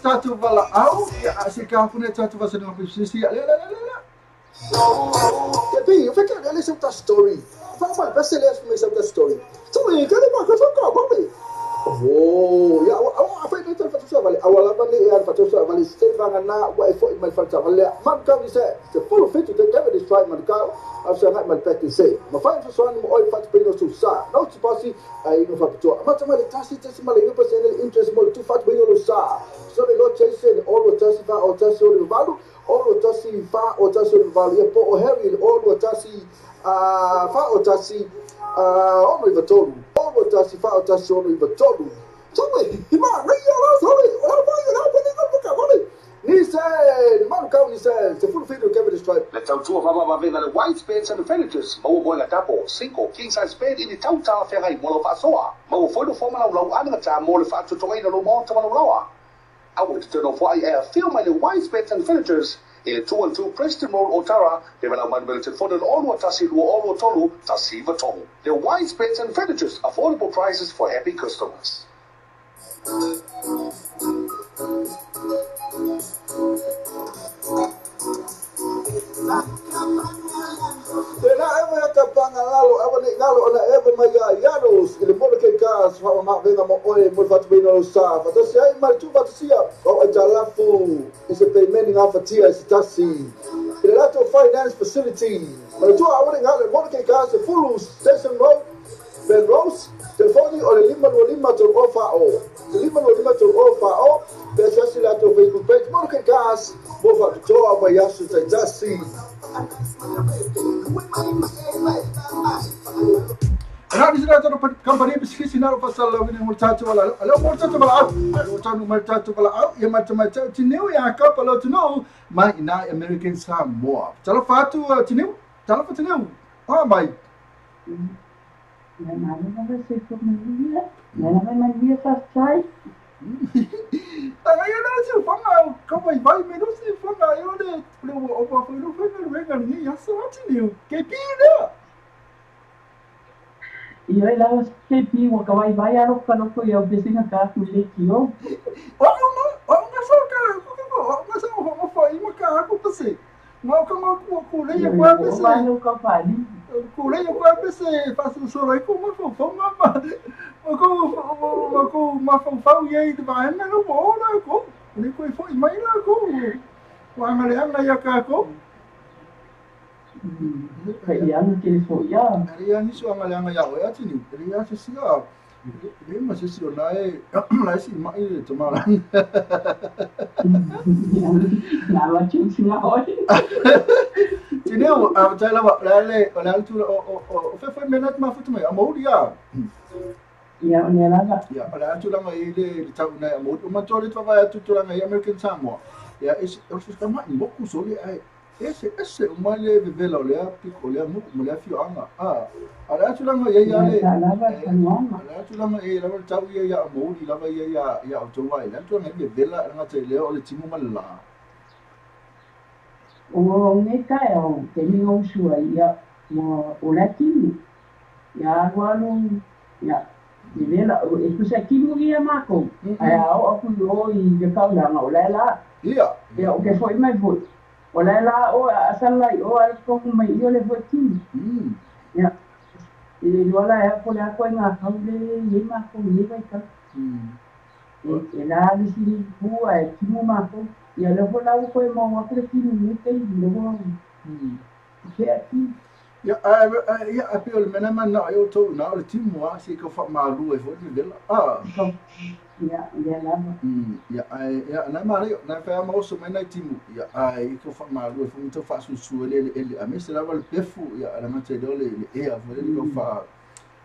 Tatu vala au ya se ka fune tatu va se no sisi la la la la ya bi you think that listen to story fa ma ba se les me some story so we ka le ma ka so ka ba me oh ya o fa ne fa so vale awala ba ne ya fa so vale se va na wa e fo mai fa ta vale man ka ni se se full fit to take this try man ka af se ma pet se ma fa so so ni o fa pe no so sa no ti pasi ai no fa to ma ta ma le tasi tasi ma le no pasi interest mo tu fa pe no sa so le lo chase all o tasi fa o tasi o valu all o tasi fa o tasi o valu e po o Harry all o tasi fa o tasi o no ivatolu all o tasi fa o tasi o no ivatolu so we ma re ya la so le o la ya la ni ko ka vale ni se man ka ni se se full fit Kevin Stripe le tautua fa le white space and furnitures mo mo ga tapo 5 king size bed in the tauta ferai mo lo fasoa mo fo no formal lau anga ta mo le fa to ngai no mo ta mo lawa I want to turn off why I feel my white beds and furnitures in 212 Preston Road, Otara, development for the all tasi all tolu tasi vatolu. The white beds and furnitures, affordable prices for happy customers. Finance facility. Station Road, Ben Rose, telefoni o le 5 5 3 o 5 5 3 o pe la to Facebook page mo ke gas mo fa to a yasu tasi. Company bisisi na fasal la wini multatu wala alo multatu wala alo tanu multatu wala au ya mata tineu ya ka palo tinu mai na American Samoa talo fatu tineu talo tineu ah mai na na se ko manuia na na manuia fasai Ai na se fanga ko mai vai me no se fanga yo le le o pa fo no fanga le ni ya so tineu ke pina Io e la ke pi wa ka vai vai aro ka loko ia besinga ka kule kio. O no o nga so ka o nga so o fo i ma ka ko pese. No ka ma ku kule ia kwa pese. O no ka pali. Kule ia kwa pese fa so so ko ma fo fo ma ma ko ma fo fo ia i va na no bo na ko. Ni ko fo i mai la ko. Wa nga le anga ia ka ko. Kaya ke so ya. Kaya ni so anga anga ya o ya tini. Kaya se sia. Le ma se sio na e la si ma e to mala. Na wa chu singa oi. Tini o a ta la la le la tu o o fe fe menat ma futu me a mo dia. Ia o lea lava. Ia, o le a tulaga i le tau nai a mo. O matua le tavae atu tulaga i American Samoa. Ia, ese, o se kama i moku sole ai. Ese, ese, o mai le vevela o lea piko, o lea mu, mo lea fioanga. A le a tulaga i ia le... Ia, lava, fanuaga. A le a tulaga i lava le tau ia ia mauli lava ia ia ia o tau ai. Le a tulaga i vevela, le ngata i lea o le timu ma le la. O ngai tae o te mi o sua ia mo o la timu. Ia alu alu ia i vela e kusa timu ia mako. Ai a o aku o i le kaulanga o la la. Ia. Ia o ke foi mai foi. O la la o asala i o al ko mai i o le foi timu. Ia. I le lola e ko le ko nga kaule i mako ni vai ka. E la li si ku e timu mako. Ia le ho lau koe mau aku le timu ni te i le ho. Ke ati. Ia, ia, a pe o le mena mana o tau na o le timu a se ka fa malu e fo le vela. Ah. Ia, ia lava. Ia, ai, ia, na mare, na fa ma oso mai nai timu. Ia, ai, ka fa malu e fo mto fa su su le le a me se lava le pefu, ia, ala mate le le e a fo le ka fa.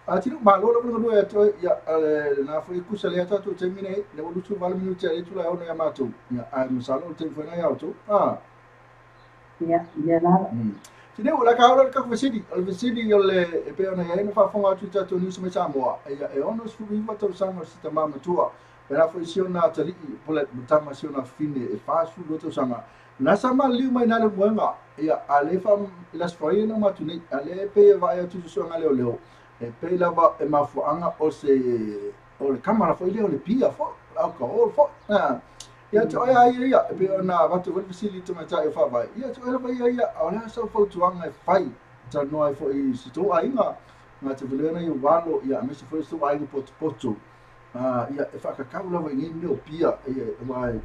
A tinu malo le no e to ia le na fo ku se le atu te mine le wo lutu val minuti ale tu la ona ya mato. Ia, ai musalo te fo na ya to. Ah. Ia, ia lava. Tine o la ka ora ka fesili, o le fesili o le e pe ona ia na faafofoga atu i tatou news mai Samoa. Ia e 69 tausaga o se tamā matua. Pena foi si ona atalii po le tama si ona fine e 42 tausaga. Na sa maliu mai na le moega. Ia a le fa la sfai na matu nei. A le pe vai atu susuga leo leo. E pe lava e mafuaga o se o le kamara foi leo le pia foi alcohol foi. Ah. Ia te oia ia ia, e pe ona watu wale fesili te matai o whawai. Ia te oia ia ia, o lea sau fautuanga e whai, ta noa e fo i si tō ainga, ngā te waleana i walo, ia me se fo i si tō ainga poto poto. Ia e whakakau lawa i ngei meo pia, ia wai,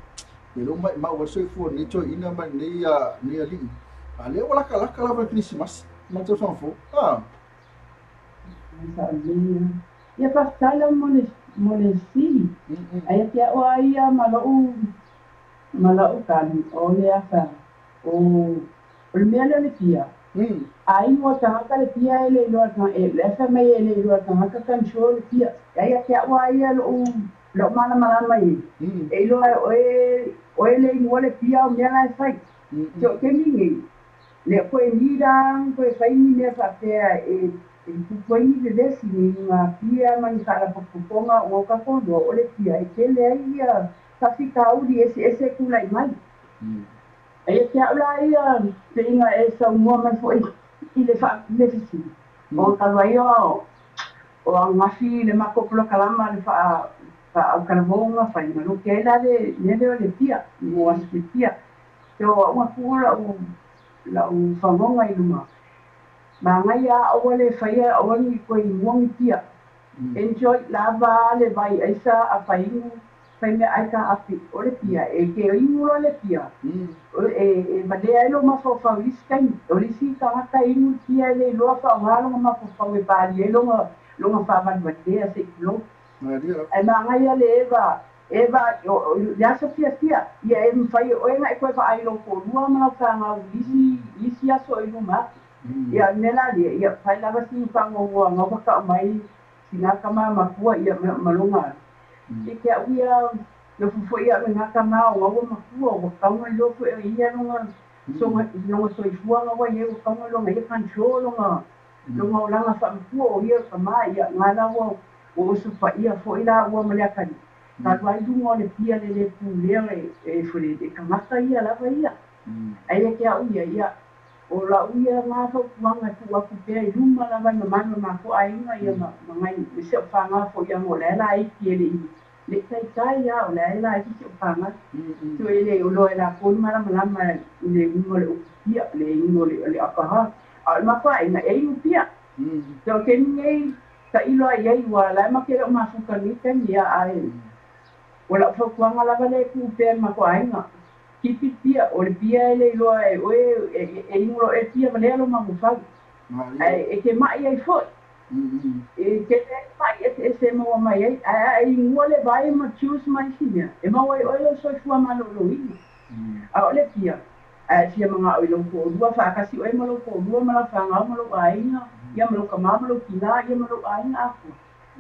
e lo mai mau waso i fua nei toi ina mai nei a, nei a lii. A lea walaka laka lawa i Krisimasi, ma te whanfo. Ah. Ia whakatala mo le sili. Aia te au aia malau kani o le afa o le mea lea le pia. Ai ua tagata le pia e le iloa e le afa mai e le iloa tagata control le pia. Aia te au aia lou malamalama i. E iloa o e le ingoa le pia o mea la e fai. Te o te mingi. Le koe nirang, koe fai ni mea whapea e pupuai ni vevesi ni ngā pia ma ni whaalapopoponga o ka kōrua o le pia e tele ai ia tawhikauri ese ese kūlai mai. Aia te au la ia te inga e saumua mai fo i le whaapilefisi. O kalua ia o angafi le makopula kalama le whaaukalavonga whainga no ke la le nele o le pia, mo asu le pia. Te o aunga kūla o lau whangonga i luma. Ma ngai a awa le whaia awa ni koe i muangi pia. Enjoy lava le vai aisa a whaingu, whai mea aika api o le pia. E ke ingu le pia. E malea elo mawhawhau isi kaini. O lisi tangata ingu pia e le loa whaongalonga mawhawhau e pāli e longa whawanwatea se kulo. E ma ngai a le eva, eva, le asa pia pia. Ia e mwhai o enga e koe whaai ko lua mana whangau lisi aso i luma. Ia mela le ia pai lava si whangongoa ngā waka o mai si ngā kama makua ia malonga. E ke au ia no fufu ia me ngā kama o ngā makua o wakaunga i lofo e ia longa longa soifua ngā wai e wakaunga longa ia control longa longa o langa whamakua o ia kama ia ngā lawa o oso ia fo i la ua maleakani. Ka tua i lunga o le pia le le pūlea e fole e kangata ia lava ia. Aia ke au ia ia o la uia ngā whaupuanga tu aku pea i luma lava ma manu ma ko ainga ia ma ngai me se o whanga fo ia mo le la i ki ele i le tai tai ia o le la i ki o whanga tu ele o lo e la konu mala malama le ingo le upia le ingo le akaha a ma ko ainga e i upia te o ke nei ta iloa ia i wa la ma ke o mafuka ni te ia ai o la whaupuanga lava le ku pea ma ko ainga kipi pia o le pia ele iloa e oe e ingulo e pia ma lea lo mangufau. Ai e ke mai ai foi. E ke mai e se maua mai ai ai ingua le vai ma choose mai simia. E maua ai oe lo soifua malōlōina. A o le pia ai fia manga o lo ko lua whaakasi oe ma lo ko lua ma la whangau ma lo ainga ia ma lo kamā ma lo kina ia ma lo ainga aku.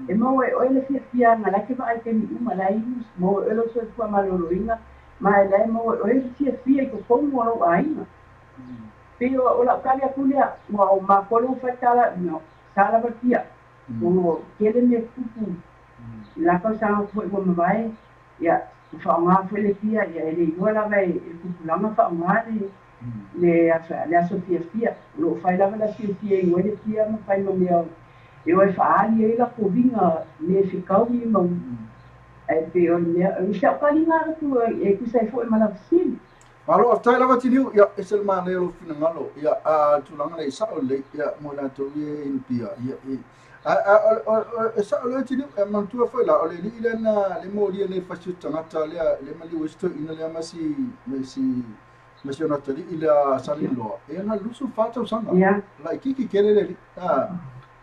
E maua e oe le fiafiaga la e te vaai i taimi uma la e inu maua e oe lou soifua malōlōina ma e la e maua e oe le fiafia i totonu o lou aiga. Pei o lau tali atu lea, ua o matou lea ua fai tala, sa lava le pia, ona ua tele mea tupu i la tausaga foi ua mavae, ia, ua faaaoga foi le pia, ia e le iloa lava e le tupulaga faaaoga le aso fiafia. O lo o fai lava le aso fiafia e inu ai le pia ma fai ma mea e o e faaali ai latou viga mea e fekaui ma ae pei o le mea o si au taliga atu e tusa ai foi ma lau fesili. Malo, faafetai lava Tiniu, ia, ese le manaia o lou finagalo, ia, a tulaga lea e sao lelei, ia, mo i latou ia e inupia, ia, e, a, a, o, o, e sao lelei Tiniu, e manatua foi la, o le alii lea na, le molia nei fasi o tagata lea, le maliu ai si toeaina lea ma si, ma si, ma si ona atalii lea Saleniloa, ia na 24 tausaga, laitiiti tele le alii, a,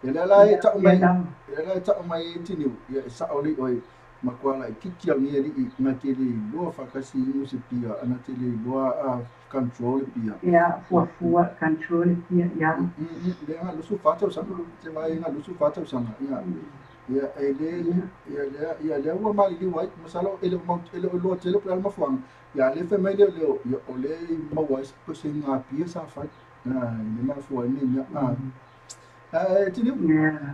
ia lea la e tau mai, ia lea la e tau mai e Tiniu, ia e sao lelei oe, matua laitiiti au nei alii na te le iloa faatasi inu se pia na te le iloa a control le pia. Ia, fuafua control le pia, ia. Lea na 24 tausaga, te vai na 24 tausaga, ia. Ia, e le, ia, lea, ia, lea ua maliliu ai, masalo, e le o mau, e le o iloa tele po o le a le mafuaaga, ia, lea fai mai lea o leo, ia, o lea i maua ai se pasene pia sa fai, i le mafua ai nei mea. Ae Tiniu,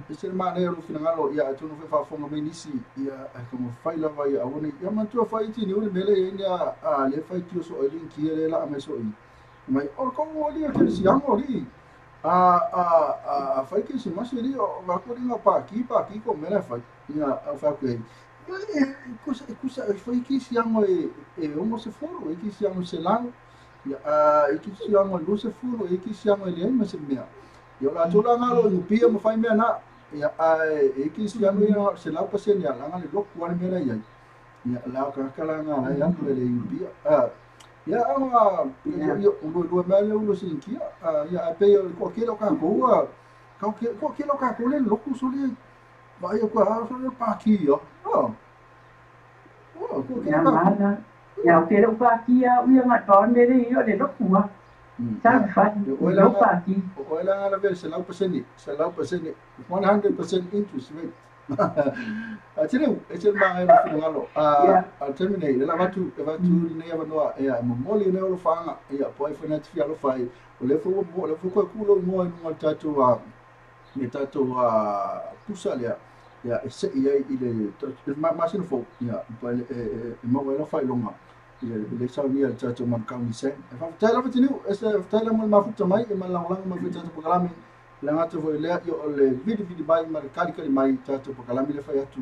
e se le manaia o lou finagalo, ia, atonu foi faafofoga mai nisi, ia, ae taumafai lava ia aua ne i, ia manatua foi Tiniu le mea lea e i ai nea, a lea e faitio soo ai le inikia lea e laa mai soo i, mai, o le kou alii o kerisiano alii, a, a, a, a fai kerisimasi alii, o vaku alii nga paki, paki ko mea la e fai, ia, au fai atu ai, ia, e, kusa, kusa, e fai kerisiano e, e 60, e kerisiano e 100, ia, a, e kerisiano e 20, e kerisiano e leai ma se mea. Ia o latou la galo i pia ma fai mea na, ia ae e kerisiano ia 100% ia laga le loku a le mea la i ai. Ia la o tagata la ga la e alu e le inu pia. Ia a ia o lua lua mea le ulo sinikia. Ia ae pei o le toatele o tatou a toatele o tatou le loku soli vaai atu a soli le paki ia. Oh. Oh, toatele Ia o tatou. mala. Ia o te lou paki au ia nga pa o le mea le i o le loku a. Sa fai, O oe lou la paki. o oe la ga lavea i le 100%, 100%, 100% interest rate. Tiniu, ese le magaia o lou finagalo. Ia. A, a le taimi nei, le la avatu, e avatu lenei avanoa, ia, e momoli nei o alofaaga, ia, po o ai foi na te fia alofa ai, o lea foi ua mo, o lea foi ua toe tu lou igoa i luga o le tatou, a, le tatou, a, pusa lea, ia, e sei ai i le, le masina fou, ia, e, e, e maua ai lau faailoga, ia, le saunia i le tatou Manu Sang. E faafetai lava Tiniu, ese faafetai lava mo le mafuta mai, e ma le lagolago mai foi i le tatou polokalame, le gata foi lea, ia, o le vilivili mai ma le kalikali mai i tatou polokalame lea fai atu,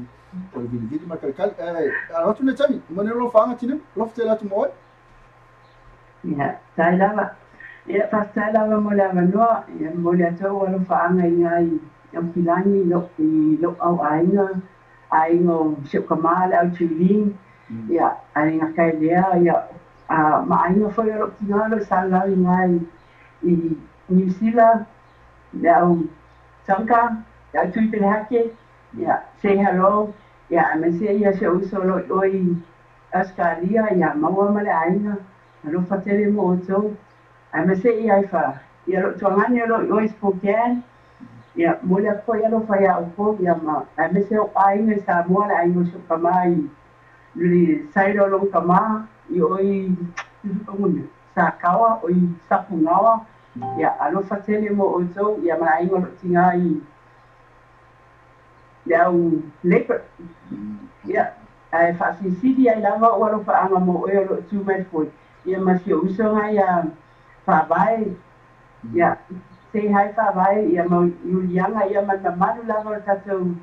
o le vilivili ma le kalikali. E, alo atu nei taimi, mo nei alofaaga Tiniu, alofa tele atu mo oe. Ia, tai lava. Ia, faafetai lava mo le avanoa, ia, momoli atu ai ou alofaaga i nai Aukilani i lou, i lou au aiga, aiga o si ou kamā le au Julin, ia, aiga Kailea, ia, a, ma aiga foi o lou tiga o lou salau i nai i New Zealand, le au Tonga, le au Tui Pelehake, ia, say hello, ia, aemaise ia si ou uso o lo o i o i Ausetalia, ia, maua ma le aiga, alofa tele mo outou, aemaise ia i fa, ia lou tuagani o lo o i o i Spokane, ia, momoli atu foi alofa iā outou, ia, ma, aemaise ou aiga i Samoa, le aiga o si ou kamā i le side o lou kamā, i o i Sakaoa, o i Sapugaoa, ia, alofa tele mo outou, ia, ma le aiga o lou tiga i le au Labour, ia, ae faasilisili ai lava ou alofaaga mo oe o loo tu mai le foe, ia, ma si ou usoga ia Faavae, ia, say hi Faavae, ia, ma Iuliaga, ia, ma le mamalu lava o le tatou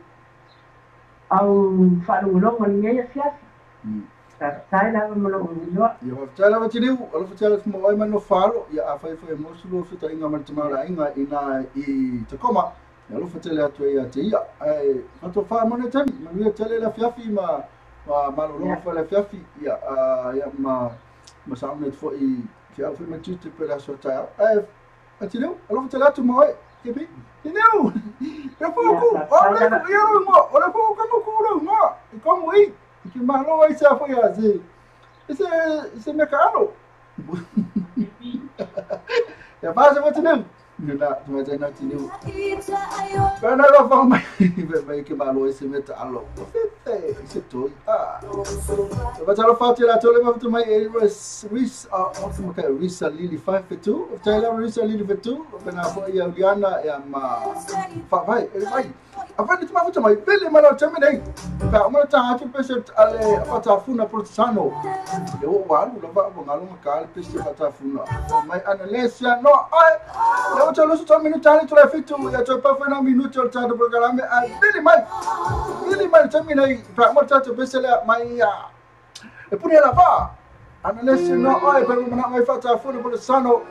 au faalogologo i lenei afiafi. Faafetai lava ma lou avanoa. Ia faafetai lava Tiniu, alofa tele atu mo oe ma le nofo alo, ia afai foi e maua se lua feutaiga ma le tama o le aiga i ina i Tacoma, ia alofa tele atu ai ia te ia. Ae faatofa mo nei taimi, manuia tele le afiafi ma ma malologa foi le afiafi, ia, ia ma ma sauni atu foi i ke au foi ma tiute pe le aso taeao. Ae a Tiniu, alofa tele atu mo oe, kepi. Tiniu, e Ia, fōku, o faafetai le lava. ia lou igoa, o le fōku ka ku lou igoa, i komu i, i ke malo ai se a foi a se, se, se mea kaalo. Ia pā se mo Tiniu. Na tuma na tini. Pero na lo fa mai mai ke malo ese meta alo. Fete se toi. Ah. Ba talo fa te la tole ma tu mai Ris Ris a o ka Risa Lili 5 2. Taylor Risa Lili 2. Bena fo ia Uliana ia ma fa vai vai. Afani tu ma mai pele ma lo teme nei. Pa o ta atu pese ale fatafuna protesano. Le o walu la va ngalo ka le pese fatafuna. Mai analesia no ai. Le o talo so minuto ali tu la fitu ya to pa fena minuto ta do programa a pele mai. Pele mai teme nei. Pa o ta pese le mai ya. E pune la va. Analesia no ai per mana mai fatafuna protesano.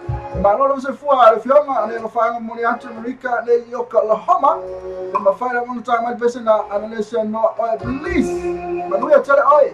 Malo se fua le fioma ne lo fa mo ni atu Amerika ne yo ka la homa. Ma fara mo ta mai pese na analesia no ai please. Manuia tele ai.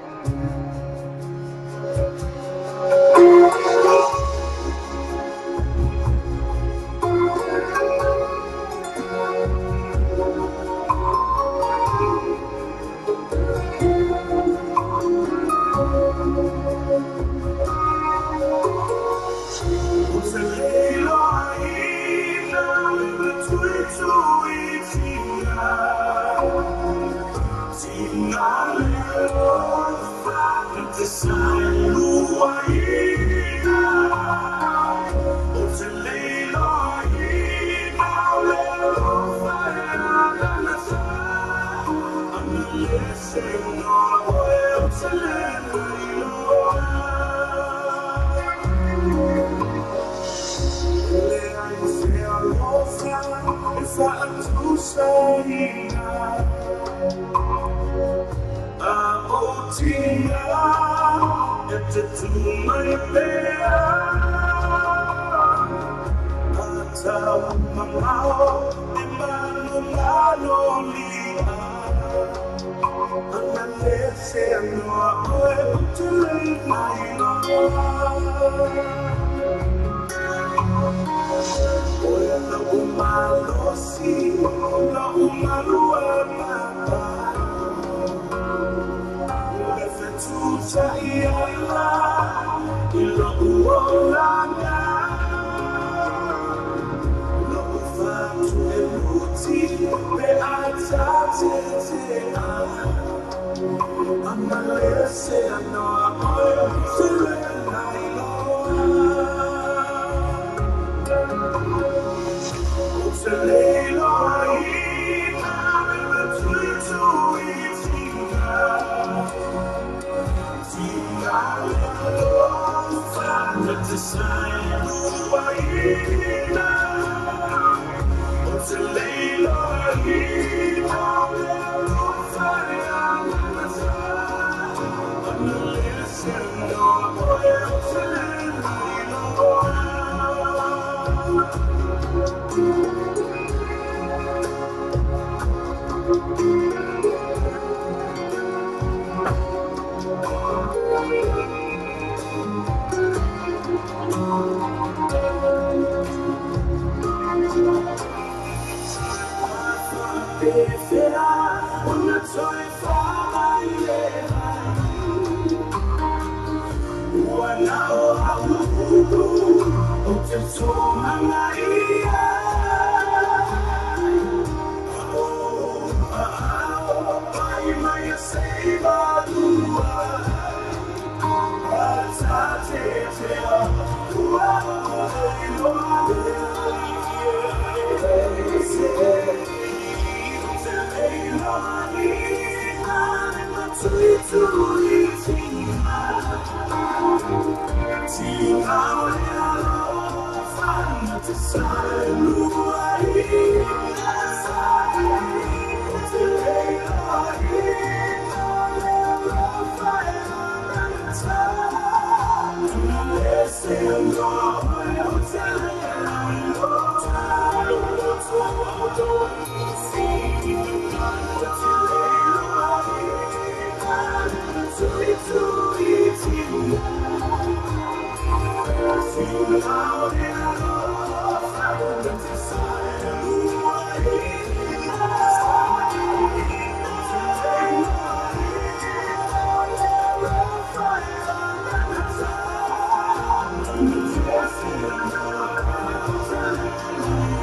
Thank you.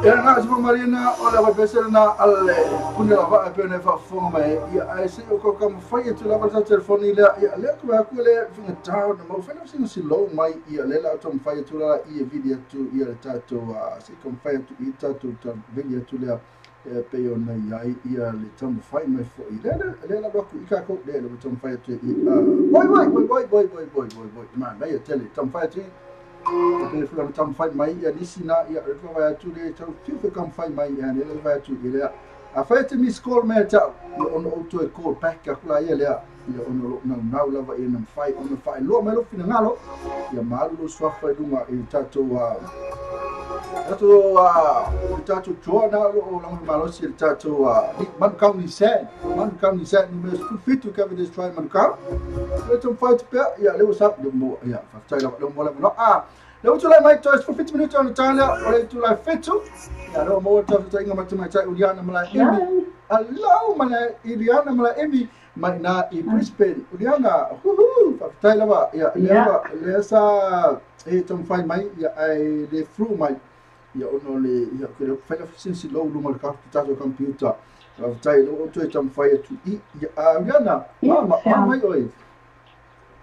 Ia na se marina o le website na ale pune la va pe ne fa fonga mai ia ai se o ko ka mafai e tu lava sa telefoni le ia le ko aku le finga tau na mo fena singa si low mai ia le la to mafai tu la ia video tu ia le tato se ko mafai tu i tato ta video tu le pe o na ia ia le ta mafai mai fo i le la ku i ka ko le le to mafai tu i woi woi woi woi woi woi woi woi woi ma na ia tele ta mafai tu pe fula tam fai mai ia nisi na ia re vai atu le tau fiu kam fai mai ia le vai atu le a fai te miss call me ta ia ono o toe call back a kula ia le ia ono lo na nau lava ia na fai ono fai lo mai lo fina ngalo ia malu lo swafa i lunga i tatou a tatou joa na lo la malosi i tatou a man kau ni sen man kau ni sen ni me fitu ka this try man kau le tom fai te pe ia le what's up le mo ia fa tai la mo la no a le utu lai mai toes for 50 minutes on the time o le tu lai fitu ia lo mo ta ta inga mai tai Uliana mala emi allo mala Uliana mala emi mai na i Brisbane Uliana huhu fa tai la ia le sa e tom fai mai ia ai le fru mai ia ono le ia ke le fai since low luma ka tato computer tai lo to tom fai tu i ia Uliana ma ma mai oi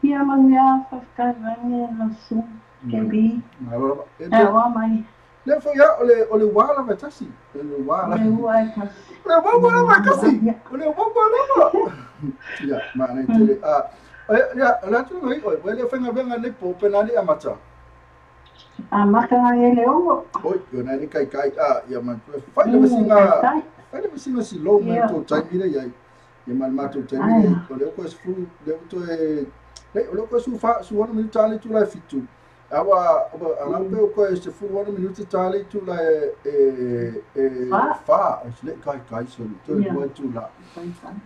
ia mangea fa ka rangi la su kebi e mai le fo ia o le wala va tasi le wala le wala kasi le wala va kasi le wala ia ma nei tele a ia la tu mai oi le fenga venga le po penali amata a maka ele o oi yo na ni kai kai a ia ma fai le singa si low mai to tai mire ia ia ma ma to tai mire o le ko fu le to e le o le ko su fa su one minute tali tu la fitu awa anga pe ko se fu 1 minute tali tu la e fa le kai kai so to le tu la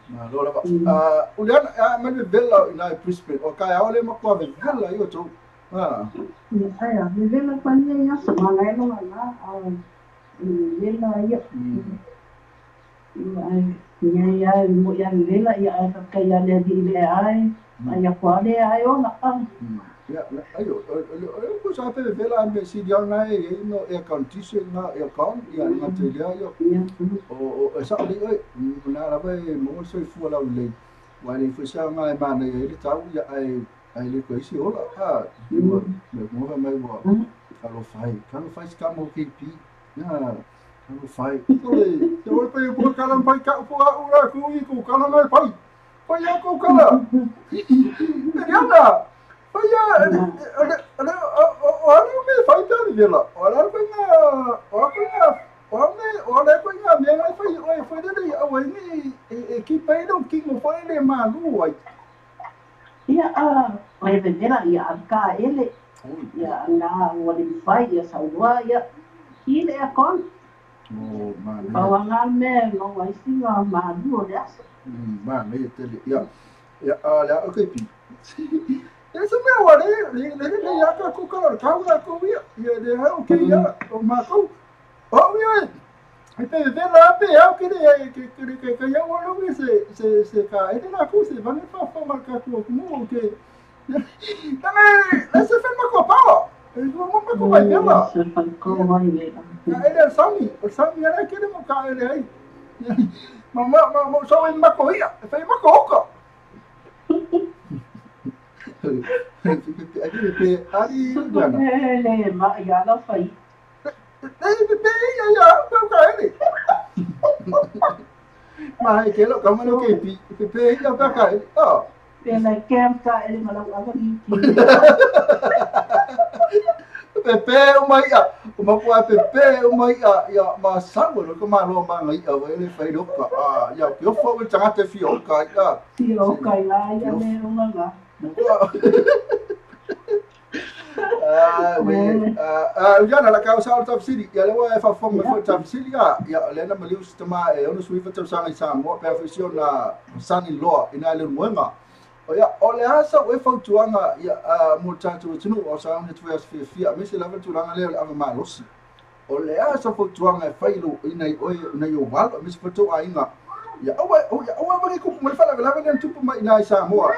ma lo la a Uliana a ma le bella ina Brisbane o kai a le ma ko ve bella io to ah ia me vela pa ni ia sa ma la no la a vela ia ia ia mo ia vela ia ka ia le di le ai ia ko le ai o na ia ayo o ko sa pe vela me si dia na e no air condition na air con ia na te ia o o sa le oi na la ve mo so fu la le wa le fu sa nga ma na le tau ia ai ai le ko isi ola a me mo mai wa kalo fai ska mo KP ya kalo fai ole te oi pe ko kala pai ka po a ura ku i ku kala mai pai pai ya ku kala Riana pai ya ole ole o me fai ta vela ora ko nga o ko nga o me ole ko nga me ngai fai oi fai le o ni e ki pai no ki mo fai le ma lu ai ia a oi vela ia ka ele ia na wali fai ia saua ia ile a kon o ma ne o nga me no ai singa ma lu le aso ma ne tele ia ia a la okay pi Esa me wa le le le ya ka ku ka ka ka ku ia ia le ha okay ia o ma ku o ia e pe vela pe au ke le ke ke ke ia wa lo se se se ka e na ku se va ne fa fa ma ka ku mo ke na me se fa ma ko pa e mo ma ko vai vela se fa ko vai vela ele sami o sami era que ele mo ka ele aí ma ma ma so em ma ko ia fe ma ko ko pe ari le ma ia la fai pe ia ia pe ka ele ma ke lo ka mo ke pi pe ia pe ka ele oh pe la kem ka ele ma la wa ni pe pe o mai ia o ma ko pe pe o mai ia ia ma sa lo ko ma lo ma ngai ia ele fai lo ka a ia ke o fo o tanga te fi o ka ia fi o ka ia ia me o nga we Uliana la causa o tafsiri ia le wa fa fo me fo tafsiri ia ia le na maliu tama e ono suifa tausaga i Samoa pe afisio na sani loa ina le muenga o ia o le asa o e fautuaga ia mo tatou atunuu o sa ona tuai aso fiafia aemaise lava le tulaga lea o le ava malosi o le asa fautuaga e fai lo ina i oe ina i ou alo aemaise foi tou aiga ia aua ia aua vale kupu mai le faalavelave lea na tupu mai ina i Samoa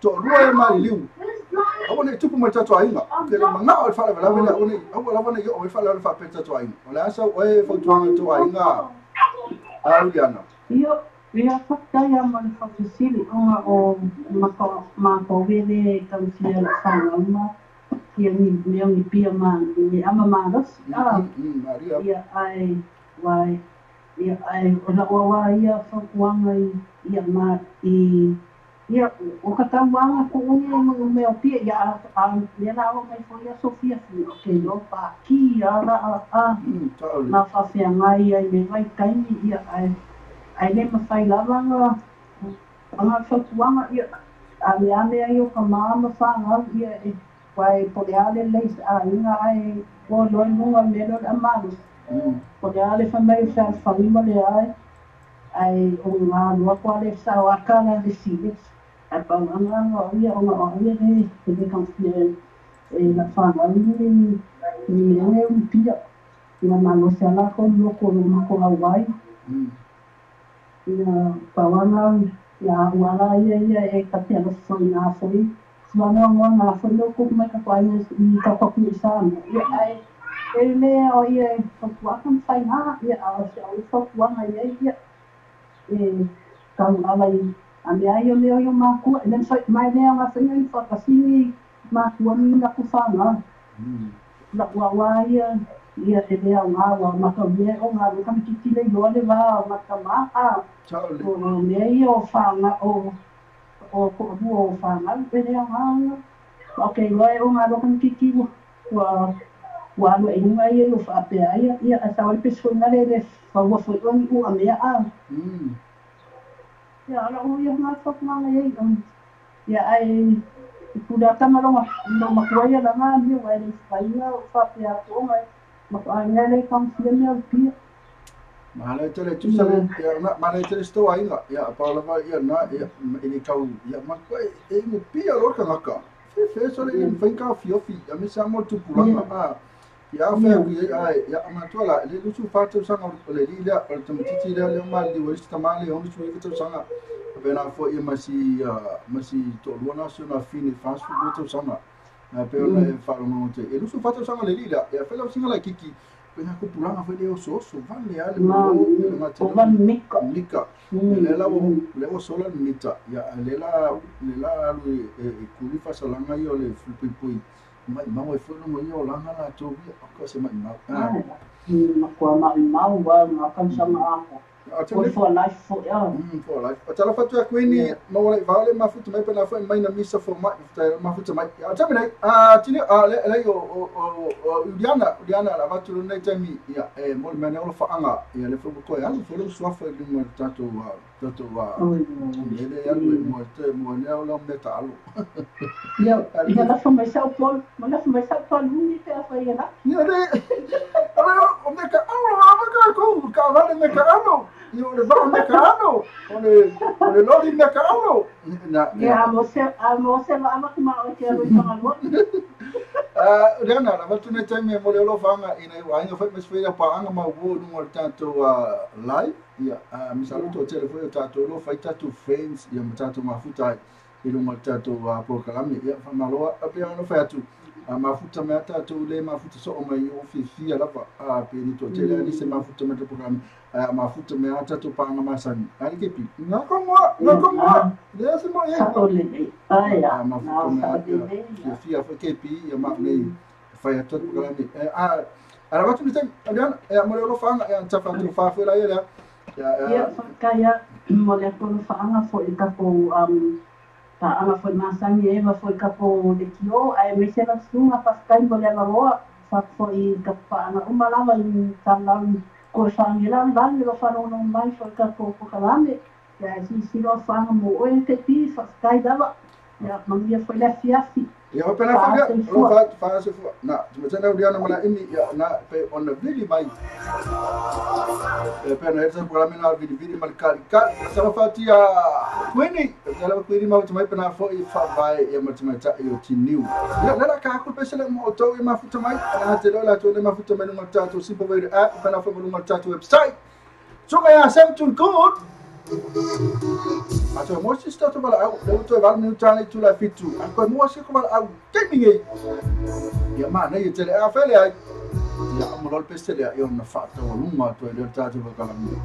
toalua e maliliu Aua nei tupu mai tatou aiga. Ke le manao le faalavelave lea, aua nei, aua lava nei oo mai faalavelave faapea i tatou aiga. O le a sau oe fautuaga i tou aiga, a Uliana? Ia, ia faafetai lava mo le faafesili ona o matou e le taufia lau fanau ma fia ni mea o ni pia ma ni ama malosi. Ia, ae, uae, ia, ae o lau auā ia fautuaga i, ia, ma, i, ia, o ka tauaga kuʻu ia i nuu mea o pia, ia, a, a, lea la oo mai foi aso fiafia, ou te iloa pākī a la a, a, na faafeagai ai i le vaitaimi, ia, ae, ae le mafai lava na, na fautuaga, ia, a le a mea ia o ka mā ma fanau, ia, e, uae po o le a le lei se aiga ae ua iloa i luga o le mea lea o le a malosi, po o le a le fai mai o fealofani ma le a, ae o ngā loa koa le sao aka la le serious. Ae pau anga o au ia ona o au ia le le taofia e lau fanau ni ni mea nei o ni pia. Ina malosi a lākou i loko o lo makou auai. Ia pau anga ia au ala ia ia e ta te alofa foi ngā foi. Tuanoanoa ngā foi leo kupu mai ka ko ai i ka kopi i Samoa. Ia ae e le o ia e fautuaga ma faigā. Ia a o se au i fautuaga i ai ia e tau ala i a mea ai o leo i o makua. E le mafai mai lea o ngā whainga i whakasini makua ni na ku whānau. Lau auā ia ia e lea o ngā ua matau mea o ngā luka me titile i loa le wā o ngā tama a o mea ia o whānau o o koʻolua o whānau e lea o ngā ua. O ke iloa e o ngā luka me titi ua ua ua alu e lunga ia i o whaapea ia ia a sa wale pesi foi ngale le whaua foi o ni ua mea a. Ia ala o ia ngā whakanganga ia i ia ai i pula tama longa no makua ia la ngā niu ai le whainga o whaapea atu o ngai mako ai ngā le kaunsia mea o pia. Mahala e tele tusa le, ia, na, mahala e tele sto aiga, ia, pa lava, ia, na, ia, e le kau, ia, ma, e, e ingo pia lo ka ngaka. Fe, fe, so le, mm. whainga ka fiofi, ia, me sa mo tupulanga, a, ia, fe, ia, ai, ia, ama tua la, le lusu whātau sanga, o le li lea, o le tamatiti lea, lea ma li, o le tama le, ono su iwa tau sanga, a pena fo, ia, ma si, ma si to'alua na si ona fine 42 tausaga na pe ona e faalogologo te e 24 tausaga le alii lea ia fai lausiga laikiki pena kupulaga foi le osooso vale a le malo le O van mika. Mika le la le ua sola le mita ia le la le la alu e kuli faasalaga ia o le puipui maʻimau ai foi luga ia o laga latou ia o se maʻimau. Ai, makua maʻimau wa ngā tausaga ako. O for life foi a. For life. O tala fatu a kuini ma wala i vale mafuta mai pena foi mai na misa fo mai mafuta mai. A tami nei, a tini a le le o o o Uliana, Uliana la vatu lo nei tami ia e mo le mea o faanga ia le fo ko alu fo le suafa i lunga tatou tatou le le alu e mo te mo ne o la meta alu. Ia, ia la fo mai sau pol, ma la fo mai sau pol ni te a fai la. Ia le ala o me ka alo a ka ko ka vale me ka alo. Ia o le vao me ka alo. O le lori me ka alo. Na ia a mo se la ma ma o te alu i whangalua. Uliana, la vatu nei taimi e mo le alofaga ina i aiga foi ma se fai paaga ma ua luga o le tatou live ia misalo toatele foi o tatou lo fai tatou friends ia ma tatou mafuta ai i luga o le tatou polokalame ia faamaloa a pei ona fai atu mafuta mai a tatou le mafuta soo mai o fiafia lava pe ni toatele ali se mafuta mai le polokalame mafuta mai a tatou paaga masani ali kepi ngakongoa ngakongoa lea se mo e Sao le ai a. Mafuta mai fiafia foi kepi ia ma nei fai atu le polokalame a ala vatu ni taimi Aliana e mo le alofaga ia tafa atu faafoe la ia lea. Ia whakaia mo le kolo whaanga fo i takou paanga foi masani e va foi takou le kio ai me se la sunga whakatai mo le avaroa fa foi ka paanga uma lava i talau ko whaangi la lani lo whanono mai foi takou pokalame ia si si lo whaanga mo oe te pi whakatai lava ia manuia foi le afiafi. Ia o pena fa lo fa fa se fu na tu me tena Uliana mana imi ia na pe ona vili mai e pe na esa programa na vili vili mal kali kali sa fa tia kuini la kuini ma tu mai pena fo i fa vai ia ma tu mai ta i o tiniu ia la ka ku pe se mo to i mafuta mai na te lo la to le mafuta mai no tatou Simple Radio app pena fo no tatou website. So ya sem tun good. A toe mua se tatou valaau, lea ua toe 8 minuta le itula e 7. A toe mua se valaau taimi nei. Ia manaia tele a fele ai. Ia mo lol pese lea ia ona faataualuga atu ai lea le tatou polokalame.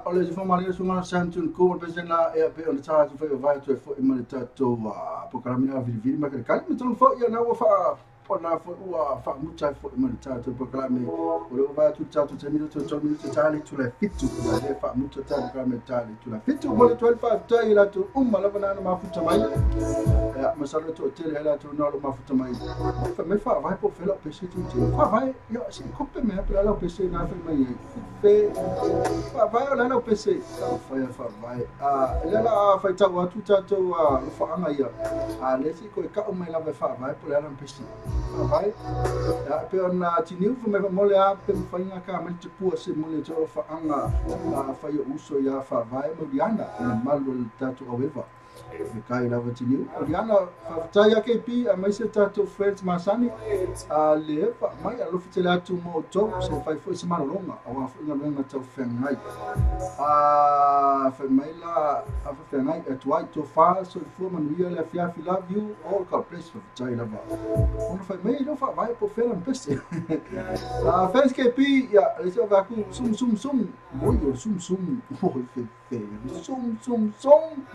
O le sifo Samson ko pese na e pe ona ta tu fai vai tu foi ma le tatou polokalame na vilivili ma kale kale me tonu foi ia na ua fa Pona foi ua faamuta foi ma le tatou polokalame o le ua atu tatou taimi le 3 minute ta le itula e 7 ia le faamuta ta polokalame ta le itula 7 mo le 12. Faafetai i latou uma lava na mafuta mai ia masalo toatele ai latou na o lo mafuta mai fa mai faavae po o fela o pese tu faavae ia se kope mea pe la o pese na fai mai ai fe faavae o la o pese faia faavae a le la faitau atu tatou alofaaga ia a le si koe ka'u mai lava e faavae po le ala pese faavae ia pe ona tiniu fa mai mo le a pe mafaiga ka mai te pua se mo le te alofaaga a fai o uso ia faavae mauliana na malu o le tatou aueva e kai lava tiniu Liana faafetai ia KP a mai se tatou friends masani a le fa mai alofa tele atu mo outou se fai foi se malologa auā foi galuega tau feagai a fai mai la a feagai atu ai tofa soifua manuia le afiafi. Love you all, God bless. Faafetai lava ona fai mai leo faavae po fela pese a thanks KP ia le se va ku sum sum sum oi o sum sum oi fe fe sum sum sum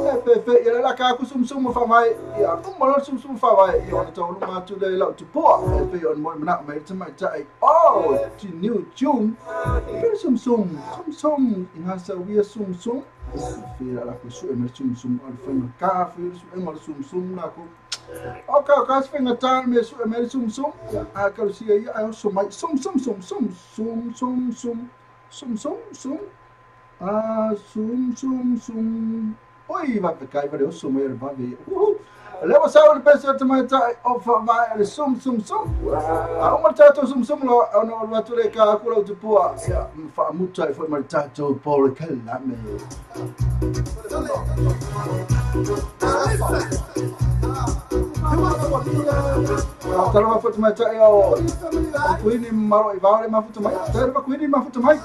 e fe fe ia la ka ku sum sum fa mai ia kuma lo sum sum fa mai ia ona tau lunga atu le lau tupua e pe on mo mana mai te mai tai oh ti new tune pe sum sum sum sum inga sa wia sum sum fe la ku su e me sum sum al fa ka fe su e mo sum sum na ku o ka ka se nga tan me su e me sum sum a ka si ia ai so mai sum sum sum sum sum sum sum sum sum sum a sum sum sum oi va pe kai va le oso mai va ve Lewa sa le pese te mai tai o fa vai le sum sum sum a o ma tatou sum sum lo ona o atu le ka ku lo te pua ia fa muta i foi mai tatou Paul Kalame. Talo mafuta mai tai o Kuini maro i vao le mafuta mai. Talo kuini mafuta mai.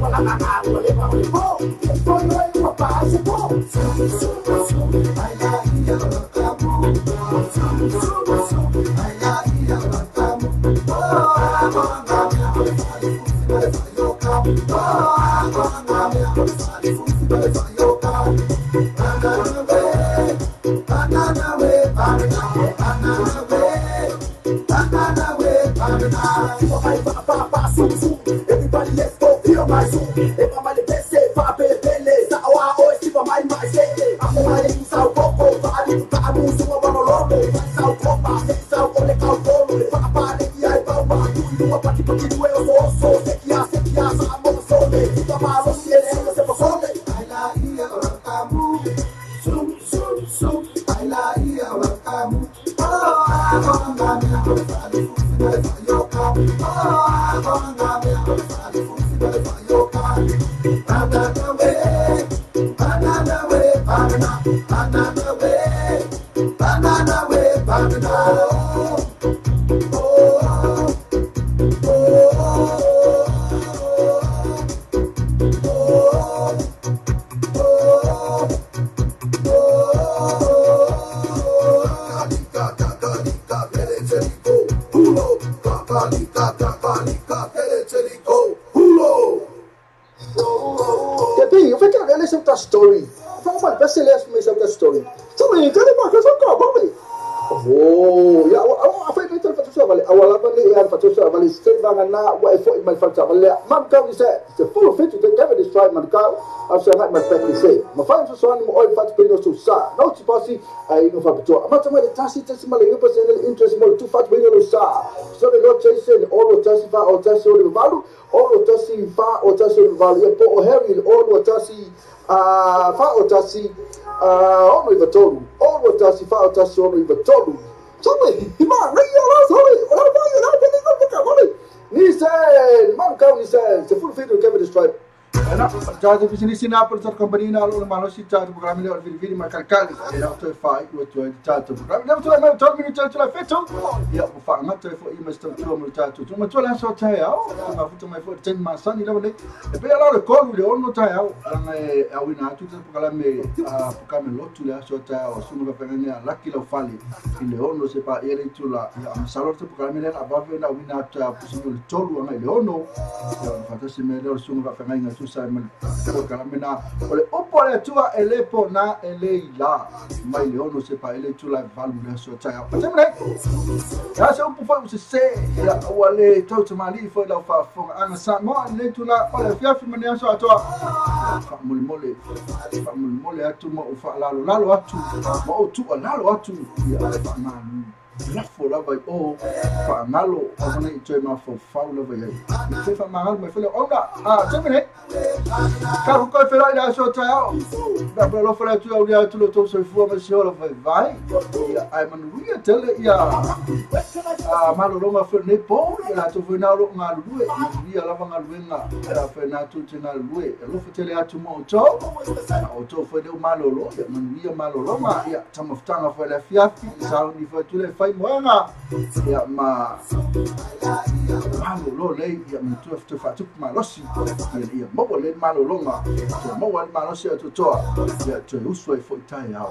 Banana. Story. Story. Oh, ya, apa itu the full of it to never destroy man cow. After I my back say. My father so on oil fat pino so sa. No tipasi I no fa to. Amata mai tasi tasi male interest mo tu fat pino sa. So the Lord Jason all tasi fa o tasi o valu all tasi fa o tasi o valu po o Harry all tasi fa o tasi ono i tolu. All tasi fa o tasi ono i tolu. Sorry, Nissan, man Nissan, the full feed will cover the stripe. Charge business in Apple company na lo malosi charge program le vili makalkali e after 5 what to charge program never to my 12 minutes to la feto ya fa ma to fo i must to mo charge to mo to la so ta ya ma futo mai fo 10 ma sani la le e pe ala le call le ono ta ya la e awina tu te program a program lo tu la so ta o sumo la pengene la kilo fali le ono se pa ele tu la ya salo te program le above na wina ta pusingo le tolu anga le ono ya fa ta se me le sumo la pengene tu sa me kalamena ole opo le tua ele po na ele ila mai le ono se pa ele tu la valu le so ta ya temne ya se opo fa se se ya wale to to mali fo la fa fo anga sa mo le tu la ole fia fi mane so atoa fa mole fa mole atu mo fa lalo lalo atu mo tu lalo atu ya fa na la fo la vai o fa ngalo o nei toe ma fo fa la vai ai te fa ma ngalo mai fo le ona a temne ka ko fe la so ta ya ba lo fo la tu au ya tu lo to so fu ma se lo vai vai ya ai man ru ya tele ya a malo lo ma fo ne po ya to fo na lo ngalu lu ya la va ngalu nga ya fe na tu te na lu e lo fo tele atu mo to o to fo de malo lo ya man ru ya malo lo ma ya ta mo ftanga fo la fia fi sa ni fo tu le fai moanga ya ma malo lo le ya man tu fo fa tu ma lo si ya mo le malo lo ma mo wa malo si tu to ya tu uso e fo itaia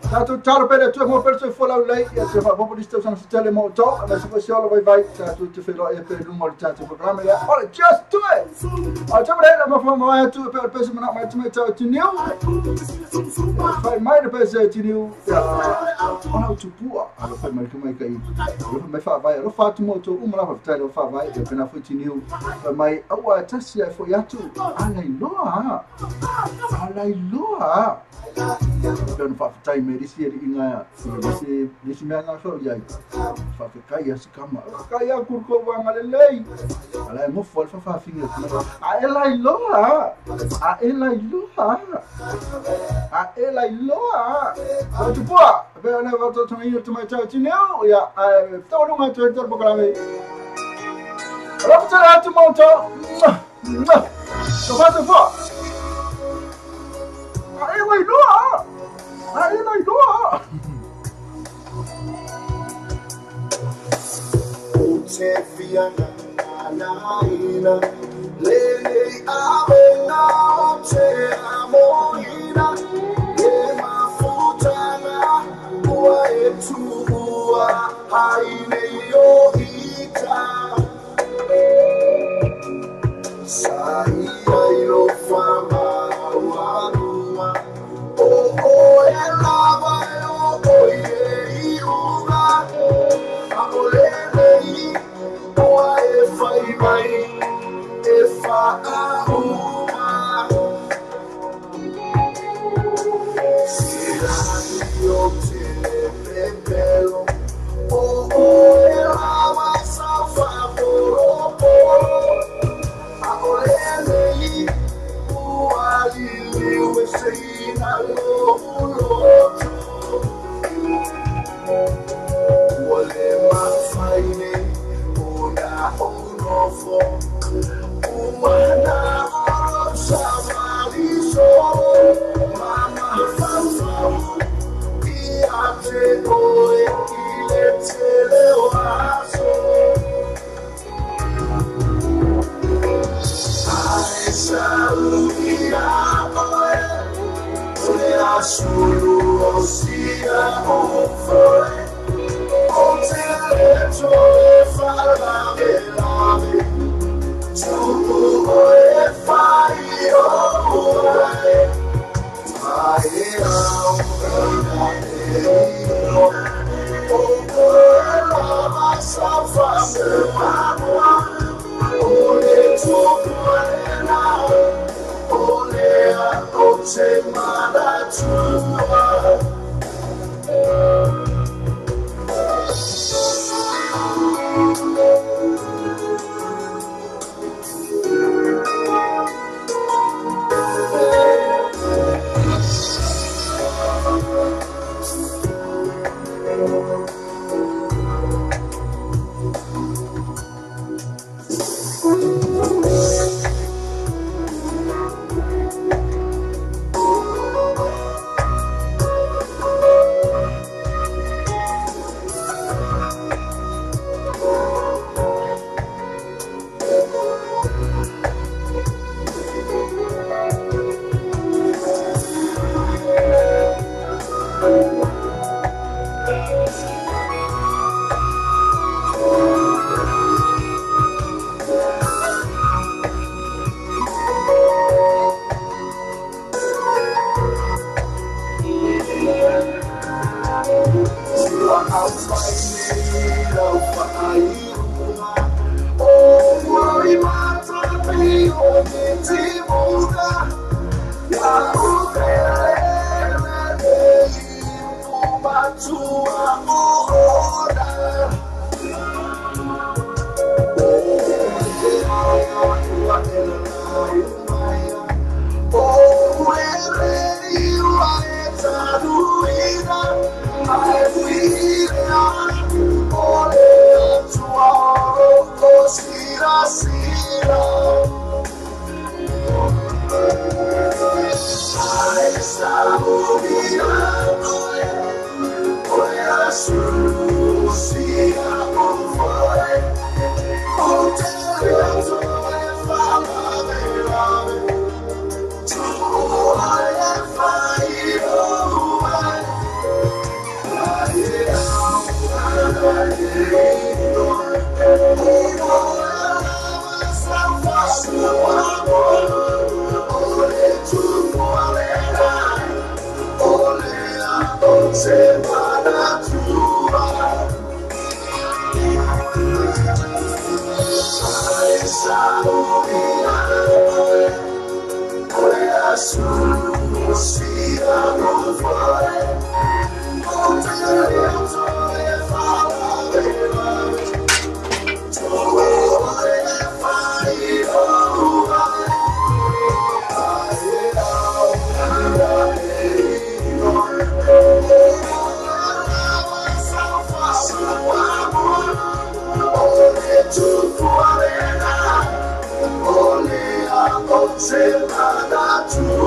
ta tu taro pere tu mo per fo la le ya se fa po di sto san tele mo to ma se fo lo vai vai ta tu te fe lo e per lungo il tanto programma ya all just do it a te pre ma fa ma tu per peso ma ma tu tu tu new fai mai de peso tu new ya ona tu pua alo fai mai mai kai lo mai fa vai lo fa tu mo to uma la fa lo fa vai e pena fo tu new mai awa tasi fo ya tu ala iloa ala iloa don fa tai me disi inga disi disi me nga so ya fa kai ya sikama kai ya kurko wa ngalelei ala mo fo fa fa finga a ela iloa a ela iloa a ela iloa o tu pua be na va to to ni to mai ta ti neo ya to no ma to to programa la fa tu mo to to fa to fa a ela iloa a ela iloa Te fianga na ina le avena te amoina le mafutana ua e tua haine yo ita saia ilo fama uanua o o e lava o o ye iuga aole e fai mai e fa a uma te manatua. Te manatua.